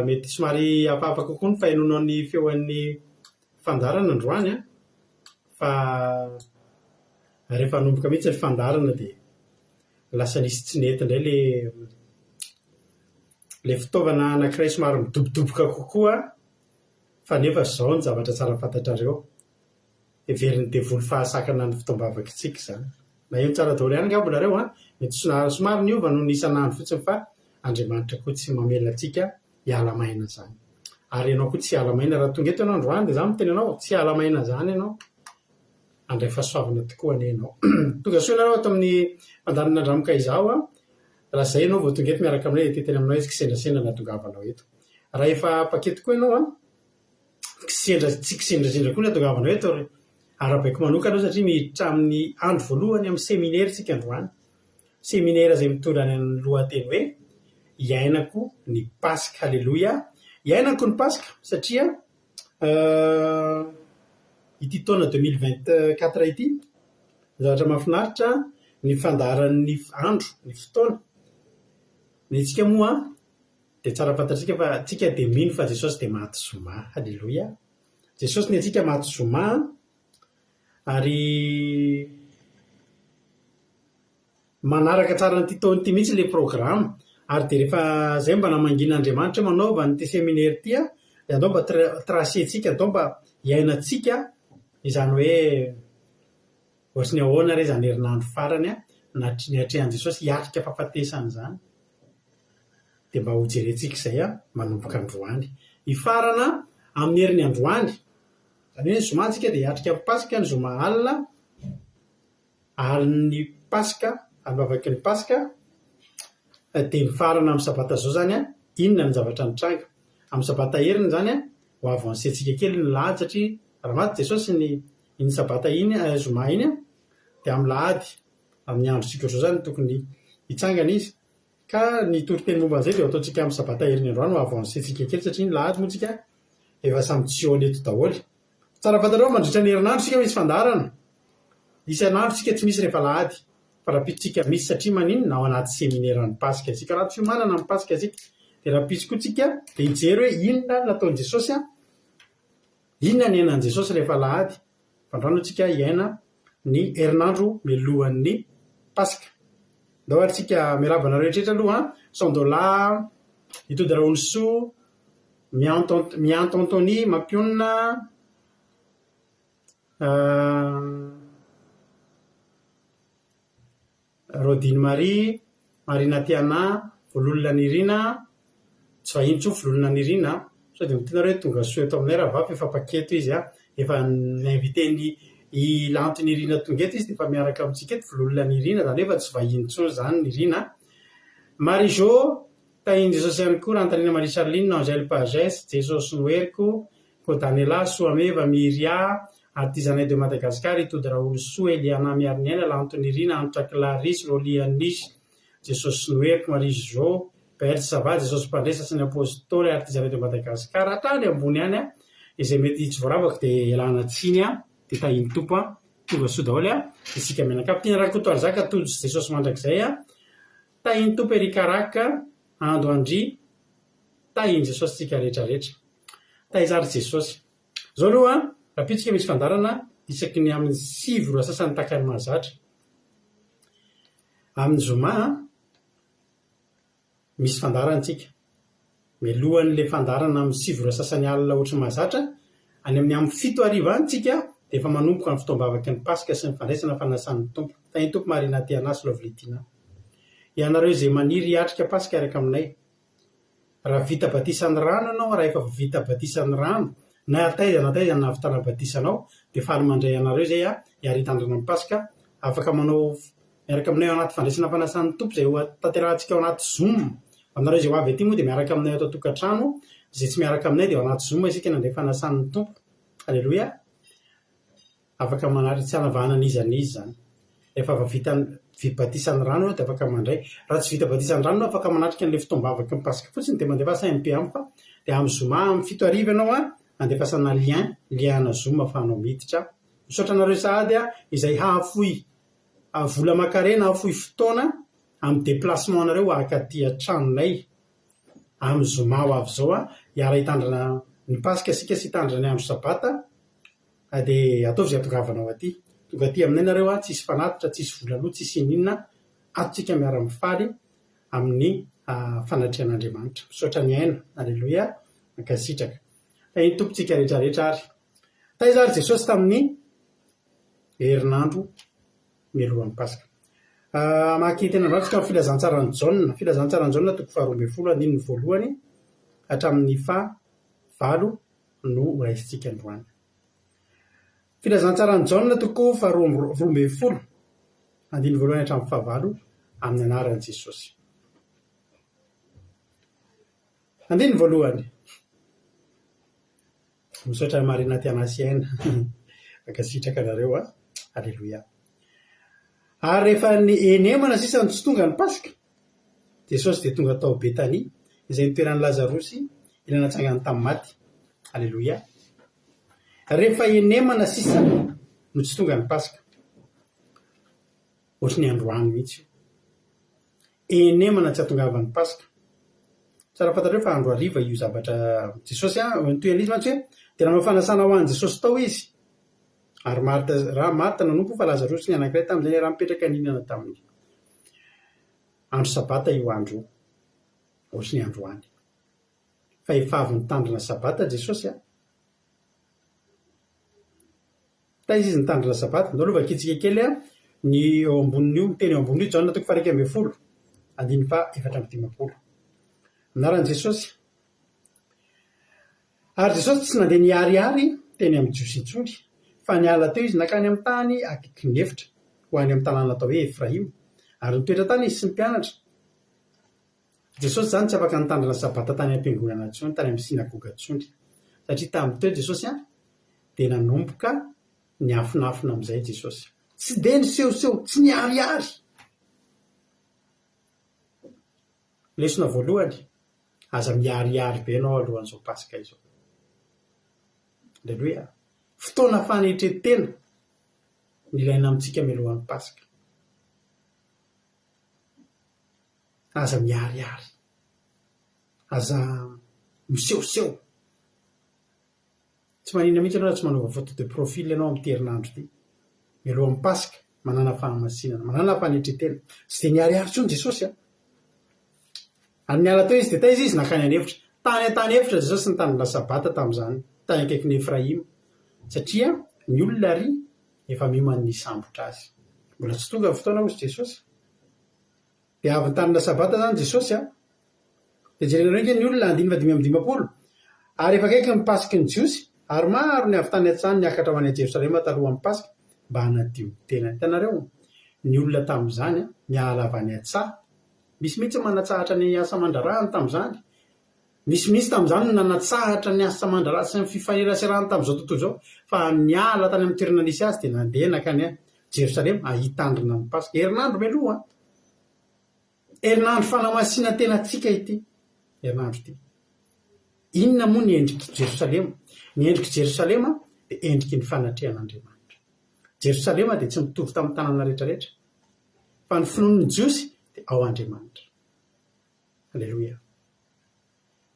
Speaker 4: mety somary hafahafa kokoa ny fahenoanao ny feon'ny fandaharana androany an, fa rehefa hanomboka mihitsy ny fandaharana dia lasa nisy tsy nety indray ilay ilay fitaovana anankiray somary midobodoboka kokoa fa nefa izao ny zavatra tsara fantatrareo. Heverin'ny devoly fahasakana ny fotoam-bavakitsika izany. Naheno tsara daholo ihany angamba nareo an! Mety somary niova noho ny isan'andro fotsiny fa Andriamanitra koa tsy mamela antsika hiala maina izany. Ary ianao koa tsy hiala maina. Raha tonga eto ianao androany dia izaho miteny anao, tsy hiala maina izany ianao. Handray fahasoavana tokoa anie ianao. Tonga soa ianareo ato amin'ny fandaharana Andramoka Izaho an! Raha izay ianao vao tonga eto miaraka aminay dia te hiteny aminao izy kisendrasendra nahatongavanao eto. Raha efa paquet tokoa ianao an! Kisendra tsy kisendrasendra koa ny hatongavanao eto ry arahabaiko manokana aho satria miditra amin'ny andro voalohany amin'ny seminera isika androany. Seminera izay mitondra ny lohateny hoe Iainako ny Paska. Aleloia! Iainako ny Paska satria ity taona 2024 ity, ny zavatra mahafinaritra ny fandaharan'ny andro, ny fotoana. Ny antsika moa Dia tsara fantatsika fa tsika dia mino fa Jesosy dia maty zoma. Haleloia. Jesosy ny antsika maty zoma ary manaraka tsara an'ity taona ity mihitsy ilay programa. Ary dia rehefa izay mba namangian'Andriamanitra hoe manaova an'ity seminaire ity an, dia andao mba tracer-tsika, andao mba hiainantsika izany hoe ohatry ny ahoana re izany herinandro farany niatrehan'i Jesosy hiatrika fahafatesana izany. Dia mba hojerentsika izay manomboka androany. Hifarana amin'ny heriny androany, izany hoe ny zoma isika dia hiatrika ny Paska, ny zoma alina, Alin'ny Paska, alim-bavaky ny Paska, dia mifarana amin'ny Sabata izao izany an, inona ny zavatra nitranga? Amin'ny Sabata heriny izany an, ho avancer-tsika kely ny lahady satria raha maty Jesosy ny iny Sabata iny, Zoma iny an, dia amin'ny lahady, amin'ny androntsika izao izany tokony hitsangana Izy. Ka ny toriteny momba an'izay dia ho ataontsika amin'ny Sabata heriny androany ho avancer-tsika kely satria ny lahady moa tsika efa samy tsy eo eto daholo. Tsara fantatrao mandritra ny herinandro isika misy fandaharana. Isan'andro isika tsy misy rehefa alahady fa rahampitso tsika misy satria maninona ao anaty seminera ny paska isika anaty fiomanana ny paska isika dia rahampitso koa tsika dia hijery hoe inona no nataon'i Jesosy an, inona ny niainan'i Jesosy rehefa alahady fa androany tsika hiaina ny herinandro mialohan'ny paska. Ndao ary tsika miarahaba anareo rehetra aloha an, Sandola, Itody Rahonisoa, Mianto Mianto Anthony, Mampionona, Rodine Marie, Marina Tiana, Vololona Nirina, tsy vahiny intsony Vololona Nirina a! Sao dia miteny nareo hoe tonga soa eto aminay rahavavy fa efa paquet izy a! Efa ni-inviter-n'i i Lanto Nirina tonga eto izy dia efa miaraka amintsika eto Vololona Nirina, izany hoe efa tsy vahiny intsony izany Nirina a! Marie Jo, Tahin'i Jesosy ihany koa, Rantanina Marie Charline, Angèle Pages, Jesosy no heriko, Kodanela, Soameva, Myria, Artisanat de Madagascar, Itody Raolosoa, Eliana Miariniaina, Lanto Nirina, Hanitra Clarisse, Rolly Anisy, Jesosy Noheriko, Marie Jo, Bert Sava, Jesosy Mpandresy, Asan'ny Apostoly, Artisanat de Madagascar, hatrany ambony any an, izay mety tsy voaravako dia ialana tsiny an, dia tahin'ny Tompo an, tonga soa daholo an, isika mianakavy. Tiana Rakotoarizaka, Tojo sy Jesosy mandrakizay an, tahin'ny Tompo Eric Araka, Ando Andry, tahin'i Jesosy tsika rehetra rehetra. Taiza ary Jesosy? Zao aloha an, rahampitso misy fandaharana isaky ny amin'ny 9 ora sasany tahaka ny mahazatra. Amin'ny zoma an, misy fandaharana tsika. Mialohan'ilay fandaharana amin'ny 9 ora sasany alina ohatry ny mahazatra, any amin'ny amin'ny 7 hariva any tsika dia efa manomboka ny fotoam-bavaky ny Paska sy ny fandraisana fanasan'ny Tompo. Tahin'ny Tompo Marina Tiana sy Lovely Tina. Ianareo izay maniry hiatrika Paska hiaraka aminay. Raha vita batisan'ny rano ianao, raha efa vita batisan'ny rano, na taiza na taiza nahavitana batisa anao, dia faly mandray anareo izay aho hiara hitandrina ny Paska. Afaka manao miaraka aminay ao anaty fandraisana fanasan'ny Tompo izay ho tanterahantsika ao anaty Zoom. Ho anareo izay ho avy aty moa dia miaraka aminay ato an-tokantrano, izay tsy miaraka aminay dia ao anaty Zoom isika nandray fanasan'ny Tompo. Aleloia. Afaka manary tsy hanavahana an'iza n'iza izany. Rehefa avy vita vita batisan'ny rano ianao dia afaka mandray. Raha tsy vita batisan'ny rano ianao afaka manatrika an'ilay fotoam-bavaky ny Paska fotsiny dia mandefasa MP amiko fa dia amin'ny zoma amin'ny 7 hariva ianao an, andefasana lien, lien ana zoom ahafahanao miditra. Misaotra anareo sahady an, izay hahafoy vola aman-karena, hahafoy fotoana amin'ny déplacement anareo haka aty an-tranonay amin'ny zoma ho avy izao an, hiara-hitandrina ny Paska isika sy hitandrina ny andro sabata. Dia ataovy izay hahatongavanao aty. Tonga aty aminay nareo an, tsisy fanatitra, tsisy vola aloa, tsisy ininona, ato tsika miara mifaly amin'ny fanatrehan'Andriamanitra. Misaotra ny aina. Aleloia. Mankasitraka. Tahin'ny Tompo tsika rehetra rehetra ary. Taiza ary Jesosy tamin'ny herinandro mialohan'ny Paska. Hamaky teny androany tsika amin'ny filazantsaran'i Jaona. Filazantsaran'i Jaona toko faharoa ambinifolo andininy voalohany hatramin'ny faha valo no horaisintsika androany. Filazantsaran'i Jaona toko faharoa 12, andininy voalohany hatramin'ny fahavalo, amin'ny anaran'i Jesosy. Andininy voalohany. Misaotra an'i Marina Tiana sy Aina. Mankasitraka anareo a. Aleloia. Ary rehefa ny enemana sisa no tsy tonga ny Paska, Jesosy dia tonga tao Betania, izay nitoeran'i Lazarosy, ilay natsangany tamin'ny maty. Aleloia. Rehefa enemana sisa no tsy tonga ny Paska. Ohatry ny androany mihitsy io. Enemana tsy hahatongavan'ny Paska. Tsara fantatrao fa andro hariva io zavatra Jesosy an, ny tohin'izy mantsy hoe dia nanao fanasana ho an'i Jesosy tao izy. Ary Marta, raha Marta nanompo fa Lazarosy ny anankiray tamin'izay niaraha-nipetraka nihinana taminy. Andro sabata io andro io. Ohatry ny androany. Fa efa avy nitandrina Sabata Jesosy a. Taiza izy nitandrina Sabata? Ndao aloha vakintsika kely a, ny eo ambonin'io, ny teny eo ambonin'io, Jaona toko faha 11, andininy faha 54. Anaran'i Jesosy. Ary Jesosy tsy nandeha niharihary teny amin'ny Jiosy intsony, fa niala teo izy nankany amin'ny tany akaikin'ny efitra, ho any amin'ny tanàna atao hoe Efraima, ary nitoetra tany izy sy ny mpianatra. Jesosy izany tsy afaka nitandrina Sabata tany am-piangonana intsony, tany amin'ny synagoga intsony, satria tamin'ny teo Jesosy dia nanomboka niafinafina amin'izay Jesosy. Tsy dia nisehoseho, tsy niharihary. Lesona voalohany, Aza miharihary be ianao alohan'izao Paska izao. Aleloia! Fotoana fanetren-tena no ilaina amintsika mialohan'ny Paska. Aza miharihary. Aza misehoseho. Tsy maninona mihitsy ianao raha tsy manova photo de profil ianao amin'ity herinandro ity. Mialohan'ny Paska, manàna fahamasinana, manàna fanetren-tena. Tsy dia niharihary intsony Jesosy an! Ary niala teo izy dia taiza izy? Nankany an'efitra. Tany an-tany efitra Jesosy nitandrina Sabata tamin'izany, tany akaikin'i Efraima, satria ny olona àry efa miomana ny hisambotra azy. Mbola tsy tonga ny fotoana hozy Jesosy. Dia avy nitandrina Sabata izany Jesosy an! Dia jerenareo ange ny olona, andininy faha-55, Ary efa akaiky ny Pasaky ny Jiosy, ary maro ny avy tany an-tsahany niakatra ho any Jerosalema talohan'ny Paska, mba hanadio ny tenany. Hitanareo, ny olona tamin'izany, miala avy any an-tsaha, misy mihitsy ny manatsahatra ny asa aman-draharahany tamin'izany, misy mihitsy tamin'izany ny nanatsahatra ny asa aman-draharaha sy ny fifaneraserany tamin'izao tontolo izao, fa niala tany amin'ny toerana nisy azy dia nandeha nankany Jerosalema hitandrina ny Paska. Herinandro mialoha an! Herinandro fanamasinan-tenantsika ity herinandro ity. Inona moa ny endrik'i Jerosalema? Ny endrik'i Jerosalema dia endriky ny fanatrehan'Andriamanitra. Jerosalema dia tsy mitovy tamin'ny tanàna rehetrarehetra, fa ny finoan'ny Jiosy dia ao Andriamanitra. Aleloia.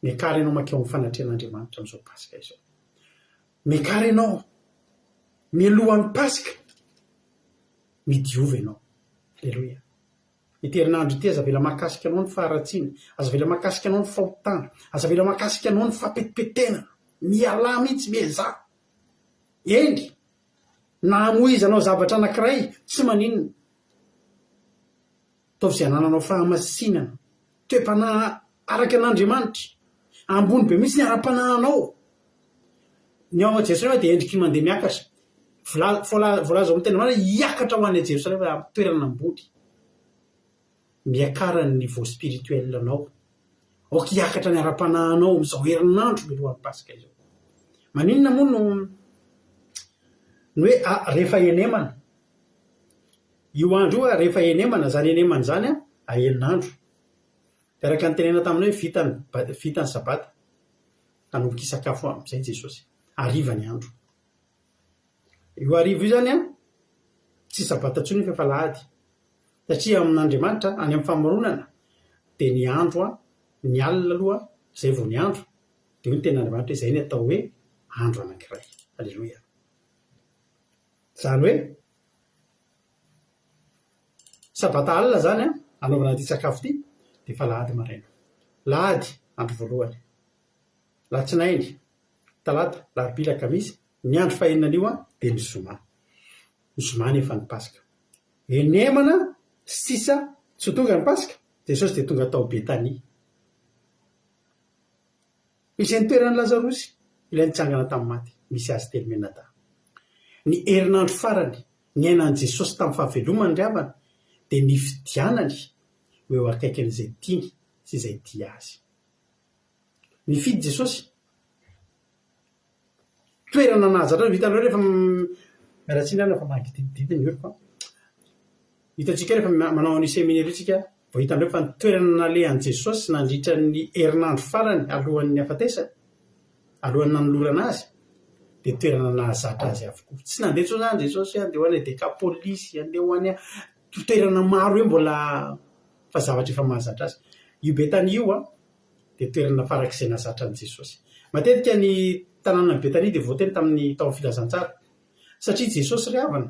Speaker 4: Miakara ianao mankeo amin'ny fanatrehan'Andriamanitra amin'izao Paska izao. Miakara ianao mialohan'ny Paska, midiova ianao. Aleloia. Ity herinandro ity, aza avela mahakasika anao ny faharatsiana, aza avela mahakasika anao ny fahotana, aza avela mahakasika anao ny fahapetipetenana. Mialà mihitsy, miezaha. Eny, na hamoizanao zavatra anankiray, tsy maninona. Ataovy izay hanananao fahamasinana, toe-panahy araka an'Andriamanitra. Ambony be mihitsy ny ara-panahinao. Ny ao Jerosalema dia endriky ny mandeha miakatra. Vola, voalaza ao amin'ny tenin'Andriamanitra hoe hiakatra ho any Jerosalema amin'ny toerana ambony. Miakara ny niveau spirituel anao. Aoka hiakatra ny ara-panahinao amin'izao herinandro mialohan'ny Paska izao. Maninona moa no ny hoe ah, rehefa henemana. Io andro io rehefa henemana, izany henemana izany a enin'andro. Dia araka ny tenenina taminao hoe vita ny vita ny sabata. Hanomboka hisakafo amin'izay Jesosy. Hariva ny andro. Io hariva io izany an, tsy sabata intsony io fa efa alahady. Satria amin'Andriamanitra, any amin'ny famoronana, dia ny andro an, ny alina aloha, izay vao ny andro. Dia hoy ny tenin'Andriamanitra hoe izay ny atao hoe andro anankiray. Aleloia. Izany hoe, Sabata alina izany an, anaovana an'ity sakafo ity, dia efa alahady maraina. Lahady, andro voalohany. Latsinainy, talata, larobia, lakamisy, ny andro fahenina an'io an, dia ny zoma. Ny zoma anefa ny Paska. Henemana sisa tsy ho tonga ny Paska, Jesosy dia tonga tao Betania. Izay nitoeran'i Lazarosy, ilay nitsangana tamin'ny maty, misy azy telo mianadahy. Ny herinandro farany niainan'i Jesosy tamin'ny fahavelomany ry havana, dia nifidianany ho eo akaikin'izay tiany sy izay tia azy. Nifidy Jesosy. Toerana nahazatra azy, hitanareo rehefa, miala tsiny aho fa mangidididy ny oroko an. Hitantsika rehefa manao an'io seminaire io tsika, vao hitanareo fa ny toerana nalehan'i Jesosy nandritra ny herinandro farany alohan'ny hafatesany, alohan'ny nanolorana azy, dia toerana nahazatra azy avokoa. Tsy nandeha intsony izany Jesosy hoe andeha ho any Dekapolisy, andeha ho any toerana maro hoe mbola fa zavatra efa mahazatra azy. Io Betania io an, dia toerana farak'izay nahazatra an'i Jesosy. Matetika ny tanànan'i Betania dia voateny tamin'ny tao amin'ny filazantsara, satria Jesosy ry havana,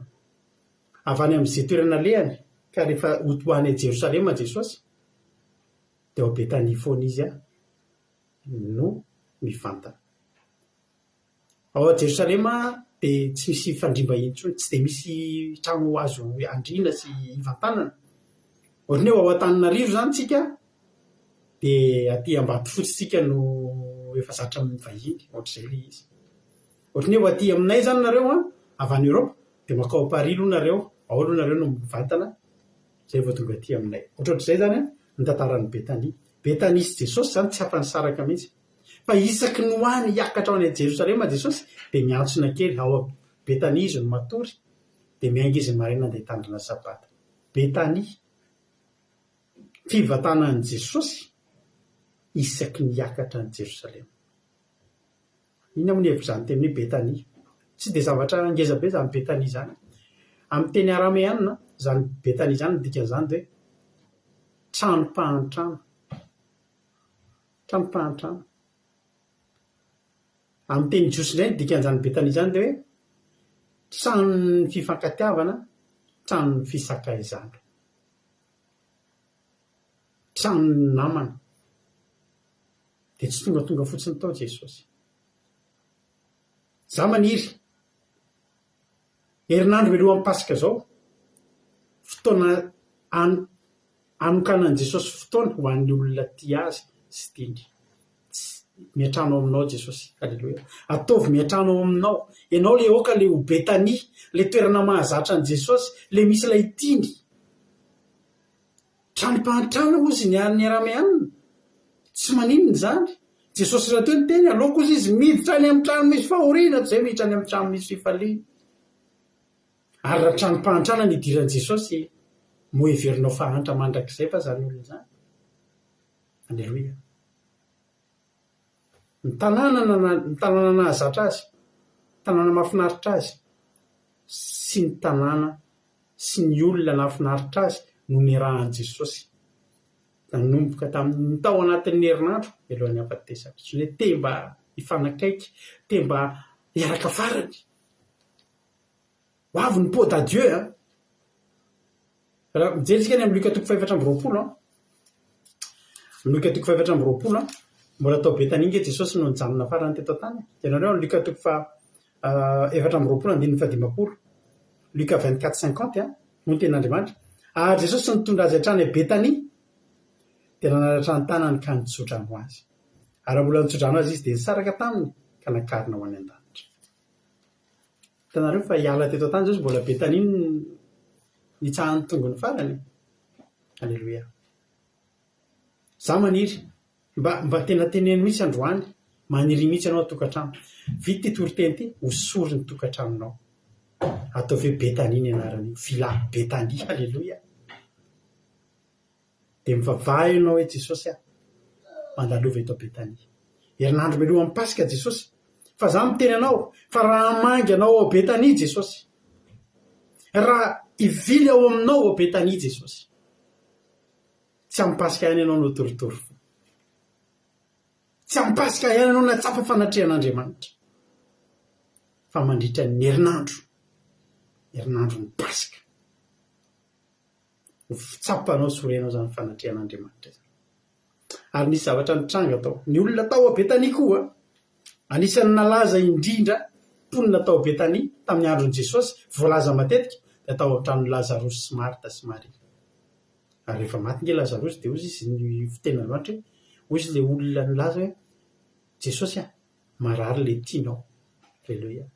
Speaker 4: avy any amin'izay toerana alehany, ka rehefa ho any Jerosalema Jesosy, dia. Dia ao Betania foana izy no mivantana. Ao Jerosalema dia tsy misy fandriam-bahiny intsony, tsy dia misy trano azo andriana sy ivantanana. Ohatran'ny hoe ao Antananarivo izany tsika dia aty Ambatofotsy tsika no efa zatra mivahiny, ohatr'izay ilay izy. Ohatran'ny hoe ho aty aminay izany nareo an, avy any Europe, dia mankao Paris aloha nareo, ao aloha nareo no mivantana, izay vao tonga aty aminay. Ohatrohatr'izay izany an, ny tantaran'i Betania. Betania sy Jesosy izany tsy afa-nisaraka mihitsy. Fa isaky ny ho any hiakatra ho any Jerosalema Jesosy dia miantsona kely, ao Betania izy no matory, dia miainga izy ny maraina handeha hitandrina Sabata. Betania. Fivantanan'i Jesosy isaky ny hiakatra any Jerosalema. Inona moa ny hevitr'izany teny hoe Betania? Tsy dia zavatra ngeza be izany Betania izany. Amin'ny teny arameana, izany Betania izany ny dikan'izany dia hoe tranom-pahantrana. Tranom-pahantrana. Amin'ny teny jiosy indray ny dikan'izany Betania izany dia hoe tranon'ny fifankatiavana, tranon'ny fisakaizana. Tranon'ny namana. Dia tsy tongatonga fotsiny tao Jesosy. Za maniry, herinandro mialohan'ny Paska izao, fotoana an- Anokanan'i Jesosy fotoana ho an'ny olona tia Azy sy tiany. Tsy miantrano ao aminao Jesosy. Aleloia. Ataovy miantrano ao aminao. Ianao le aoka le ho Betania, le toerana mahazatra an'i Jesosy, le misy ilay tiany. Tranom-pahantrana hozy ny an'ny Arameanina. Tsy maninona izany. Jesosy rahateo niteny, aleoko hozy izy miditra any amin'ny trano misy fahoriana toy izay miditra any amin'ny trano misy fifaliana. Ary raha tranom-pahantrana no idiran'i Jesosy, moa heverinao fa hahantra mandrakizay va izany olona izany? Aleloia. Ny tanàna ny tanàna nahazatra azy, tanàna mahafinaritra azy, sy ny tanàna sy ny olona nahafinaritra azy no niarahan'i Jesosy nanomboka tamin'ny tao anatin'ny herinandro mialohan'ny hahafatesany. Izany hoe te mba hifanakaiky, te mba hiaraka farany. Ho avy ny pot d'adieu an! Raha mijery isika any amin'ny Lioka toko fahefatra amby 20 an, Lioka toko fahefatra amby 20 an, mbola tao Betania ange Jesosy no nijanona farany teto an-tany. Ianareo any Lioka toko faha 24 andininy faha-50. Lioka 24 50 an, hoy ny tenin'Andriamanitra. Ary Jesosy nitondra azy hatrany Betania, dia nanaratra ny tanany ka nitsodrano azy. Ary raha mbola nitsodrano azy izy dia nisaraka taminy ka nakarina ho any an-danitra. Hitanareo fa hiala teto an-tany Jesosy mbola Betania no nitsahan'ny tongony farany. Aleloia. Za maniry mba mba tena teneno mihitsy androany, maniria mihitsy ianao tokantrano. Vita ity toriteny ity, hosory ny tokantranonao. Ataovy hoe Betania ny anaran'io, Villa Betania. Aleloia. Dia mivavaha ianao hoe Jesosy a, mandalova eto Betania. Herinandro mialohan'ny Paska Jesosy. Fa za miteny anao fa raha hamangy anao ao Betania Jesosy. Raha hivily ao aminao ao Betania Jesosy. Tsy amin'ny Paska ihany ianao no torotoro fo. Tsy amin'ny Paska ihany ianao nahatsapa fanatrehan'Andriamanitra. Fa mandritra ny herinandro, herinandron'ny Paska. Ho tsapanao sy ho renao izany fanatrehan'Andriamanitra izany. Ary nisy zavatra nitranga tao. Ny olona tao Betania koa, anisan'ny nalaza indrindra mponina tao Betania tamin'ny andron'i Jesosy, voalaza matetika, dia tao an-tranon'i Lazarosy sy Marta sy Maria. Ary rehefa maty nge Lazarosy dia hozy izy ny fitenin'Andriamanitra hoe, hozy ilay olona nilaza hoe, Jesosy a, marary ilay tianao. Aleloia.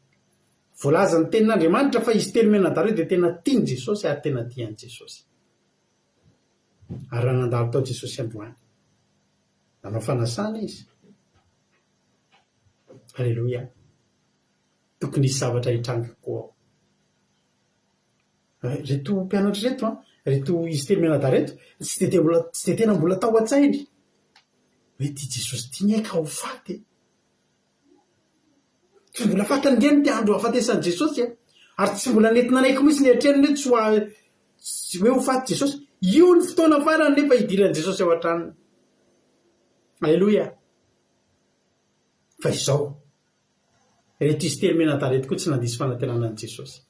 Speaker 4: Voalazan'ny Tenin'Andriamanitra fa izy telo mianadahy ireo dia tena tian'i Jesosy ary tena tia an'i Jesosy. Ary raha nandalo tao Jesosy androany, nanao fanasana izy. Aleloia. Tokony hisy zavatra hitranga koa ao. Ireto mpianatra ireto an, ireto izy telo mianadahy ireto, tsy dia mbola tsy dia tena mbola tao an-tsainy hoe ity Jesosy ity anie ka ho faty e. Tsy mbola fantany nge ny andro hahafatesan'i Jesosy e! Ary tsy mbola nety nanaiky mihitsy ny eritreriny hoe tsy ho tsy hoe ho faty Jesosy. Io ny fotoana farany nefa hidiran'i Jesosy ao an-tranony. Aleloia! Fa izao, ireto izy telo mianadahy ireto koa tsy nandiso fanantenana an'i Jesosy.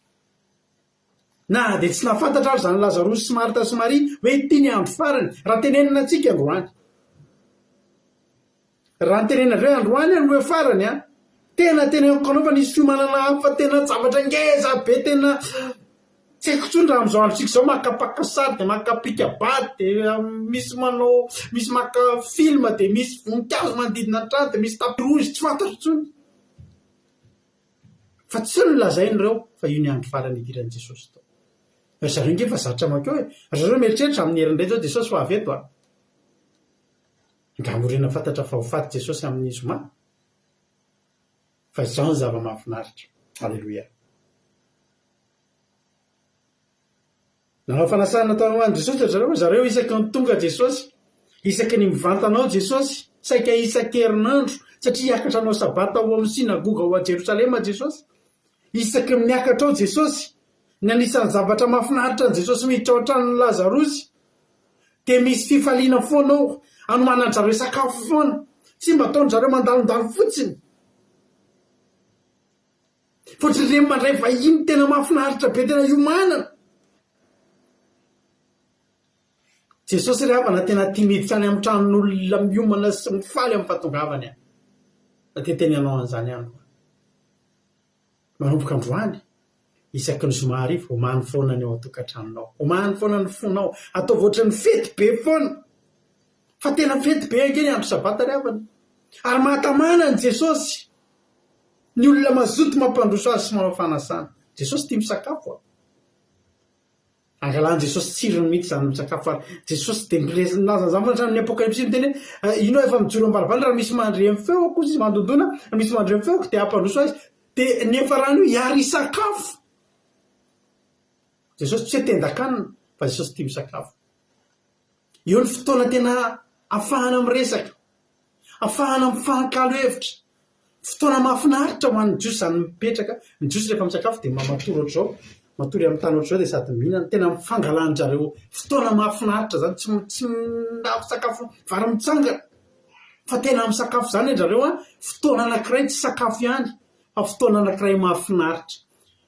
Speaker 4: Na dia tsy nahafantatra ary izany Lazarosy sy Marta sy Maria hoe ity ny andro farany, raha tenenina antsika androany. Raha ny tenenina hoe androany no hoe farany an, tena teneniko anao fa nisy fiomanana hafa tena zavatra ngeza be tena tsy haiko intsony raha amin'izao androntsika izao maka mpaka sary dia maka mpika-bady dia misy manao misy maka film dia misy voninkazo manodidina ny trano dia misy tapis rouge tsy fantatro intsony. Fa tsy io no lazainy ireo fa io ny andro farany hidiran'i Jesosy tao. Ry zareo ange efa zatra mankeo e. Ry zareo mieritreritra amin'ny herin'ny izao Jesosy ho avy eto a. Angaha moa irena fantatra fa ho faty Jesosy amin'ny zoma? Fa izao ny zava-mahafinaritra. Aleloia. Nanao fanasana tao ho an'i Jesosy ry zareo, zareo isaky ny tonga Jesosy, isaky ny mivantana ao Jesosy, saika isan-kerinandro, satria hiakatra hanao sabata ao amin'ny synagoga ao Jerosalema Jesosy. Isaky ny miakatra ao Jesosy, ny anisan'ny zavatra mahafinaritra an'i Jesosy miditra ao an-tranon'i Lazarosy, Dia misy fifaliana foana ao, anomanan-dry zareo sakafo foana, tsy mba ataon-dry zareo mandalondalo fotsiny. Fa ohatran'ireny mandray vahiny tena mahafinaritra be, tena iomanana. Jesosy ry havana tena tia miditra any amin'ny tranon'olona miomana sy mifaly amin'ny fahatongavany. Fa te hiteny anao an'izany ihany koa. Manomboka androany, isaky ny zoma hariva, omano foana ny ao an-tokantranonao. Omano foana ny fonao. Ataovy ohatran'ny fety be foana. Fa tena fety be ange ny andro sabata ry havana. Ary mahatamana an'i Jesosy ny olona mazoto mampandroso azy sy manao fanasana. Jesosy tia misakafo a. Angalan'i Jesosy tsirony mihitsy izany misakafo ary Jesosy dia miresaka milaza an'izany foana hatramin'ny Apokalypsy miteny hoe eh, ino efa mijoro am-baravarana raha misy mandre ny feoko izy mandondona raha misy mandre ny feoko dia hampandroso azy dia ny niafarany io hiary hisakafo. Jesosy tsy hoe tendan-kanina fa Jesosy tia misakafo. Eo ny fotoana tena afahana miresaka, afahana mifankalo hevitra. Fotoana mahafinaritra ho an'ny Jiosy izany mipetraka. Ny Jiosy rehefa misakafo dia matory ohatr'izao, matory amin'ny tany ohatr'izao dia sady mihinana. Tena mifangalan-dry zareo fotoana mahafinaritra izany, tsy tsy misakafo vary mitsangana fa tena misakafo izany ry zareo an, fotoana anankiray tsy sakafo ihany fa fotoana anankiray mahafinaritra.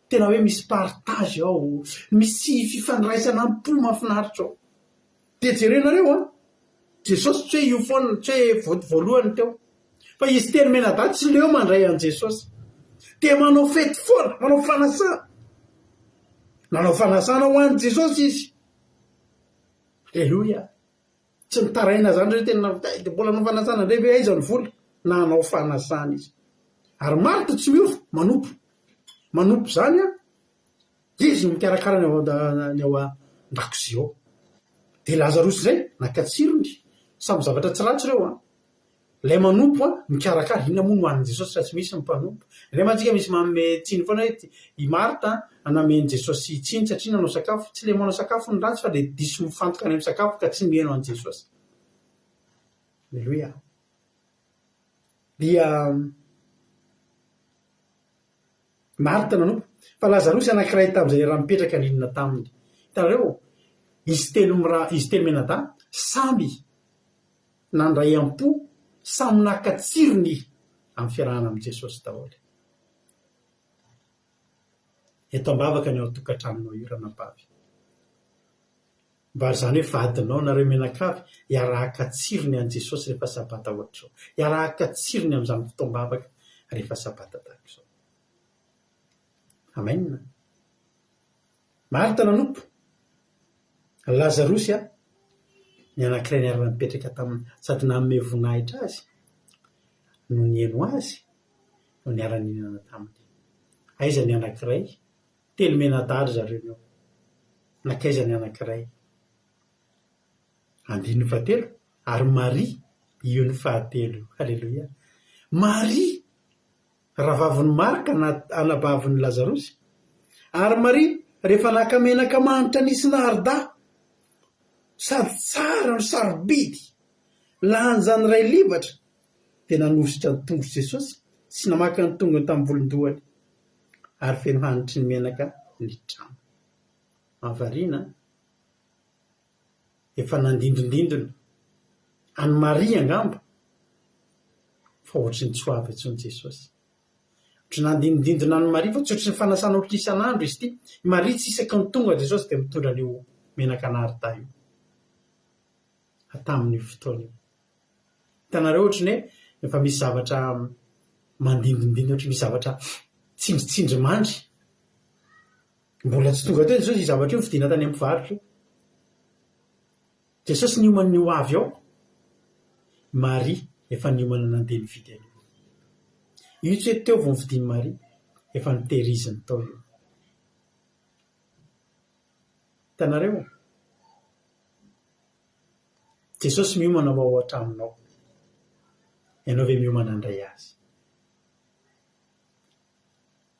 Speaker 4: Tena hoe misy partage ao, misy fifandraisana am-po mahafinaritra ao. Dia jerenareo an! Jesosy tsy hoe io foana, tsy hoe vao voalohany teo. Fa izy telo mianadahy tsy leo mandray an'i Jesosy. Dia manao fety foana, manao fanasana. Nanao fanasana ho an'i Jesosy izy. Aleloia. Tsy nitaraina zany reo tena dia mbola hanao fanasana indray ve aiza ny vola? Nanao fanasana izy. Ary Martha tsy miova, manompo. Manompo izany an, Izy no mikarakara ny ao ny ao an-dakozia ao. Dia Lazarosy indray naka tsirony. Samy zavatra tsy ratsy ireo an. Ilay manompo an, mikarakara. Inona moa no hanin'i Jesosy raha tsy misy ny mpanompo? Indray mantsy ange misy manome tsiny foana hoe i Marta nanome an'i Jesosy tsiny satria nanao sakafo. Tsy ilay manao sakafo no ratsy fa ilay diso mifantoka any amin'ny sakafo ka tsy miheno an'i Jesosy. Aleloia. Dia Marta nanompo, fa Lazarosy anankiray tamin'izay niara-nipetraka nihinana taminy. Hitanareo, izy telo mira, izy telo mianadahy, samy nandray am-po, samy naka tsirony amin'ny fiarahana amin'i Jesosy daholo. Eto am-bavaka ny ao an-tokantranonao io ranabavy. Mba izany hoe vadinao nareo mianakavy hiarahaka tsirony an'i Jesosy rehefa sabata ohatr'izao. Hiarahaka tsirony amin'izany fotoam-bavaka rehefa sabata tahaka izao. Amen. Marta nanompo. Lazarosy ny anankiray niara-nipetraka taminy sady nanome voninahitra azy no nihaino azy no niara-nihinana taminy. Aiza ny anankiray? Telo mianadahy ry zareo ireo. Nankaiza ny anankiray? Andininy fahatelo, ary Maria, io ny fahatelo io. Haleloia. Maria, rahavavin'i Marka na anabavin'i Lazarosy. Ary Maria, rehefa naka menaka manitra nisy narda, sady tsara no sarobidy, lanjany iray libatra, dia nanositra ny tongotr'i Jesosy sy namaka ny tongony tamin'ny volon-dohany. ary feno hanitry ny menaka ny trano. Mahavariana an! Efa nandindondindona an'i Maria angamba fa ohatry ny tsy ho avy intsony Jesosy. Ohatry ny nandindondindona an'i Maria fa tsy ohatry ny fanasana ohatry ny isan'andro izy ity. I Maria tsy isaky ny tonga Jesosy dia mitondra an'io menaka narda io. Tamin'io fotoana io. Hitanareo ohatry ny hoe. Efa misy zavatra mandindindindy ohatry misy zavatra tsindritsindry mandry. Mbola tsy tonga teo Jesosy io zavatra io novidiana tany amin'ny mpivarotra io. Jesosy niomana ny ho avy ao. Maria efa niomana nandeha nividy an'io. Io tsy hoe teo vao novidian'i Maria, efa notehiriziny tao io. Hitanareo? Jesosy miomana ho ao an-tranonao. Ianao ve miomana handray Azy?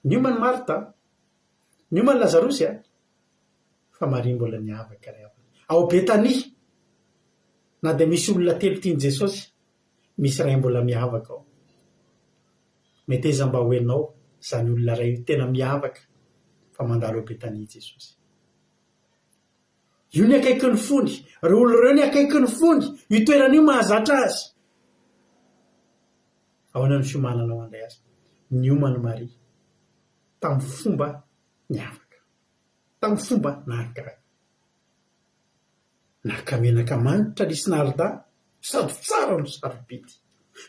Speaker 4: Niomana Marta, niomana Lazarosy a! Fa Maria mbola niavaka ry havana. Ao Betania, na dia misy olona telo tian'i Jesosy, misy iray mbola miavaka ao. Meteza mba ho ianao izany olona iray io tena miavaka fa mandalo ao Betania Jesosy. Io ny akaikin'ny fony, ireo olona ireo ny akaikin'ny fony, io toerana io mahazatra azy. Ahoana ny fiomananao handray azy? Niomana Maria tamin'ny fomba niavaka, tamin'ny fomba nahagaga. Naka menaka manitra lisnarda sady tsara no sarobidy.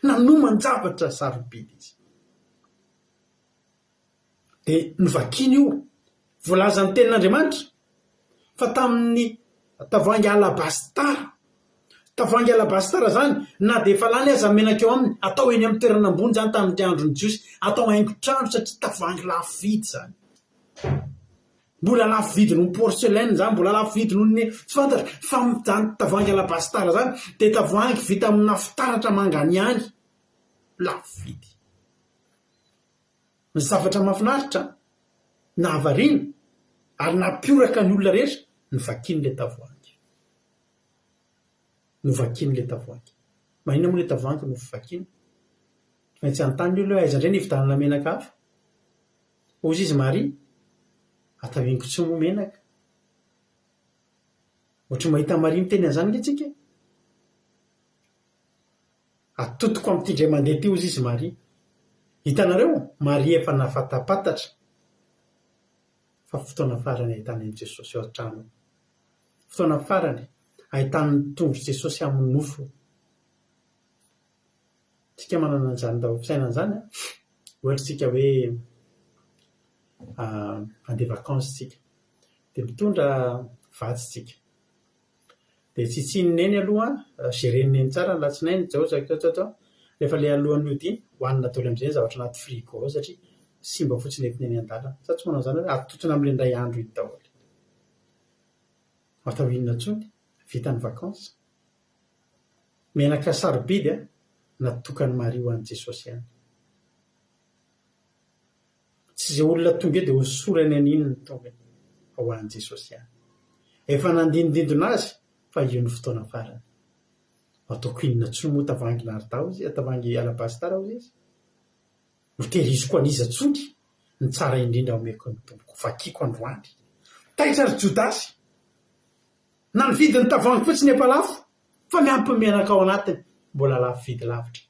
Speaker 4: Nanoman-javatra sarobidy izy. Dia novakiny io. Voalazan'ny Tenin'Andriamanitra fa tamin'ny tavoahangy alabastara, tavoahangy alabastara izany, na dia efa lany aza ny menaka eo aminy, atao eny amin'ny toerana ambony izany tamin'ny andron'ny Jiosy, atao haingon-trano satria tavoahangy lafo vidy izany. Mbola lafo vidy noho ny porcelaine izany, mbola lafo vidy noho ny tsy fantatro, fa izany tavoahangy alabastara izany dia tavoahangy vita amina fitaratra manganihany, lafo vidy. Ny zavatra mahafinaritra, nahavariana ary nampioraka ny olona rehetra, novakiany ilay tavoahangy. Novakiany ilay tavoahangy. Maninona moa ilay tavoahangy no vakiana? Tsy maintsy hanontany ny olona hoe aiza indray ny hividianana menaka hafa? Hozy izy Maria, Atao inona intsony moa menaka? Ohatry ny mahita an'i Maria miteny an'izany ange tsika e! Atodiko amin'ity indray mandeha ity hozy izy Maria. Hitanareo? Maria efa nahafatapatatra fa fotoana farany ahitany an'i Jesosy ao an-trano. Fotoana farany ahitany ny tongotr'i Jesosy amin'ny nofo. Tsika manana an'izany fisainana izany an. Ohatra tsika hoe handeha vacances tsika. Dia mitondra vatsy tsika. Dia tsitsin'i Neny aloha, gérer-n'i Neny tsara ny alatsinainy, zao zao zao zao zao. Rehefa ilay alohan'ny hody iny, hohanina daholo amin'izay ny zavatra anaty frigo ao satria simba fotsiny entina eny an-dalana. Sa tsy manao an'izany nareo? Atontona amin'ilay indray andro iny daholo. Atao inona intsony? Vita ny vacances. Menaka sarobidy an, natokan'i Maria ho an'i Jesosy ihany. Tsy izay olona tonga eo dia hosorany an'iny ny tongony fa ho an'i Jesosy ihany. Efa nandindindona azy fa io no fotoana farany. Ataoko inona intsony moa tavoahangy lardao izy, tavoahangy alabastara hozy izy? Hotehiriziko an'iza intsony? Ny tsara indrindra omeko ny Tompoko. Vakiko androany. Taitra ry Jodasy! Na ny vidin'ny tavoahangy fotsiny efa lafo fa miampy ny menaka ao anatiny mbola lafo vidy lavitra.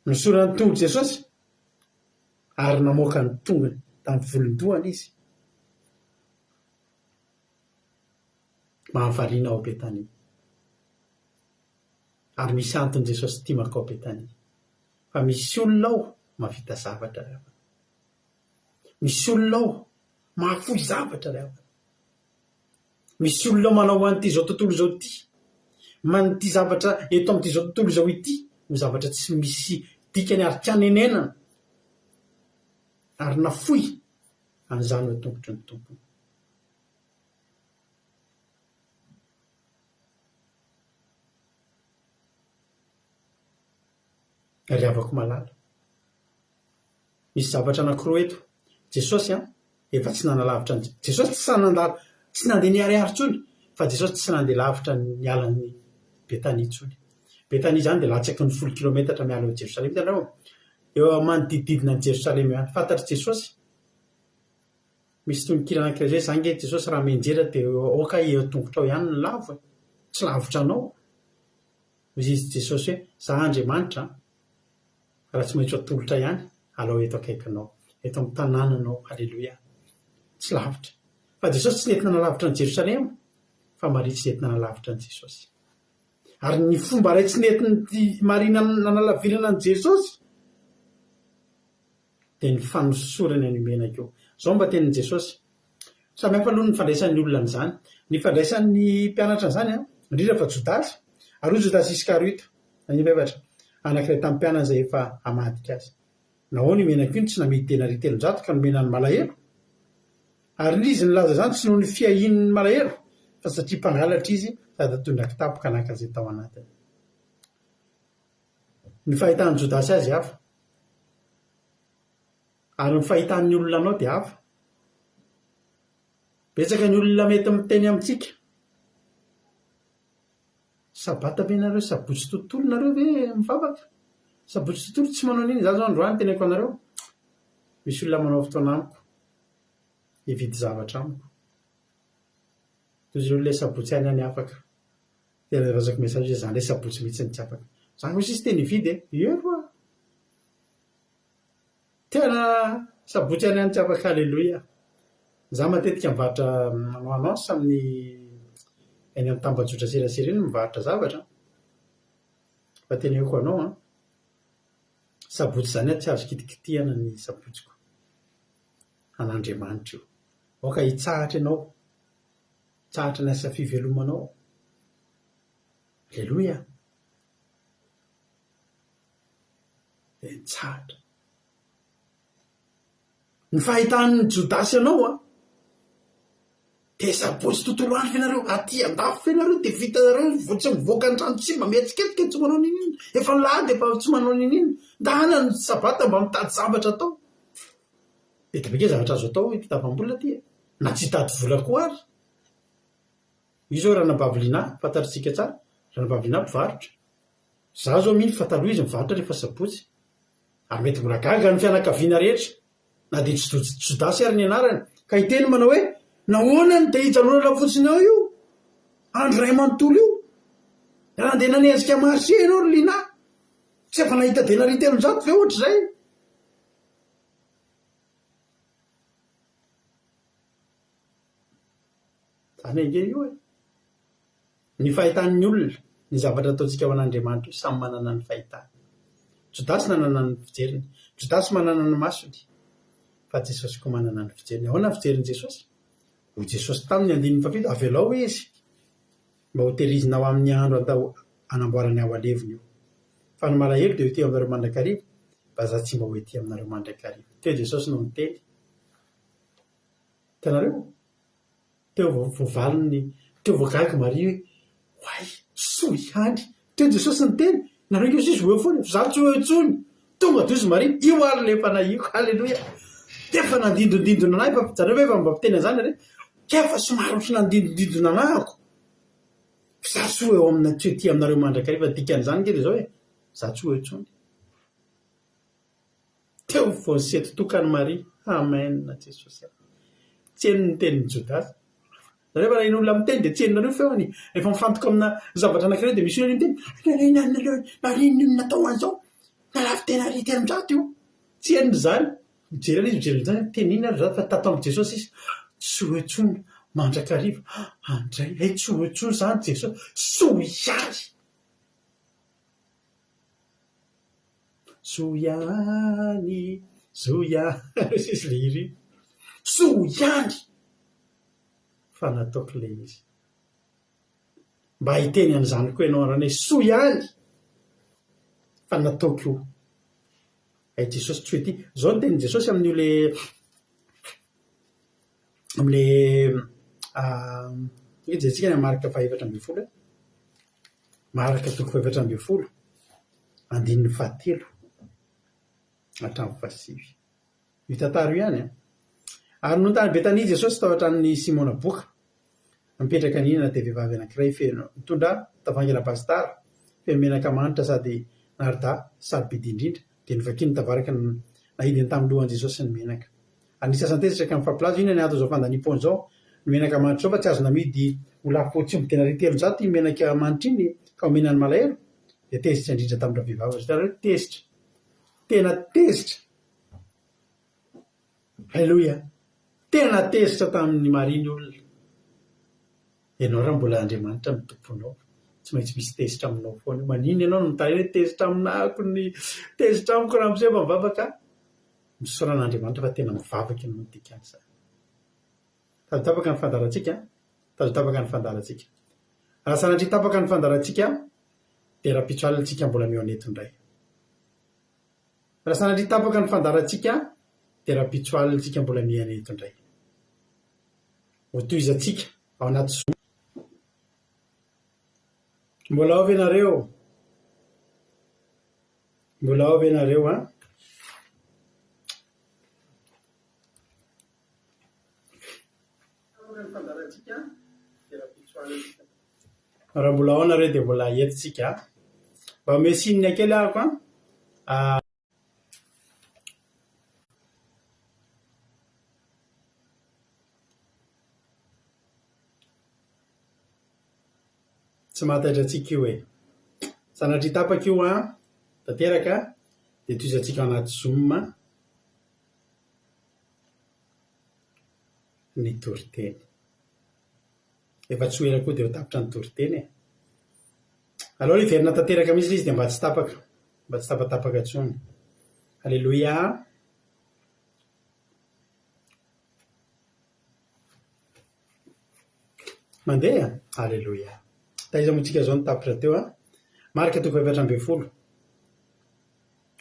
Speaker 4: Nosorany tongotr'i Jesosy ary namoaka ny tongony tamin'ny volon-dohany izy. Mahavariana ao Betania. Ary misy antony Jesosy tia mankao Betania. Fa misy olona ao mahavita zavatra ry havana. Misy olona ao mahafoy zavatra ry havana. Misy olona manao an'ity izao tontolo izao ity, man'ity zavatra eto amin'ity izao tontolo izao ity ho zavatra tsy misy dikany ary tsy anenenana ary nafoy an'izany ho tongotry ny Tompony. Ry havako malala, Misy zavatra anankiroa eto. Jesosy an, efa tsy nanalavitra an'i Jesosy tsy sahy nandalo, tsy nandeha niharihary intsony, fa Jesosy tsy nandeha lavitra niala an'i Betania intsony. Betania izany dia latsaky ny folo kilometatra miala eo Jerosalema. Hitanareo? Eo manodidididina an'i Jerosalema eo ihany. Fantatr'i Jesosy. Misy tononkira anankiray izay, za nge Jesosy raha mianjera dia aoka eo an-tongotrao ihany ny lavo e. Tsy lavitra anao. Hoy izy Jesosy hoe, za Andriamanitra an. Raha tsy maintsy ho atolotra ihany, alao eto akaikinao, eto amin'ny tanànanao. Haleloia! Tsy lavitra. Fa Jesosy tsy nety nanalavitra an'i Jerosalema, Fa Maria tsy nety nanalavitra an'i Jesosy. Ary ny fomba iray tsy nentin'i Maria nanalavirana an'i Jesosy dia ny fanosorany an'io menaka io. Izao mba tenin'i Jesosy. Samy hafa aloha ny fandraisan'ny olona an'izany. Ny fandraisan'ny mpianatra an'izany, indrindra fa Jodasy, ary hoy Jodasy Iskariota, andiany fahefatra, anankiray tamin'ny mpianany izay efa hamadika azy. Nahoana io menaka io no tsy namidy denaria 300 ka nomena ny malahelo? Ary izy nilaza izany tsy noho ny fiahiany ny malahelo, fa satria mpangalatra izy sady nitondra kitapo ka naka izay tao anatiny. Ny fahitan'i Jodasy azy hafa, ary ny fahitan'ny olona anao dia hafa. Betsaka ny olona mety miteny amintsika. Sabata ve nareo, sabotsy tontolo nareo ve mivavaka? Sabotsy tontolo tsy manao an'iny, za zao androany teneniko anareo, misy olona manao fotoana amiko, hividy zavatra amiko. Toy izay olona sabotsy any any afaka. Dia nalefasako message hoe za ndray sabotsy mihitsy no tsy afaka. Za kosa izy tena hividy e! Ie roa! Tena sabotsy any any tsy afaka Aleloia! Za matetika mivarotra manao annonce amin'ny eny amin'ny tambajotra serasera eny mivarotra zavatra an! Fa teneniko anao an, sabotsy izany aho tsy azo kitikitihana ny sabotsiko. An'Andriamanitra io. Aoka hitsahatra ianao. Tsahatra ny asa fivelomanao. Aleloia! Dia nitsahatra. Ny fahitan'i Jodasy anao an, dia sabotsy tontolo andro ve nareo, aty andafy ve nareo dia vitanareo vao tsy mivoaka ny trano tsy mba mihetsiketsika tsy manao n'inon'inona, efa ny lahady efa tsy manao n'inon'inona, ndana ny sabata mba mitady zavatra atao. Be dia be ange zavatra azo atao hitadiavam-bola aty e! Na tsy hitady vola koa ary. Io izao Ranabavy Lina, fantatr'tsika tsara, Ranabavy Lina mpivarotra. Za zao mino fa taloha izy mivarotra rehefa sabotsy. Ary mety mbola gaga ny fianakaviana rehetra, na dia tsy Jodasy ary ny anarany, ka hiteny manao hoe, Nahoana no dia hijanonana fotsiny ao io andro iray manontolo io? Raha nandeha nanenjika marché ianao ry Lina, tsy efa nahita denaria 300 ve ohatr'izay? Izany ange io e! Ny fahitan'ny olona ny zavatra ataontsika ho an'Andriamanitra io, samy manana ny fahitany. Jodasy nanana ny fijeriny, Jodasy manana ny masony, fa Jesosy koa manana ny fijeriny. Ahoana ny fijerin'i Jesosy? Hoy Jesosy taminy, andininy fahafito, Avelao izy mba hotehirizina ho amin'ny andro atao hanamboarany ao halevina io. Fa ny malahelo dia ho ety aminareo mandrakariva, fa izaho tsy mba ho ety aminareo mandrakariva. Teo Jesosy no niteny. Hitanareo? Teo vao voavaliny, teo vao gaga Maria hoe, Oay, soa ihany! Teo Jesosy niteny, nareo ange hozy izy ho eo foana, fa izaho tsy ho eo intsony. Tonga dia hozy Maria, io ary ilay efa nahiko, haleloia! Dia efa nandindondindona an'ahy, efa, zareo ve efa mba mpiteny an'izany nareo? Kay efa somary ohatry ny nandindondindona an'ahy ako. Fa izaho tsy ho eo amina, tsy ho ety aminareo mandrakariva, dikan'izany ange dia izao e, izaho tsy ho eo intsony. Teo vao nisento tokan'i Maria. Amen Jesosy a. Tsy heno ny tenin'i Jodasy. Nareo efa naheno olona miteny dia tsy henonareo ny feony. Rehefa mifantoka amina zavatra anankiray dia misy olona miteny, Nareo inona natao an'izao? Nalafo tena ary 300 io. Tsy henony izany. Mijery an'izy mijery an'izany, miteny inona ary izany fa tato amin'i Jesosy izy. Tsy ho eo intsony mandrakariva. Andray, hay tsy ho eo intsony izany Jesosy. Soa ihany. Soa ihany, soa ihany, hoy izy ilay hira iny. Soa ihany fa nataoko ilay izy. Mba hiteny an'izany koa ianao androany hoe soa ihany fa nataoko io. Hay Jesosy tsy ho ety. Izao ny tenin'i Jesosy amin'io le amin'ilay jerentsika ny Marka faha 14 e. Marka toko faha 14, andininy fahatelo hatramin'ny fahasivy. Io tantara io ihany an. Ary nony tany Betania Jesosy tao an-tranon'i Simona boka, nipetraka nihinana dia vehivavy anankiray feno nitondra tavoahangy alabastara feno menaka manitra sady narda sarobidy indrindra, dia novakiny tavaraka nahidiny tamin'ny lohan'i Jesosy ny menaka. Ary ny sasany tezitra ka nifampilaza, Inona ny anton'izao fandaniam-poana izao? Ny menaka manitra izao fa tsy azo namidy ho lafo tsy omby denaria 300 iny menaka manitra iny ka omena ny malahelo? Dia tezitra indrindra tamin-dravehivavy izy. Hitanareo? Tezitra. Tena tezitra. Aleloia. Tena tezitra tamin'i Maria ny olona. Ianao raha mbola Andriamanitra no tomponao, tsy maintsy misy tezitra aminao foana eo. Maninona ianao no mitaraina hoe tezitra aminako ny, tezitra amiko ramose fa mivavaka? Misaora an'Andriamanitra fa tena mivavaka ianao no dikan'izany. Sady tapaka ny fandaharantsika, sady tapaka ny fandaharantsika. Raha sanatria tapaka ny fandaharantsika dia rahampitso alina tsika mbola mihaona eto indray. Raha sanatria tapaka ny fandaharantsika dia rahampitso alina tsika mbola mihaona eto indray. Hotohizantsika ao anaty Zoom. Mbola ao ve nareo? Mbola ao ve nareo an? Raha mbola ao nareo dia mbola eto tsika. Mba omeo signe kely ahako an. Tsy mahataitra antsika io e. Sanatria tapaka io an, tanteraka, dia tohizantsika ao anaty zoom ny toriteny. Efa tsy ho ela koa dia ho tapitra ny toriteny e. Aleo hiverina tanteraka mihitsy ilay izy dia mba tsy tapaka, mba tsy tapatapaka intsony. Aleloia. Mandeha? Aleloia. Taiza moa tsika izao no tapitra teo a? Marka toko 14.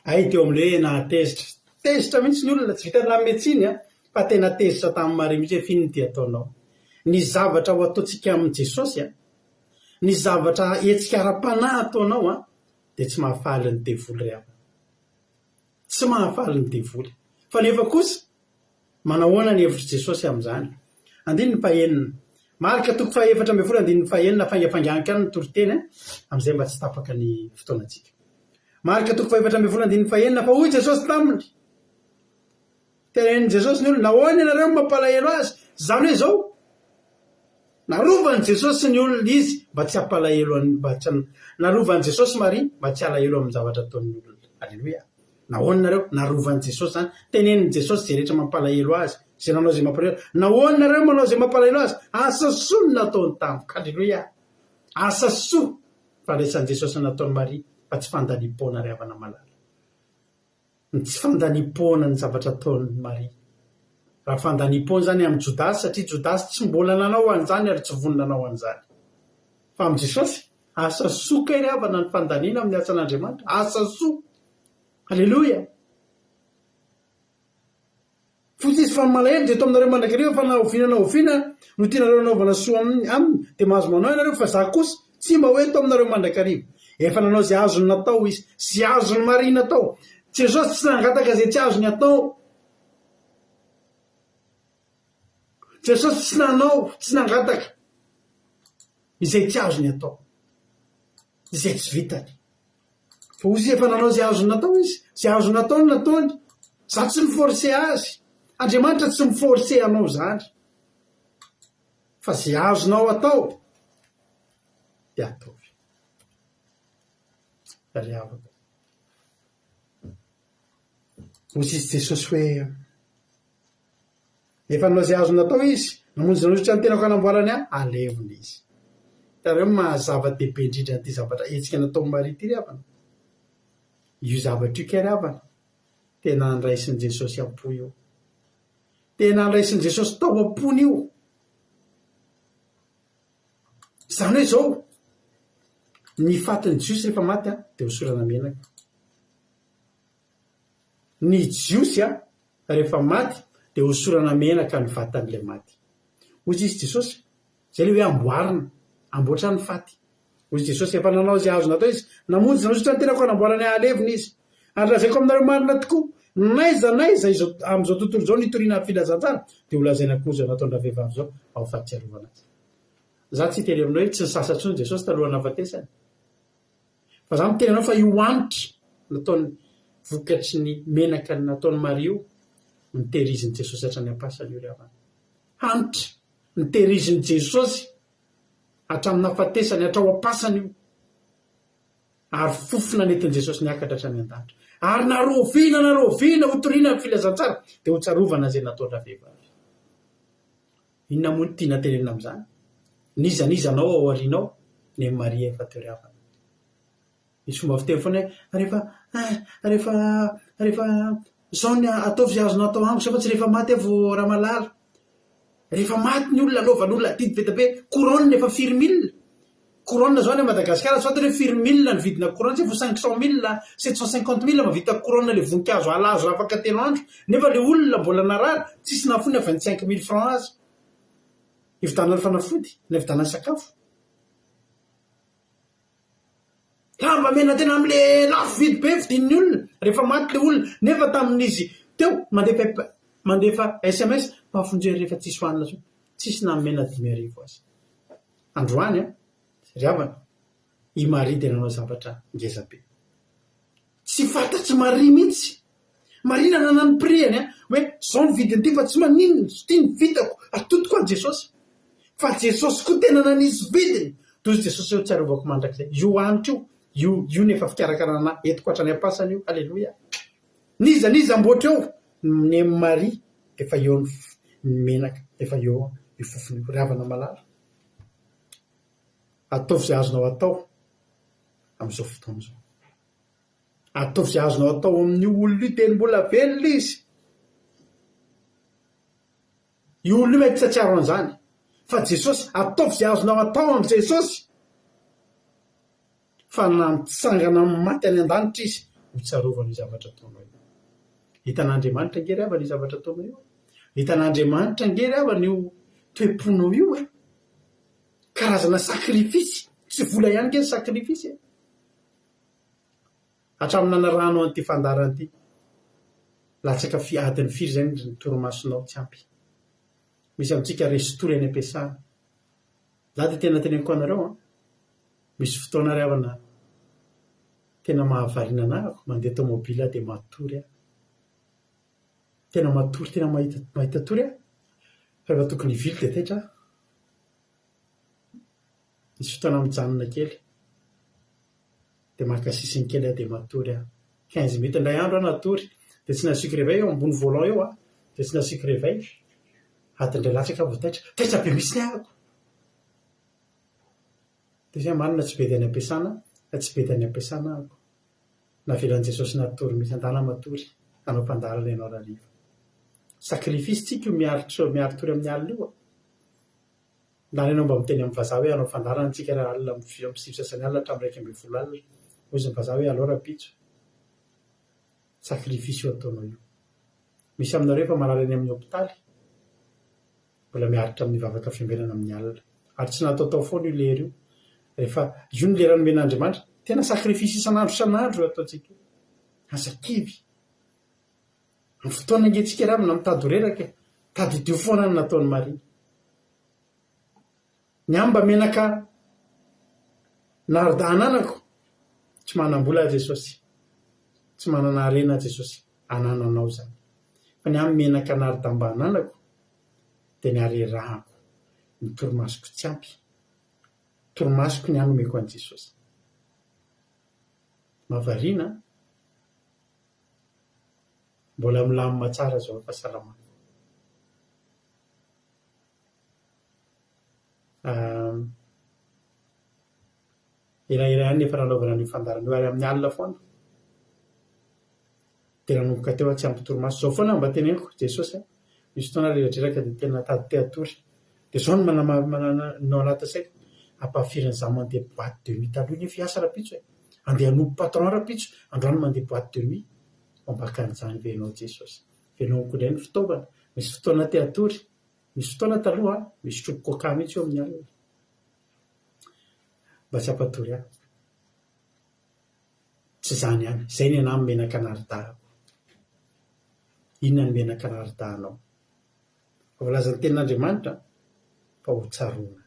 Speaker 4: Hay teo amin'ilay hoe nahatezitra. Tezitra mihitsy ny olona, tsy vitan'ny nanome tsiny a, fa tena tezitra tamin'i Maria mihitsy hoe f'inona ity ataonao. Ny zavatra ho ataontsika amin'i Jesosy a, ny zavatra hetsika ara-panahy ataonao a, dia tsy mahafaly ny devoly ry havana. Tsy mahafaly ny devoly. Fa nefa kosa, manahoana ny hevitr'i Jesosy amin'izany? Andininy fahenina. Marka toko fahaefatra ambin'ny folo andininy fahenina, faingafainganiko ihany ny toriteny amin'izay mba tsy tapaka ny fotoanantsika. Marka toko fahefatra ambin'ny folo andininy fahenina, fa hoy Jesosy taminy, tenenin'i Jesosy ny olona, nahoana ianareo no mampalahelo azy? Izany hoe izao, narovan'i Jesosy ny olona izy mba tsy hampalahelo an'ny, mba tsy, narovan'i Jesosy Maria mba tsy halahelo amin'ny zavatra ataon'ny olona. Aleloia. Nahoana nareo? Narovan'i Jesosy izany. Tenenin'i Jesosy izay rehetra mampalahelo azy, izay nanao izay mampalahelo. Nahoana nareo manao izay mampalahelo azy? Asa soa no nataony tamiko. Aleloia. Asa soa. Fandraisan'i Jesosy ny nataon'i Maria fa tsy fandaniam-poana ry havana malala. Ny tsy fandaniam-poana ny zavatra ataon'i Maria. Raha fandaniam-poana izany amin'i Jodasy satria Jodasy tsy mbola nanao an'izany ary tsy vonona hanao an'izany. Fa amin'i Jesosy, asa soa kay ry havana ny fandaniana amin'ny asan'Andriamanitra. Asa soa. Aleloia. Fotsy izy fa ny malahelo dia eto aminareo mandrakariva fa na oviana na oviana no tianareo hanaovana soa aminy aminy dia mahazo manao ianareo fa za kosa tsy mba ho eto aminareo mandrakariva. Efa nanao izay azony natao izy, izay azon'i Maria natao. Jesosy tsy nangataka izay tsy azony atao. Jesosy tsy nanao, tsy nangataka izay tsy azony atao, izay tsy vitany. Fa ozy efa nanao izay azony natao izy, izay azony natao no nataony. Za tsy mi-forcer azy. Andriamanitra tsy mi-forcer anao izany. Fa izay azonao atao dia ataovy. Ry havako. Hoy izy Jesosy hoe Efa nanao izay azony natao izy, namonjy nanolotra ny tenako hanamboarany ahy, alevina izy. Hitanareo ny maha zava-dehibe indrindra an'ity zavatra hetsika nataon'i Maria ity ry havana? Io zavatra io kay ry havana, tena andraisin'i Jesosy am-po io. Tena andraisin'i Jesosy tao am-pony io. Izany hoe izao, ny fatin'ny Jiosy rehefa maty dia hosorana menaka. Ny Jiosy rehefa maty dia hosorana menaka ny vatan'ilay maty. Hoy izy Jesosy, izay ilay hoe amboarina, amboatra ny faty. Hoy Jesosy, efa nanao izay azo natao izy, namonjy nanosotra ny tenako hanamboarany ahalevona izy. Ary lazaiko aminareo marina tokoa, n'aiza n'aiza izao amin'izao tontolo izao nitoriana ny filazantsara, dia holazaina koa izao nataon-dravehivavy izao mba ho fahatsiarovana azy. Za tsy hiteny aminao hoe tsy nisasa intsony Jesosy talohan'ny nahafatesany. Fa za miteny anao fa io hanitra nataony vokatry ny menaka nataon'i Maria io notehirizin'i Jesosy hatrany am-pasana io ry havana. Hanitra notehirizin'i Jesosy hatramin'ny nahafatesany hatrao am-pasana io. Ary fofona nentin'i Jesosy niakatra hatrany an-danitra. Ary na rahoviana na rahoviana hotorina ny filazantsara dia hotsarovana izay nataon-dravehivavy. Inona moa no tiana tenenina amin'izany? N'iza n'iza anao ao aoriana ao, Neny Maria efa teo ry havana. Misy fomba fiteny foana hoe rehefa eh, rehefa rehefa izao ny ataovy izay azonao atao amiko izao fa tsy rehefa maty aho vao Ramalala. Rehefa maty ny olona anaovan'olona adidy be dia be, couronne efa firy mille? Couronne izao any Madagasikara tsy fantatra hoe firy mille ny vidina couronne, tsy haiko 500 mille, 750 mille mahavita couronne ilay voninkazo halazo afaka telo andro, nefa ilay olona mbola narary tsisy nahafoy na 25 mille francs aza hividianana fanafody na hividianana sakafo. Lamba mena tena amle lafo vidy be vidian'ny olona rehefa maty le olona nefa tamin'izy teo mandefa mandefa sms mba vonjeo rehefa tsisy hohanina intsony tsisy nanome na 5000 aza. Androany an, ry havana, i Maria dia nanao zavatra ngeza be. Tsy fantatr'i Maria mihitsy. Maria nanana ny prix-ny an, hoe zao ny vidin'ity fa tsy maninona, ity ny vitako, atodiko an'i Jesosy. Fa Jesosy koa tena nanisy vidiny. Toy izy Jesosy hoe tsarovako mandrakizay. Io hanitra io, io, io ny efa fikarakarana anahy, entiko hatrany am-pasana io. Aleloia. N'iza n'iza amboatra eo, ny an'i Maria efa eo ny menaka, efa eo io fofona io. Ry havana malala, ataovy izay azonao atao amin'izao fotoana izao. Ataovy izay azonao atao amin'io olona io teny mbola velona izy. Io olona io mety tsy hahatsiaro an'izany. Fa Jesosy, ataovy izay azonao atao amin'i Jesosy. Fa na mitsangana amin'ny maty any an-danitra izy, ho tsarovany io zavatra ataonao io. Hitan'Andriamanitra ange ry havana io zavatra ataonao io. Hitan'Andriamanitra ange ry havana io toe-ponao io e. Karazana sacrifice, tsy vola ihany ange ny sacrifice e. Hatramin'ny nanarahanao an'ity fandaharana ity, latsaka fi adiny firy izay ny torimasonao tsy ampy. Misy amintsika resin-tory any am-piasana. Za dia tena teneniko anareo an, misy fotoana ry havana tena mahavariana anah, mandeha tomobile aho dia matory aho. Tena matory, tena mahita mahita tory aho. Fa rehefa tokony hivily dia taitra aho. Misy fotoana mijanona kely dia maka sisiny kely aho dia matory aho. Quinze minutes. Indray andro aho natory dia tsy nasiako réveil eo ambony volant eo aho dia tsy nasiako réveil. Adiny iray latsaka aho vao taitra. Taitra be mihitsy ny ahako. Dia izay marina tsy bedy any am-piasana fa tsy bedy any am-piasana ahako. Navelan'i Jesosy natory mihitsy. Andana matory, hanao fandaharana ianao rahariva. Sacrifice tsika io miaritra miari-tory amin'ny alina io a. Ndana ianao mba miteny amin'ny vazaha hoe hanao fandaharana tsika raha alina amin'ny amin'ny sivy sasany alina hatramin'ny 11 alina. Hoy izy ny vazaha hoe alao rahampitso. Sacrifice io ataonao io. Misy aminareo efa marary any amin'ny hopitaly, mbola miaritra amin'ny vavaka fiambenana amin'ny alina. Ary tsy nataotao foana io lera io. Rehefa io no lera nomen'Andriamanitra. Tena sacrifice isan'andro isan'andro io ataontsika io. Aza kivy. Amin'ny fotoana ange tsika ry havana mitady ho reraka e. Tadidio foana ny nataon'i Maria. Ny ahy mba menaka narda ananako. Tsy manam-bola aho Jesosy. Tsy manana harena aho Jesosy. Anananao izany. Fa ny ahy menaka narda mba ananako dia ny harerahako, ny torimasoko tsy ampy. Torimasoko ny ahy nomeko an'i Jesosy. Mahavariana an! Mbola milamina tsara izao ny fahasalamana. Elaela ihany nefa nanaovana an'io fandaharana io ary amin'ny alina foana. Dia nanomboka teo aho tsy ampy torimaso. Izao foana no mba teneniko, Jesosy a, misy fotoana aho reradreraka dia tena tady te hatory. Dia izao no no ao anatin'ny saiko, ampahafirin'ny izaho mandeha boite de nuit taloha nefa hiasa rahampitso e. Andeha hanompo patron rahampitso, androany mandeha boite de nuit. Mba an'izany ve ianao Jesosy? Velomiko indray ny fitaovana. Misy fotoana te hatory. Misy fotoana taloha misotroko coca mihitsy eo amin'ny alina. Mba tsy hampatory ahy. Tsy izany ihany. Izay ny anah menaka anaridahako. Inona ny menaka anaridahanao? Fa voalazan'ny tenin'Andriamanitra fa ho tsaroana.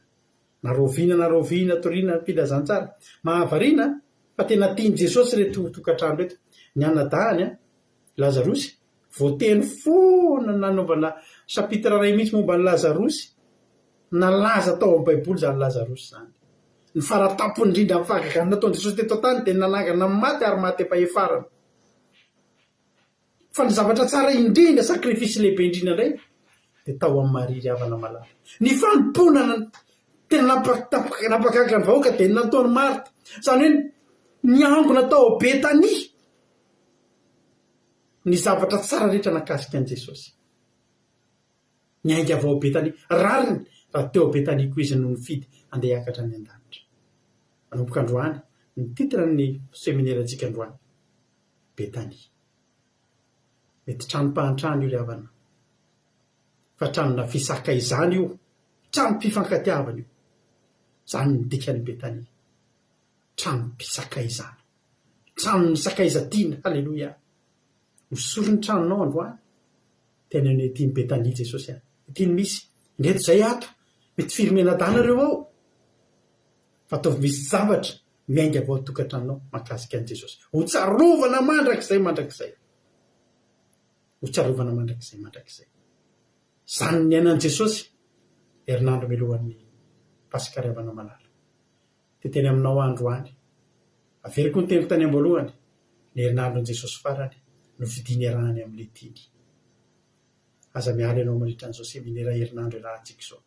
Speaker 4: Na rahoviana na rahoviana toriana ny filazantsara. Mahavariana fa tena tian'i Jesosy ireto tokantrano ireto. Ny anadahiny, Lazarosy, voateny foana nanaovana chapitre iray mihitsy momba an'i Lazarosy. Nalaza tao amin'ny Baiboly izany Lazarosy izany. Ny faratampony indrindra amin'ny fahagagana nataon'i Jesosy teto an-tany dia ny nanangana ny maty ary maty efa hefarana. Fa ny zavatra tsara indrindra, sacrifice lehibe indrindra indray, dia tao amin'i Maria ry havana malala. Ny fanompoana ny. Tena nampagaga ny vahoaka dia ny nataon'i Marta. Izany hoe niangona tao Betania ny zavatra tsara rehetra nahakasika an'i Jesosy. Niainga avy ao Betania. Rariny raha teo Betania koa izy no nifidy handeha hiakatra any an-danitra. Manomboka androany ny titre ny seminera-ntsika androany. Betania. Mety tranom-pahantrana io ry havana. Fa tranona fisakaizana io. Tranom-pifankatiavana io. Izany no dikan'ny Betania. Tranom-pisakaizana. Tranon'ny sakaiza tiana. Haleloia. Hosory ny tranonao androany. Teneno hoe ity ny Betania Jesosy a. Ity ny misy. Indreto izay ato. Mety firy mianadahy nareo ao. Fa ataovy misy zavatra miainga avy ao an-tokantranonao mahakasika an'i Jesosy. Ho tsarovana mandrakizay mandrakizay. Ho tsarovana mandrakizay mandrakizay. Izany no niainan'i Jesosy herinandro mialohan'ny Paska ry havana malala. Te teny aminao aho androany. Averiko ny teniko tany am-boalohany, ny herinandron'i Jesosy farany no fidiny iarahany amin'ilay tiany. Aza miala ianao mandritra an'izao seminera herinandro iarahantsika izao.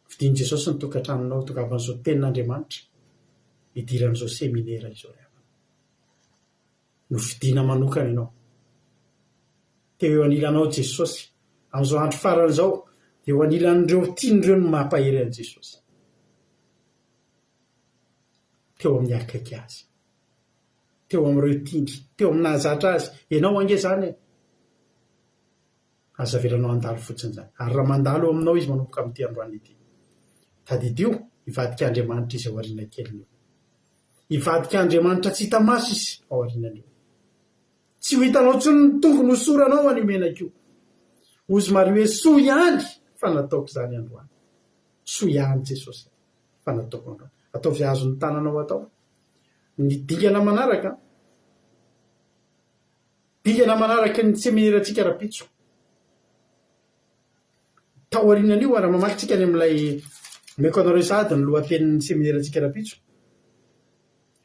Speaker 4: Fidin'i Jesosy ny tokantranonao, tongavan'izao tenin'Andriamanitra hidiran'izao seminera izao ry havana. Nofidina manokana ianao. Teo eo anilanao Jesosy. Amin'izao andro farany izao, dia eo anilan'ireo tiany ireo no mampahery an'i Jesosy. Teo amin'ny akaiky azy. Teo amin'ireo tiany. Teo amin'ny nahazatra azy. Ianao ange izany e. Aza avelanao handalo fotsiny izany. Ary raha mandalo eo aminao izy manomboka amin'ity androany ity. Tadidio, hivadika Andriamanitra izy ao aoriana kelin'io. Hivadika Andriamanitra tsy hita maso izy ao aorianan'io. Tsy ho hitanao intsony ny tongony hosoranao an'io menaka io. Hozy Maria hoe soa ihany fa nataoko izany androany. Soa ihany Jesosy fa nataoko androany. Ataovy azon'ny tananao atao. Ny dingana manaraka, dingana manaraka ny seminera-ntsika rahampitso. Tao aorianan'io, raha mamaky tsika any amin'ilay omeko anareo sahady ny lohatenin'ny seminera-ntsika rahampitso.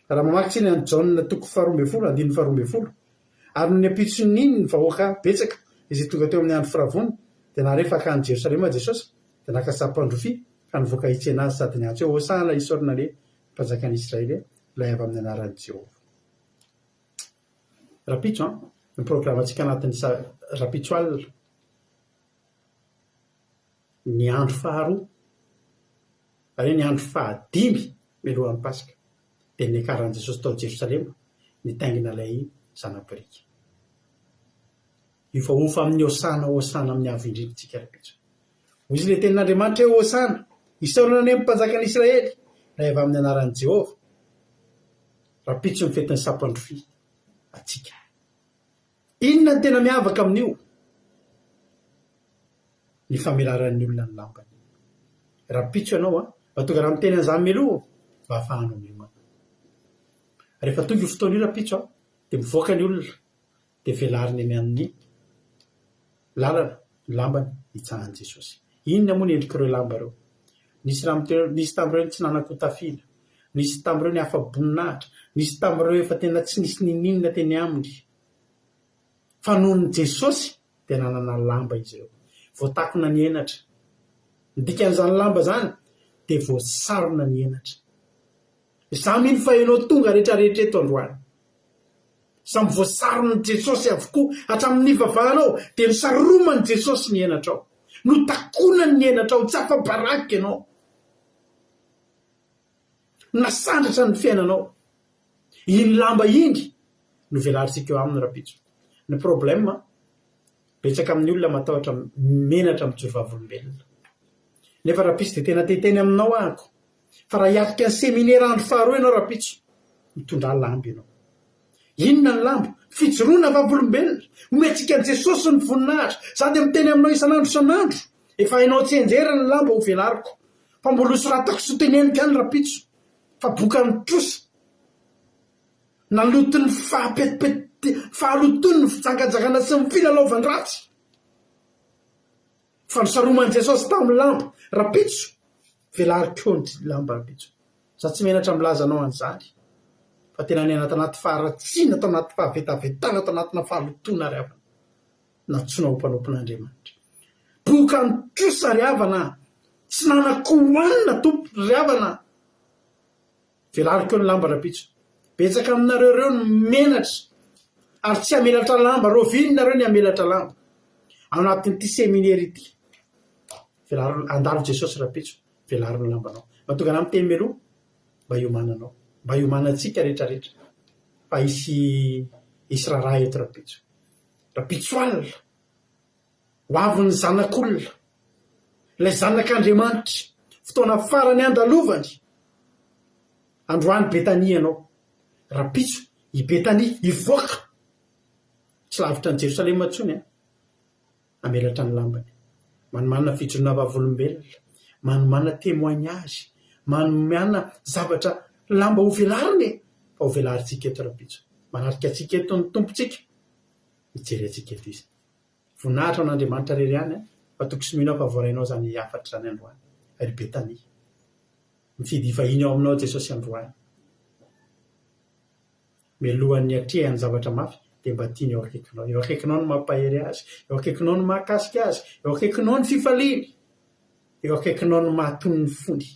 Speaker 4: Raha mamaky tsika any Jaona toko faharoa ambin'ny folo, andininy faharoa ambin'ny folo, Ary nony ampitson'iny ny vahoaka betsaka izay tonga teo amin'ny andro firavona, dia nahare fa hankany Jerosalema Jesosy, dia naka sampan-drofia ka nivoaka hitsena azy sady niantso hoe, Hosana, isaorana anie ny Mpanjakan'i Israely, ilay avy amin'ny anaran'i Jehovah. Rahampitso an, ny programantsika anatin'ny rahampitso alina. Ny andro faharoa, izany hoe ny andro fahadimy mialohan'ny Paska, dia niakaran'i Jesosy tao Jerosalema nitaingina ilay zana-biriky. Hiofahofa amin'ny Hosana, Hosana amin'ny Avo Indrindra isika rahampitso. Hoy izy ilay tenin'Andriamanitra hoe, Hosana, isaorana anie ny Mpanjakan'i Israely, ilay avy amin'ny anaran'i Jehovah. Rahampitso ny fetin'ny sampan-drofia antsika. Inona no tena miavaka amin'io? Ny famelaran'ny olona ny lambany. Rahampitso ianao an, mba tonga raha miteny an'izany mialoha mba hahafahanao miomana. Rehefa tonga io fotoana io rahampitso an, dia mivoaka ny olona, dia velariny eny amin'ny lalana ny lambany hitsahan'i Jesosy. Inona moa ny endrik'ireo lamba ireo? Nisy nisy tamin'ireo tsy nanan-kotafiana, nisy tamin'ireo ny afa-boninahitra, nisy tamin'ireo efa tena tsy nisy n'inon'inona teny aminy. Fa noho ny Jesosy dia nanana lamba izy ireo. Voatakona ny henatra. Ny dikan'izany lamba izany dia voasarona ny henatra. Izaho mino fa ianao tonga rehetra rehetra eto androany. Samy voasaron'i Jesosy avokoa. Hatramin'ny nivavahanao dia nosaroman'i Jesosy ny henatrao. Notakonany ny henatrao. Tsy afa-baraka ianao. Nasandratra ny fiainanao. Iny lamba iny no velarintsika eo aminy rahampitso. Ny problème, betsaka amin'ny olona matahotra menatra mijoro vavolombelona. Nefa rahampitso dia tena te hiteny aminao ahako fa raha hiatrika ny seminera andro faharoa ianao rahampitso, mitondrà lamba ianao. Inona ny lamba? Fijoroana vavolombelona. Omentsika an'i Jesosy ny voninahitra. Za dia miteny aminao isan'andro isan'andro. Efa hainao tsianjery ny lamba ho velariko. Fa mbola hosoratako sy hoteneniko ihany rahampitso. Fa bokan'ny trosa. Naloton'ny fahapetipety, fahalotoan'ny fijangajangana sy ny filalaovan-dratsy. Fa nosaroman'i Jesosy tamin'ny lamba. Rahampitso, velariko eo ny lamba rahampitso. Za tsy menatra milaza anao an'izany. Fa tena niaina tanaty faharatsiana, tao anaty fahavetavetana, tao anatina fahalotoana ry havana. Nantsoina ho mpanompon'Andriamanitra. Bokan'ny trosa ry havana a! Tsy nanan-kohanina Tompo ry havana. Velariko eo ny lamba rahampitso. Betsaka aminareo ireo no menatra ary tsy hamelatra lamba. Rahoviana nareo ny hamelatra lamba? Ao anatin'ity seminera ity. Velaro, handalo Jesosy rahampitso. Velaro ny lambanao. Mahatonga anah miteny mialoha mba hiomananao. Mba hiomanantsika rehetra rehetra fa hisy hisy raharaha eto rahampitso. Rahampitso alina. Ho avy ny Zanak'olona, ilay Zanak'Andriamanitra, fotoana farany handalovany. Androany Betania ianao, rahampitso i Betania hivoaka, tsy lavitra an'i Jerosalema intsony an, hamelatra ny lambany. Manomàna fijoroana vavolombelona, manomàna témoignage, manomàna zavatra lamba hovelarina e, fa hovelarintsika eto rahampitso. Manatrika antsika eto ny Tompontsika, mijery antsika eto Izy. Voninahitra ho an'Andriamanitra irery ihany an! Fa toky sy mino aho fa voarainao izany hafatra izany androany. Ry Betania. Mifidy hivahiny ao aminao Jesosy androany. Mialohan'ny hiatrehany zavatra mafy dia mba tiany eo akaikinao. Eo akaikinao no mampahery azy, eo akaikinao no mahakasika azy, eo akaikinao ny fifaliany, eo akaikinao no mahatony ny fony.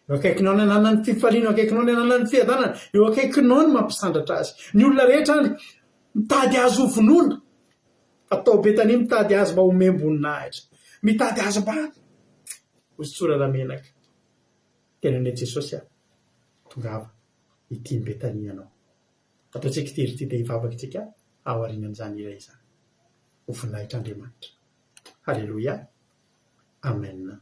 Speaker 4: Eo akaikinao ny ananany fifaliana, eo akaikinao ny ananany fiadanana, eo akaikinao ny mampisandratra azy. Ny olona rehetra any mitady azy ho vonoina, fa tao Betania mitady azy mba homem-boninahitra, mitady azy mba hosorana menaka. Tenan'i Jesosy aho, tongava ity Betania anao. Ataontsika ity ry ity dia hivavaka isika aorianan'izany hira izany. Ho voninahitr'Andriamanitra. Haleloia. Amen.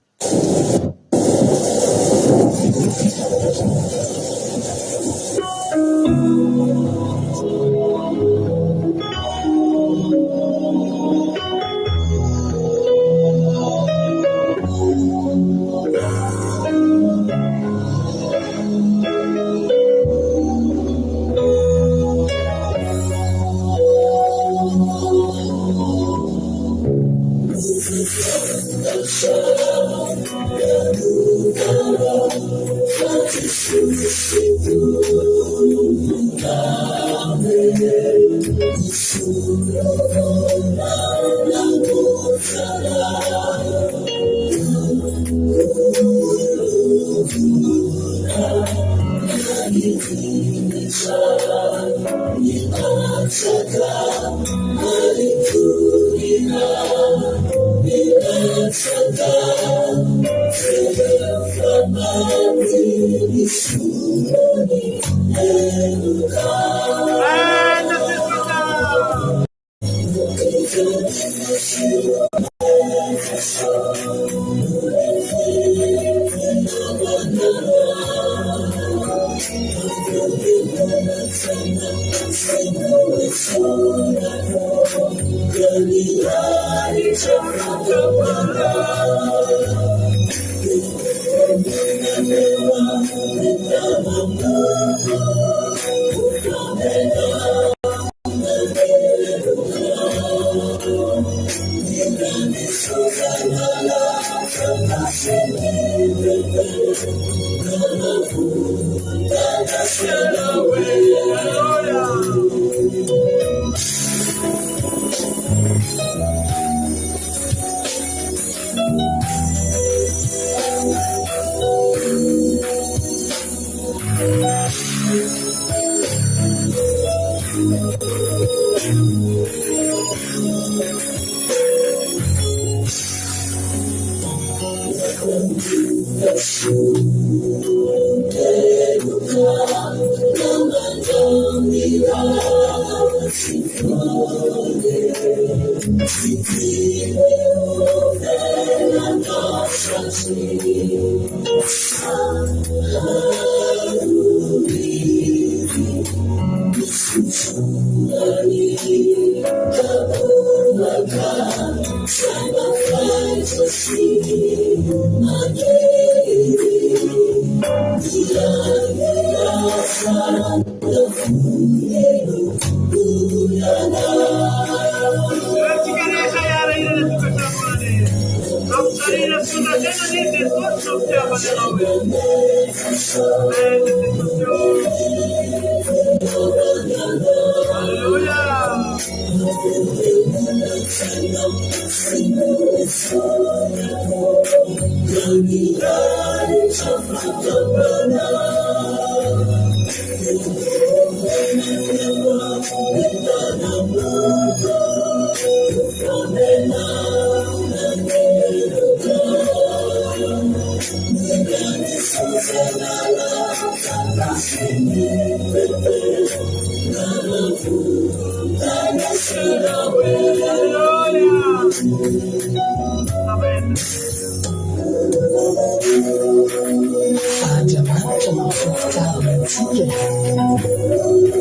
Speaker 3: Fa Andriamanitra mampiseho fitiavana antsika,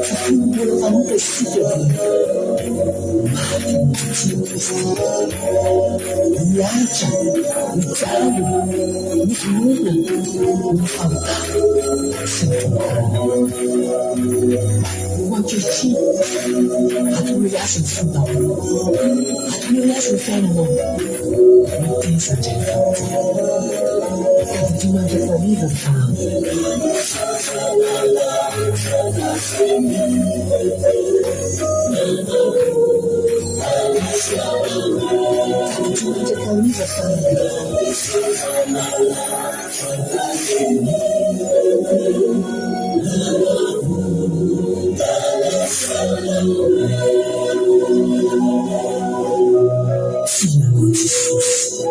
Speaker 3: fa fony mbola mpanota isika dia maty noho antsika Kristy. Niaritra, nijaly, novonoina noho ny fahotana sy ny fahotana. Koa ankehitriny, atolory Azy ny fonao, atolory Azy ny fiainanao, meteza handray ny famonjena. Tadidio mandrakariva fa. Tadidio mandrakariva fa. Tia anao Jesosy.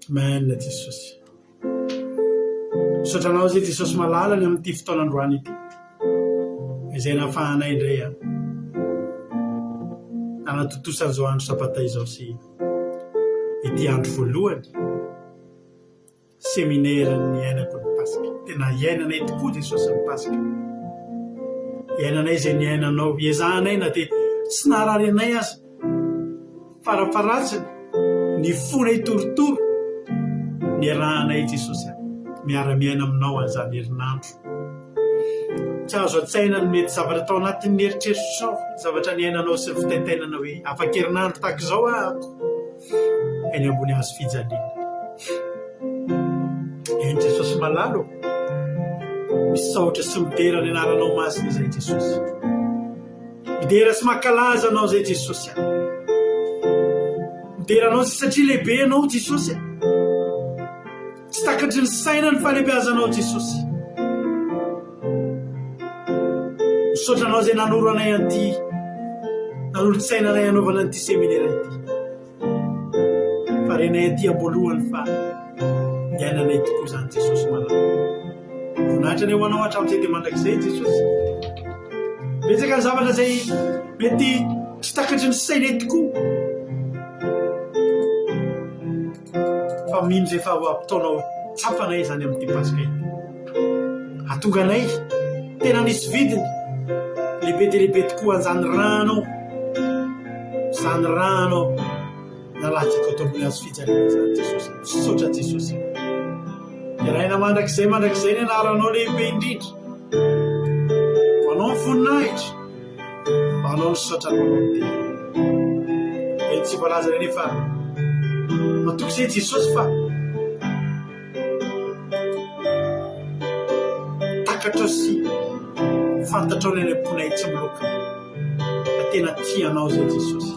Speaker 4: Amen Jesosy. Misaotra anao izay Jesosy malala ny amin'ity fotoana androany ity. Izay nahafahanay indray an. Nanatontosa an'izao andro sabata izao sy ity andro voalohany seminera niainako ny Paska. Tena iainanay tokoa Jesosy ny Paska. Iainanay izay niainanao. Iezahanay na dia tsy naharary anay aza. Farafaharatsiny, ny fonay torotoro niarahanay Jesosy a, miara-miaina aminao an'izany herinandro. Tsy azo an-tsaina ny mety zavatra tao anatin'ny eritreritrao, ny zavatra niainanao sy ny fitaintainana hoe afak'herinandro tahaka izao aho eny ambony hazo fijaliana. Eny Jesosy malala ô, misaotra sy midera ny anaranao masina izay Jesosy. Midera sy mankalaza Anao izay Jesosy a. Midera Anao satria lehibe Ianao Jesosy a. Tsy takatry ny saina ny fahalehibeazanao Jesosy. Misaotra Anao izay nanoro anay an'ity, nanolo-tsaina anay hanaovana an'ity seminera ity. Fa renay aty am-boalohany fa niainanay tokoa izany Jesosy malala. Voninahitra anie ho Anao hatramin'izay dia mandrakizay Jesosy. Betsaka ny zavatra izay mety tsy takatry ny sainay tokoa. Fa mino izay fa ho ampitaonao tsapanay izany amin'ity Paska ity. Hahatonga anay tena nisy vidiny lehibe dia lehibe tokoa an'izany rànao, izany rànao nalatsaka teo ambony hazo fijaliana izany Jesosy. Misaotra Jesosy. Deraina mandrakizay mandrakizay ny anaranao lehibe indrindra. Ho anao ny voninahitra, ho anao ny saotra, ho anao ny dera. Eny tsy voalaza anefa matoky izay Jesosy fa Takatrao sy fantatrao ny any am-ponay tsy miloaka fa tena tia anao izay Jesosy.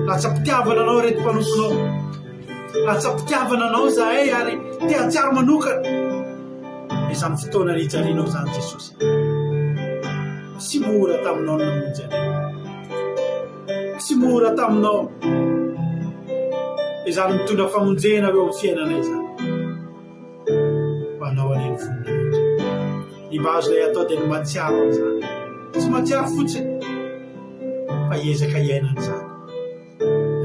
Speaker 4: Latsa-pitiavana anao ireto mpanomponao. Latsa-pitiavana anao izahay ary te hahatsiaro manokana izany fotoana nijalianao izany Jesosy. Tsy mora taminao ny namonjy anay. Tsy mora taminao izany mitondra famonjena eo amin'ny fiainanay izany. Ho anao anie ny voninahitra. Ny mba azonay atao dia ny mahatsiaro an'izany. Tsy mahatsiaro fotsiny fa hiezaka hiaina an'izany.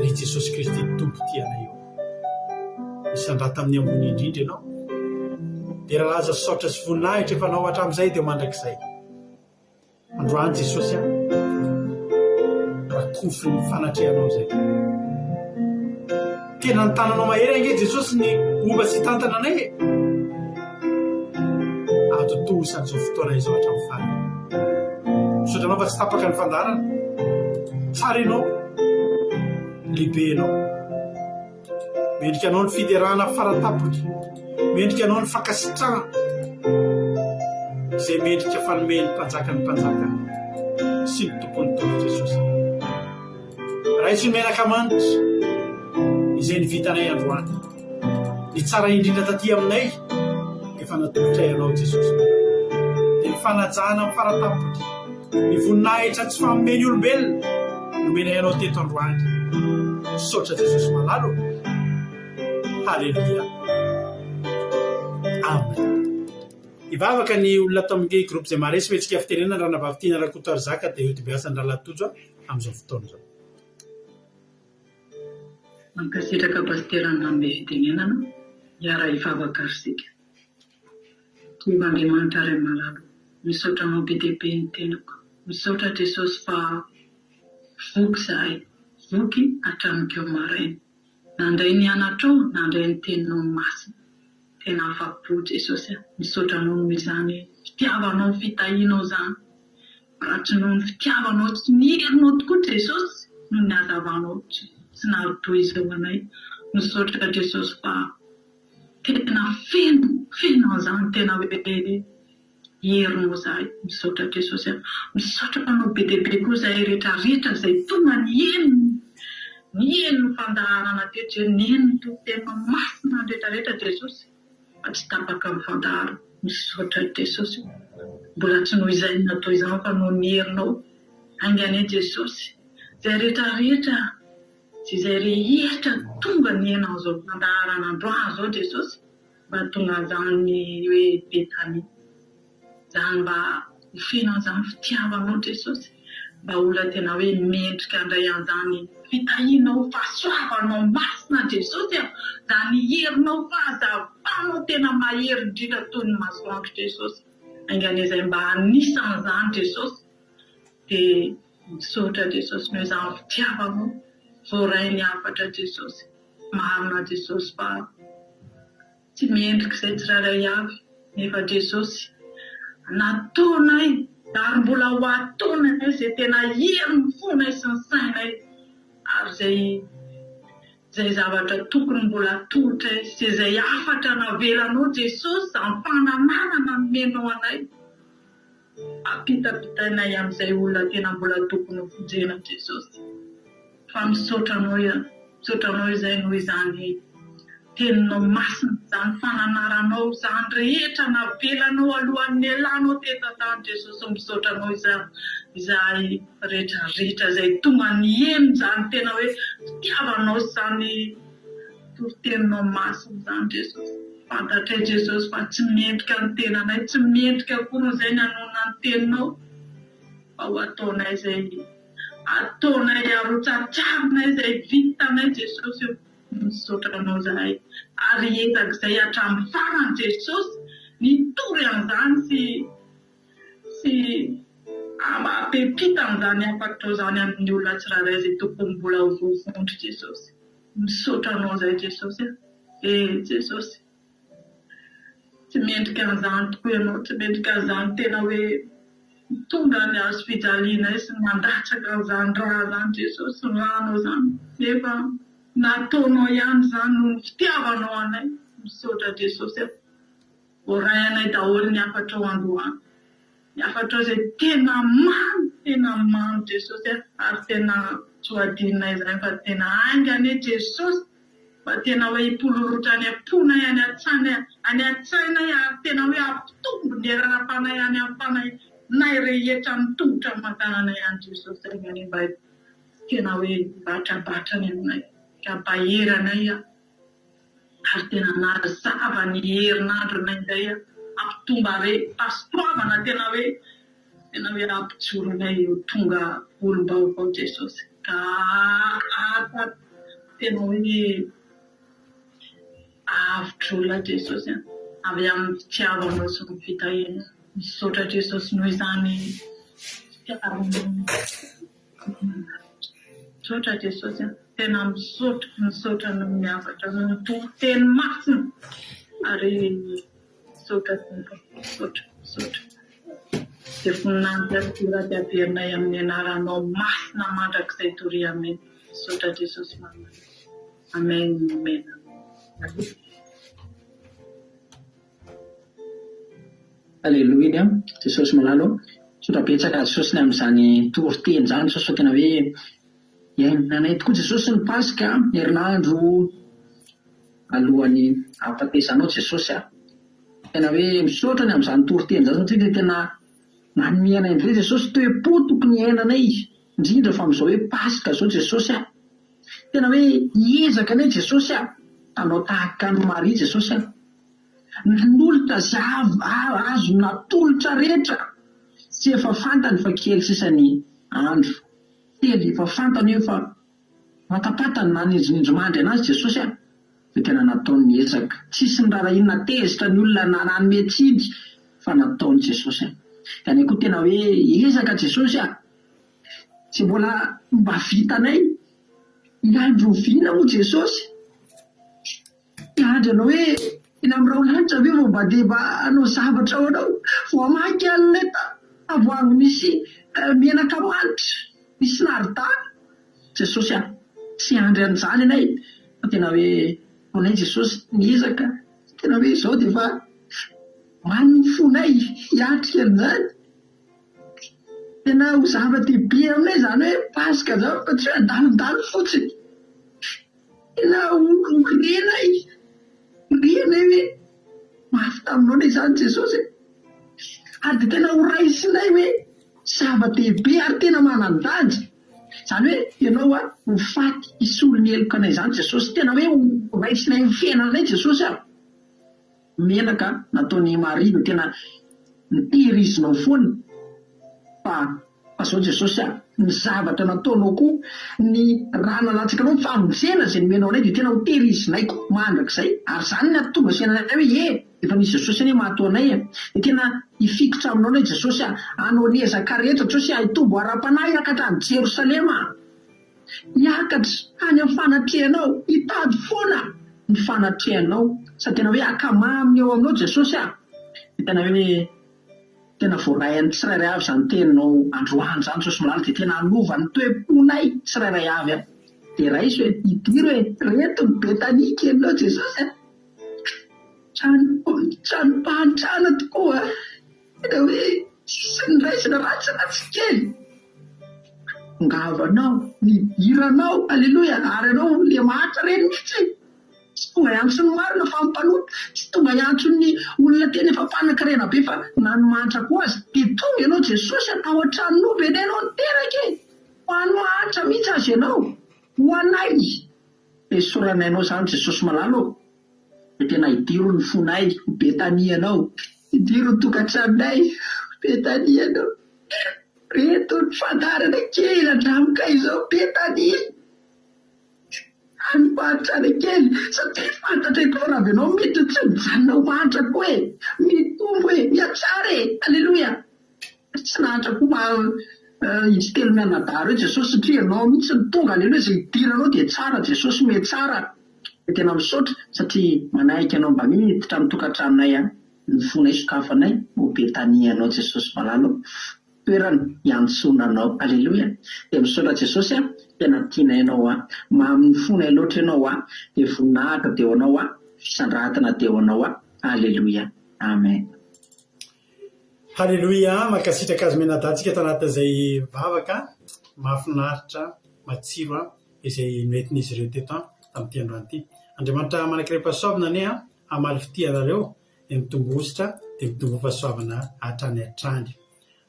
Speaker 4: Ry Jesosy Kristy Tompo tia anay ô. Misandrata amin'ny ambony indrindra Ianao. Dera laza saotra sy voninahitra efa anao hatramin'izay dia mandrakizay. Androany Jesosy a, rakofy ny fanatrehanao izay. Tena ny tananao mahery ange Jesosy ny homba sy hitantana anay e. Atontosa an'izao fotoana izao hatramin'ny farany. Misaotra anao fa tsy tapaka ny fandaharana. Tsara ianao, lehibe ianao. Mendrika anao ny fiderana faratapony. Mendrika anao ny fankasitrahana izay mendrika fanomen'ny Mpanjakan'ny mpanjaka sy ny Tompon'ny tompo Jesosy. Raiso ny menaka manitra izay nivitanay androany. Ny tsara indrindra taty aminay efa natolotray anao Jesosy. Dia ny fanajana amin'ny faratapony, ny voninahitra tsy fanome ny olombelona nomenay anao teto androany. Misaotra Jesosy malala o. Haleloia. Amen. Hivavaka ny olona ato amin'ny groupe izay maharesy mihetsika fitenenana Ranabavy Tiana Rakotoarizaka dia hodibiasan'ny Rahalahy Tojo amin'izao fotoana izao.
Speaker 5: Mankasitraka Pasitera nanome fitenenana, hiara hivavaka ary isika. Tompo Andriamanitra Ray malala o, misaotra Anao be dia be ny tenako, misaotra Jesosy fa voky izahay, voky hatramin-keo maraina. Nandray ny anatrao, nandray ny teninao masina. Tena afa-po Jesosy a! Misaotra anao noho izany fitiavanao, fitahianao izany. Raha tsy noho ny fitiavanao sy ny herinao tokoa Jesosy noho ny hazavanao tsy naharotoa izao anay. Misaotra Jesosy fa tena feno, feno an'izany tena hoe herinao zahay. Misaotra Jesosy a. Misaotra anao be dia be koa zahay rehetra rehetra izay tonga niheno niheno ny fandaharana teto izay niheno ny toriteny masina ny rehetra rehetra Jesosy fa tsy tapaka ny fandaharana. Misaotra Jesosy o. Mbola tsy noho izay no natao izany fa noho ny herinao. Ainga anie Jesosy. Izay rehetra rehetra sy izay rehetra tonga niheno an'izao fandaharana androany izao Jesosy. Mba tonga an'izany hoe Betania zany mba ho feno an'izany fitiavanao Jesosy mba olona tena hoe mendrika handray an'izany fitahianao fahasoavanao masina Jesosy a! Zany herinao fahazavanao tena mahery indrindra toy ny masoandro Jesosy ainganie izay mba anisan'izany Jesosy dia misaotra Jesosy noho izany fitiavanao voaray ny hafatra Jesosy. Marina Jesosy fa tsy mendrika izay tsirairay avy nefa Jesosy nataonay ary mbola ho ataonay izay tena herin'ny fonay sy ny sainay ary izay izay zavatra tokony mbola atolotray sy izay hafatra navelanao Jesosy izany fananarana nomenao anay Ampitapitainay amin'izay olona tena mbola tokony ho vonjena Jesosy fa misaotra anao ia misaotra anao izay noho izany teninao masina izany fananaranao izany rehetra navelanao alohan'ny nialanao teto an-tany Jesosy misaotra anao izany izahay rehetra rehetra izay tonga niheno izany tena hoe fitiavanao sy izany Toriteninao masina izany Jesosy. Fantatray Jesosy fa tsy mendrika ny tenanay, tsy mendrika akory izay ny hanonona ny teninao, fa ho ataonay izay ataonay ary ho tratrarinay izay vitanay Jesosy o. Misaotra Anao izahay ary hiezaka izay hatramin'ny farany Jesosy nitory an'izany sy sy hampita an'izany hafatrao izany amin'ny olona tsirairay izay tokony mbola ho voavonjy Jesosy. Misaotra anao zay Jesosy a! Eh Jesosy! Tsy mendrika an'izany tokoa ianao, tsy mendrika an'izany tena hoe mitondra ny hazo fijalianay sy mandatsaka an'izany rà izany Jesosy, ny rànao izany, nefa nataonao ihany izany noho ny fitiavanao anay, misaotra Jesosy a! Voaray anay daholo ny hafatrao androany. Ny hafatrao izay tena mamy, tena mamy Jesosy a, ary tena tsy ho adinonay izany fa tena hainga anie Jesosy fa tena hoe hipololotra any am-ponay any an-tsainay any an-tsainay ary tena hoe hampitombo ny heranam-panahy any am-panahinay rehetra amin'ny tongotra aman-tananay any Jesosy hainga anie mba tena hoe hibatrabatra any aminay ka hampahery anay aho. Ary tena nazava ny herinandronay indray hampitombo harem-pahasoavana tena hoe tena hoe hampijoro anay ho tonga olom-baovao Jesosy ka hahata tena hoe avotra olona Jesosy a, avy amin'ny fitiavanao sy ny fitahianao. Misaotra Jesosy noho izany fitiavanao. Misaotra Jesosy a! Tena misaotra, misaotra noho ny hafatra, noho ny toriteny masina ary misaotra Tompo, misaotra, misaotra. Dia voninahitra sy dera dia averinay amin'ny anaranao masina mandrakizay doria amen. Misaotra Jesosy malala. Amen, amen, amen.
Speaker 6: Aleloia Jesosy malala ô. Misaotra betsaka Jesosy ny amin'izany toriteny izany Jesosy fa tena hoe iainanay tokoa Jesosy ny Paska herinandro alohan'ny hahafatesanao Jesosy a. Tena hoe misaotra ny amin'izany toriteny izany satria dia tena nanome anay indray Jesosy toe-po tokony hiainanay indrindra fa amin'izao hoe Paska izao Jesosy a. Tena hoe hiezaka anie Jesosy a, hanao tahaka an'i Maria Jesosy a. Nanolotra zav azony natolotra rehetra, tsy efa fantany fa kely sisa ny andro, kely efa fantany hoe fa fatapatany na nindrinindrimandry anazy Jesosy a, dia tena nataony ny ezaka, tsisy niraharahiana na tezitra ny olona na nanome tsiny fa nataony Jesosy a. Dia any koa tena hoe ezaka Jesosy a, Tsy mbola mba vitanay hiandry oviana moa Jesosy? Hiandry anao hoe eny amin'ny rahon-lanitra ve vao mba dia mba hanao zavatra ho anao? Vao hamaky an'ilay tavoahangy misy menaka manitra, misy narda? Jesosy a! Tsy hiandry an'izany ianay fa tena hoe ataonay Jesosy miezaka, tena hoe izao dia efa mamy ny fonay hiatrika an'izany. Tena ho zava-dehibe aminay izany hoe Paska izany fa tsy hoe handalondalo fotsiny. Tena ho renay, ho renay hoe mafy taminao anie izany Jesosy e. Ary dia tena ho raisinay hoe zava-dehibe ary tena manan-danja. Izany hoe ianao ho faty hisolo ny heloka anay izany Jesosy. Tena hoe ho raisinay ho fiainanay Jesosy a. Menaka nataon'i Maria no tena notehirizinao foana fa fa zao Jesosy a, ny zavatra nataonao koa, ny rà nalatsaka anao, ny famonjena izay nomenao anay dia tena ho tehirizinay koa mandrakizay ary izany no hahatonga saina anay hoe e, efa nisy Jesosy anie maty ho anay e, dia tena hifikitra aminao anay Jesosy a, hanao ny ezaka rehetra Jesosy a, hitombo ara-panahy hiakatra any Jerosalema. Hiakatra any amin'ny fanatrehanao, hitady foana ny fanatrehanao, sady tena hoe ankamamy eo aminao Jesosy ah! Dia tena hoe tena voaray an'ny tsirairay avy izany teninao androany izany Jesosy malala dia tena hanova ny toe-ponay tsirairay avy ah! Dia raiso e, idiro e, reto ny Betania kelinao Jesosy ah! Trano tranom-pahantrana tokoa ah! Tena hoe tsisy niraisina raha tsy ratsy kely. Tongavanao, nidiranao, aleloia, ary ianao le mahantra reny mihitsy. Tsy tonga hiantso ny marina fa ny mpanota, tsy tonga hiantso ny olona tena efa mpanankarena be fa na ny mahantra koa aza. Dia tonga ianao Jesosy a, tao an-tranon'omby anie ianao niteraka e! Ho an'ny mahantra mihitsy aza ianao, ho anay. Esoranay anao izany Jesosy malala ô. Dia tena idiro ny fonay ho Betania anao. Idiro ny tokantranonay ho Betania anao. Reto ny fandaharana kely hatramin'kay izao Betania. Any fahantrana kely satria fantatray koa fa raha avy anao mety tsy mijanona ho mahantra koa e. Mitombo e, mihatsara e. Aleloia. Tsy nahantra koa ma izy telo mianadahy reo Jesosy satria ianao mihitsy no tonga aleloia izay idiranao dia tsara Jesosy mihatsara dia tena misaotra satria manaiky anao mba miditra amin'ny tokantranonay an ny fonay sokafanay ho Betania anao Jesosy malala o toerana iantsoana anao aleloia dia misaotra Jesosy a tena tianay ianao a mamin'ny fonay loatra ianao a dia voninahitra dia ho anao a fisandratana dia ho anao a aleloia amen.
Speaker 4: Haleloia, mankasitraka azy mianadahy tsika tanatin'izay vavaka mahafinaritra, matsiro izay noentin'izy ireo teto tamin'ity androany ity. Andriamanitra manankarem-pahasoavana anie hamaly fitia anareo dia mitombo hosotra dia mitombo fahasoavana hatrany hatrany.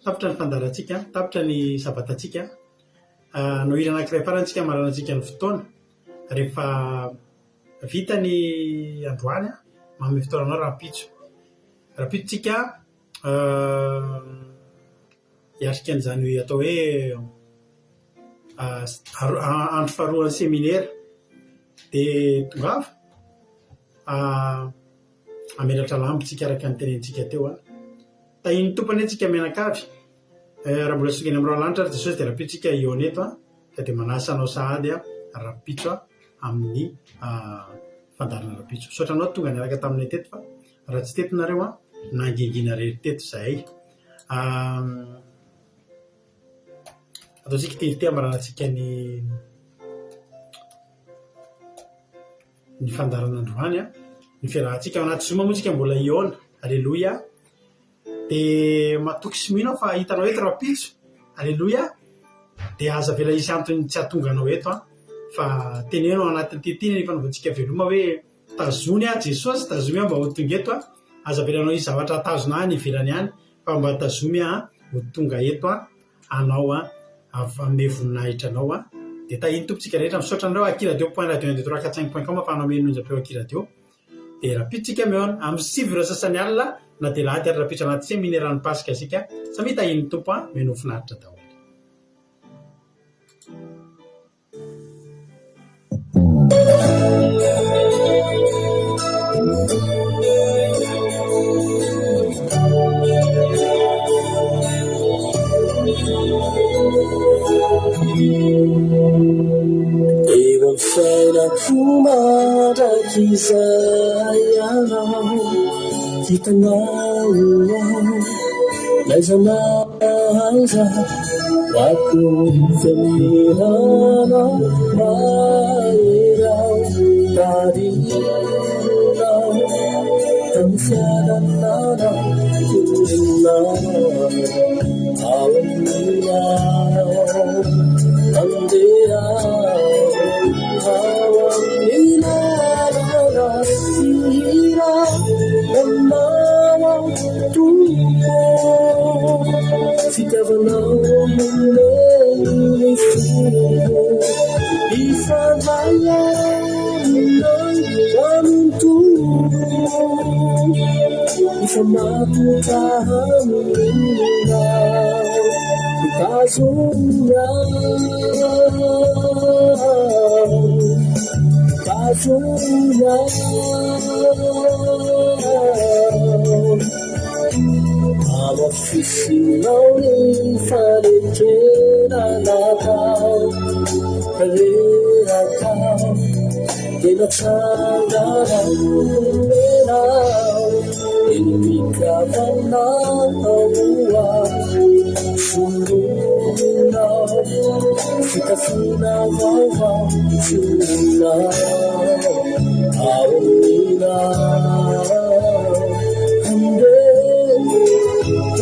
Speaker 4: Tapitra ny fandaharantsika, tapitra ny sabatantsika. Hanao hira anankiray farany tsika hamaranantsika ny fotoana. Rehefa vita ny androany, manome fotoana anao rahampitso. Rahampitso tsika hiatrika an'izany atao hoe andro faharoan'ny seminera dia tongava hamelatra lambo tsika araka ny tenenintsika teo an. Tahian'ny Tompo anie tsika mianakavy. Raha mbola tsy tonga eny amin'ny rahona lanitra ary Jesosy dia rahampitso tsika hihaona eto an, ka dia manasa anao sahady rahampitso amin'ny fandaharana rahampitso. Misaotra anao tonga niaraka taminay teto fa Raha tsy teto nareo an, nangingina irery teto izahay. Ataontsika ity ity hamaranantsika ny. ny fandaharana androany an. Ny fiarahantsika ao anaty Zoom moa tsika mbola hihaona. Aleloia. Dia matoky sy mino aho fa hitanao eto rahampitso. Aleloia. Dia aza avela hisy antony tsy hahatonga anao eto an. Fa teneno ao anatin'ity teny ifanaovantsika veloma hoe tazony aho Jesosy, tazomy aho mba ho tonga eto an. Aza avelanao hisy zavatra hatazona ahy any ivelany any fa mba tazomy aho ho tonga eto an. Anao an. Hanome voninahitra anao an. Dia tahian'ny Tompo tsika rehetra. Misaotra anareo aky radio point radio un deux trois quatre cinq point com afahanao mihaino onjam-peo aky radio. Dia rahampitso tsika mihaona amin'ny 9 ora sasany alina na dia alahady ary rahampitso anaty seminera ny Paska isika. Samia tahian'ny Tompo an. Mino ho finaritra daholo.
Speaker 3: Eo amin'ny fiainako mandrakizay ianao, hitanao aho, n'aiza na aiza, Rakoto-mirana mahery aho, tarihinao amin'ny fiadanana torinao ao aminao andeha ao amin'ny lalana hihira aminao aho Tompo. Fitiavanao nomeny ny foko Hifandray aminao manontolo Hifamatotra aminao Mitazona Mitazona Hamafisinao ny fanekena natao, reraka dia natsangana omenao, eny fitiavanao ahy, soloinao fitafiana vaovao, soloinao ao aminao. Handeha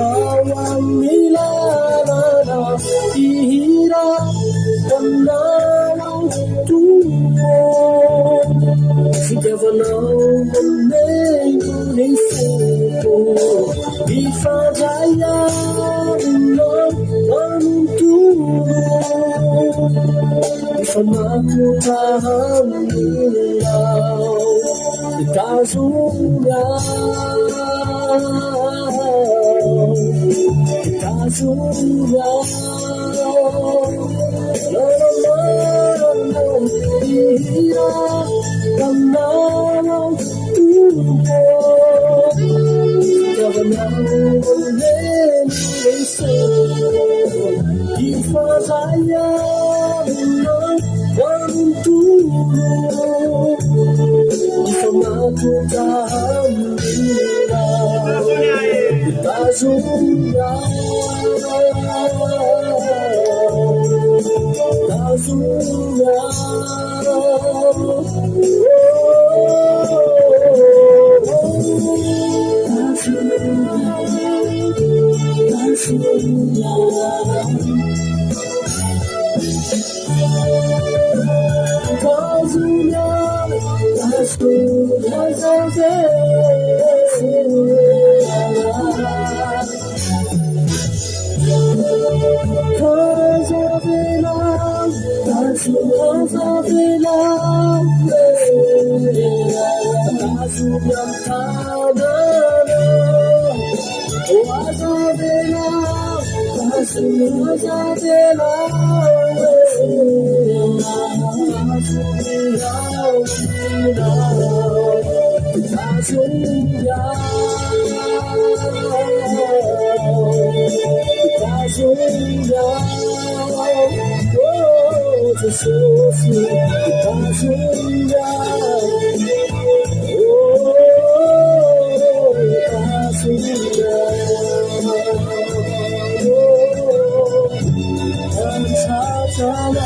Speaker 3: ao amin'ny lalana hihira aminao Tompo. Fitiavanao mameno ny foko. Mifandray aminao manontolo. Mifamatotra aminao. Mitazona Mitazona Hihira aminao Tompo Fitiavanao mameno ny foko Hifandray aminao manontolo Mifamatotra aminao Mitazona Mitazona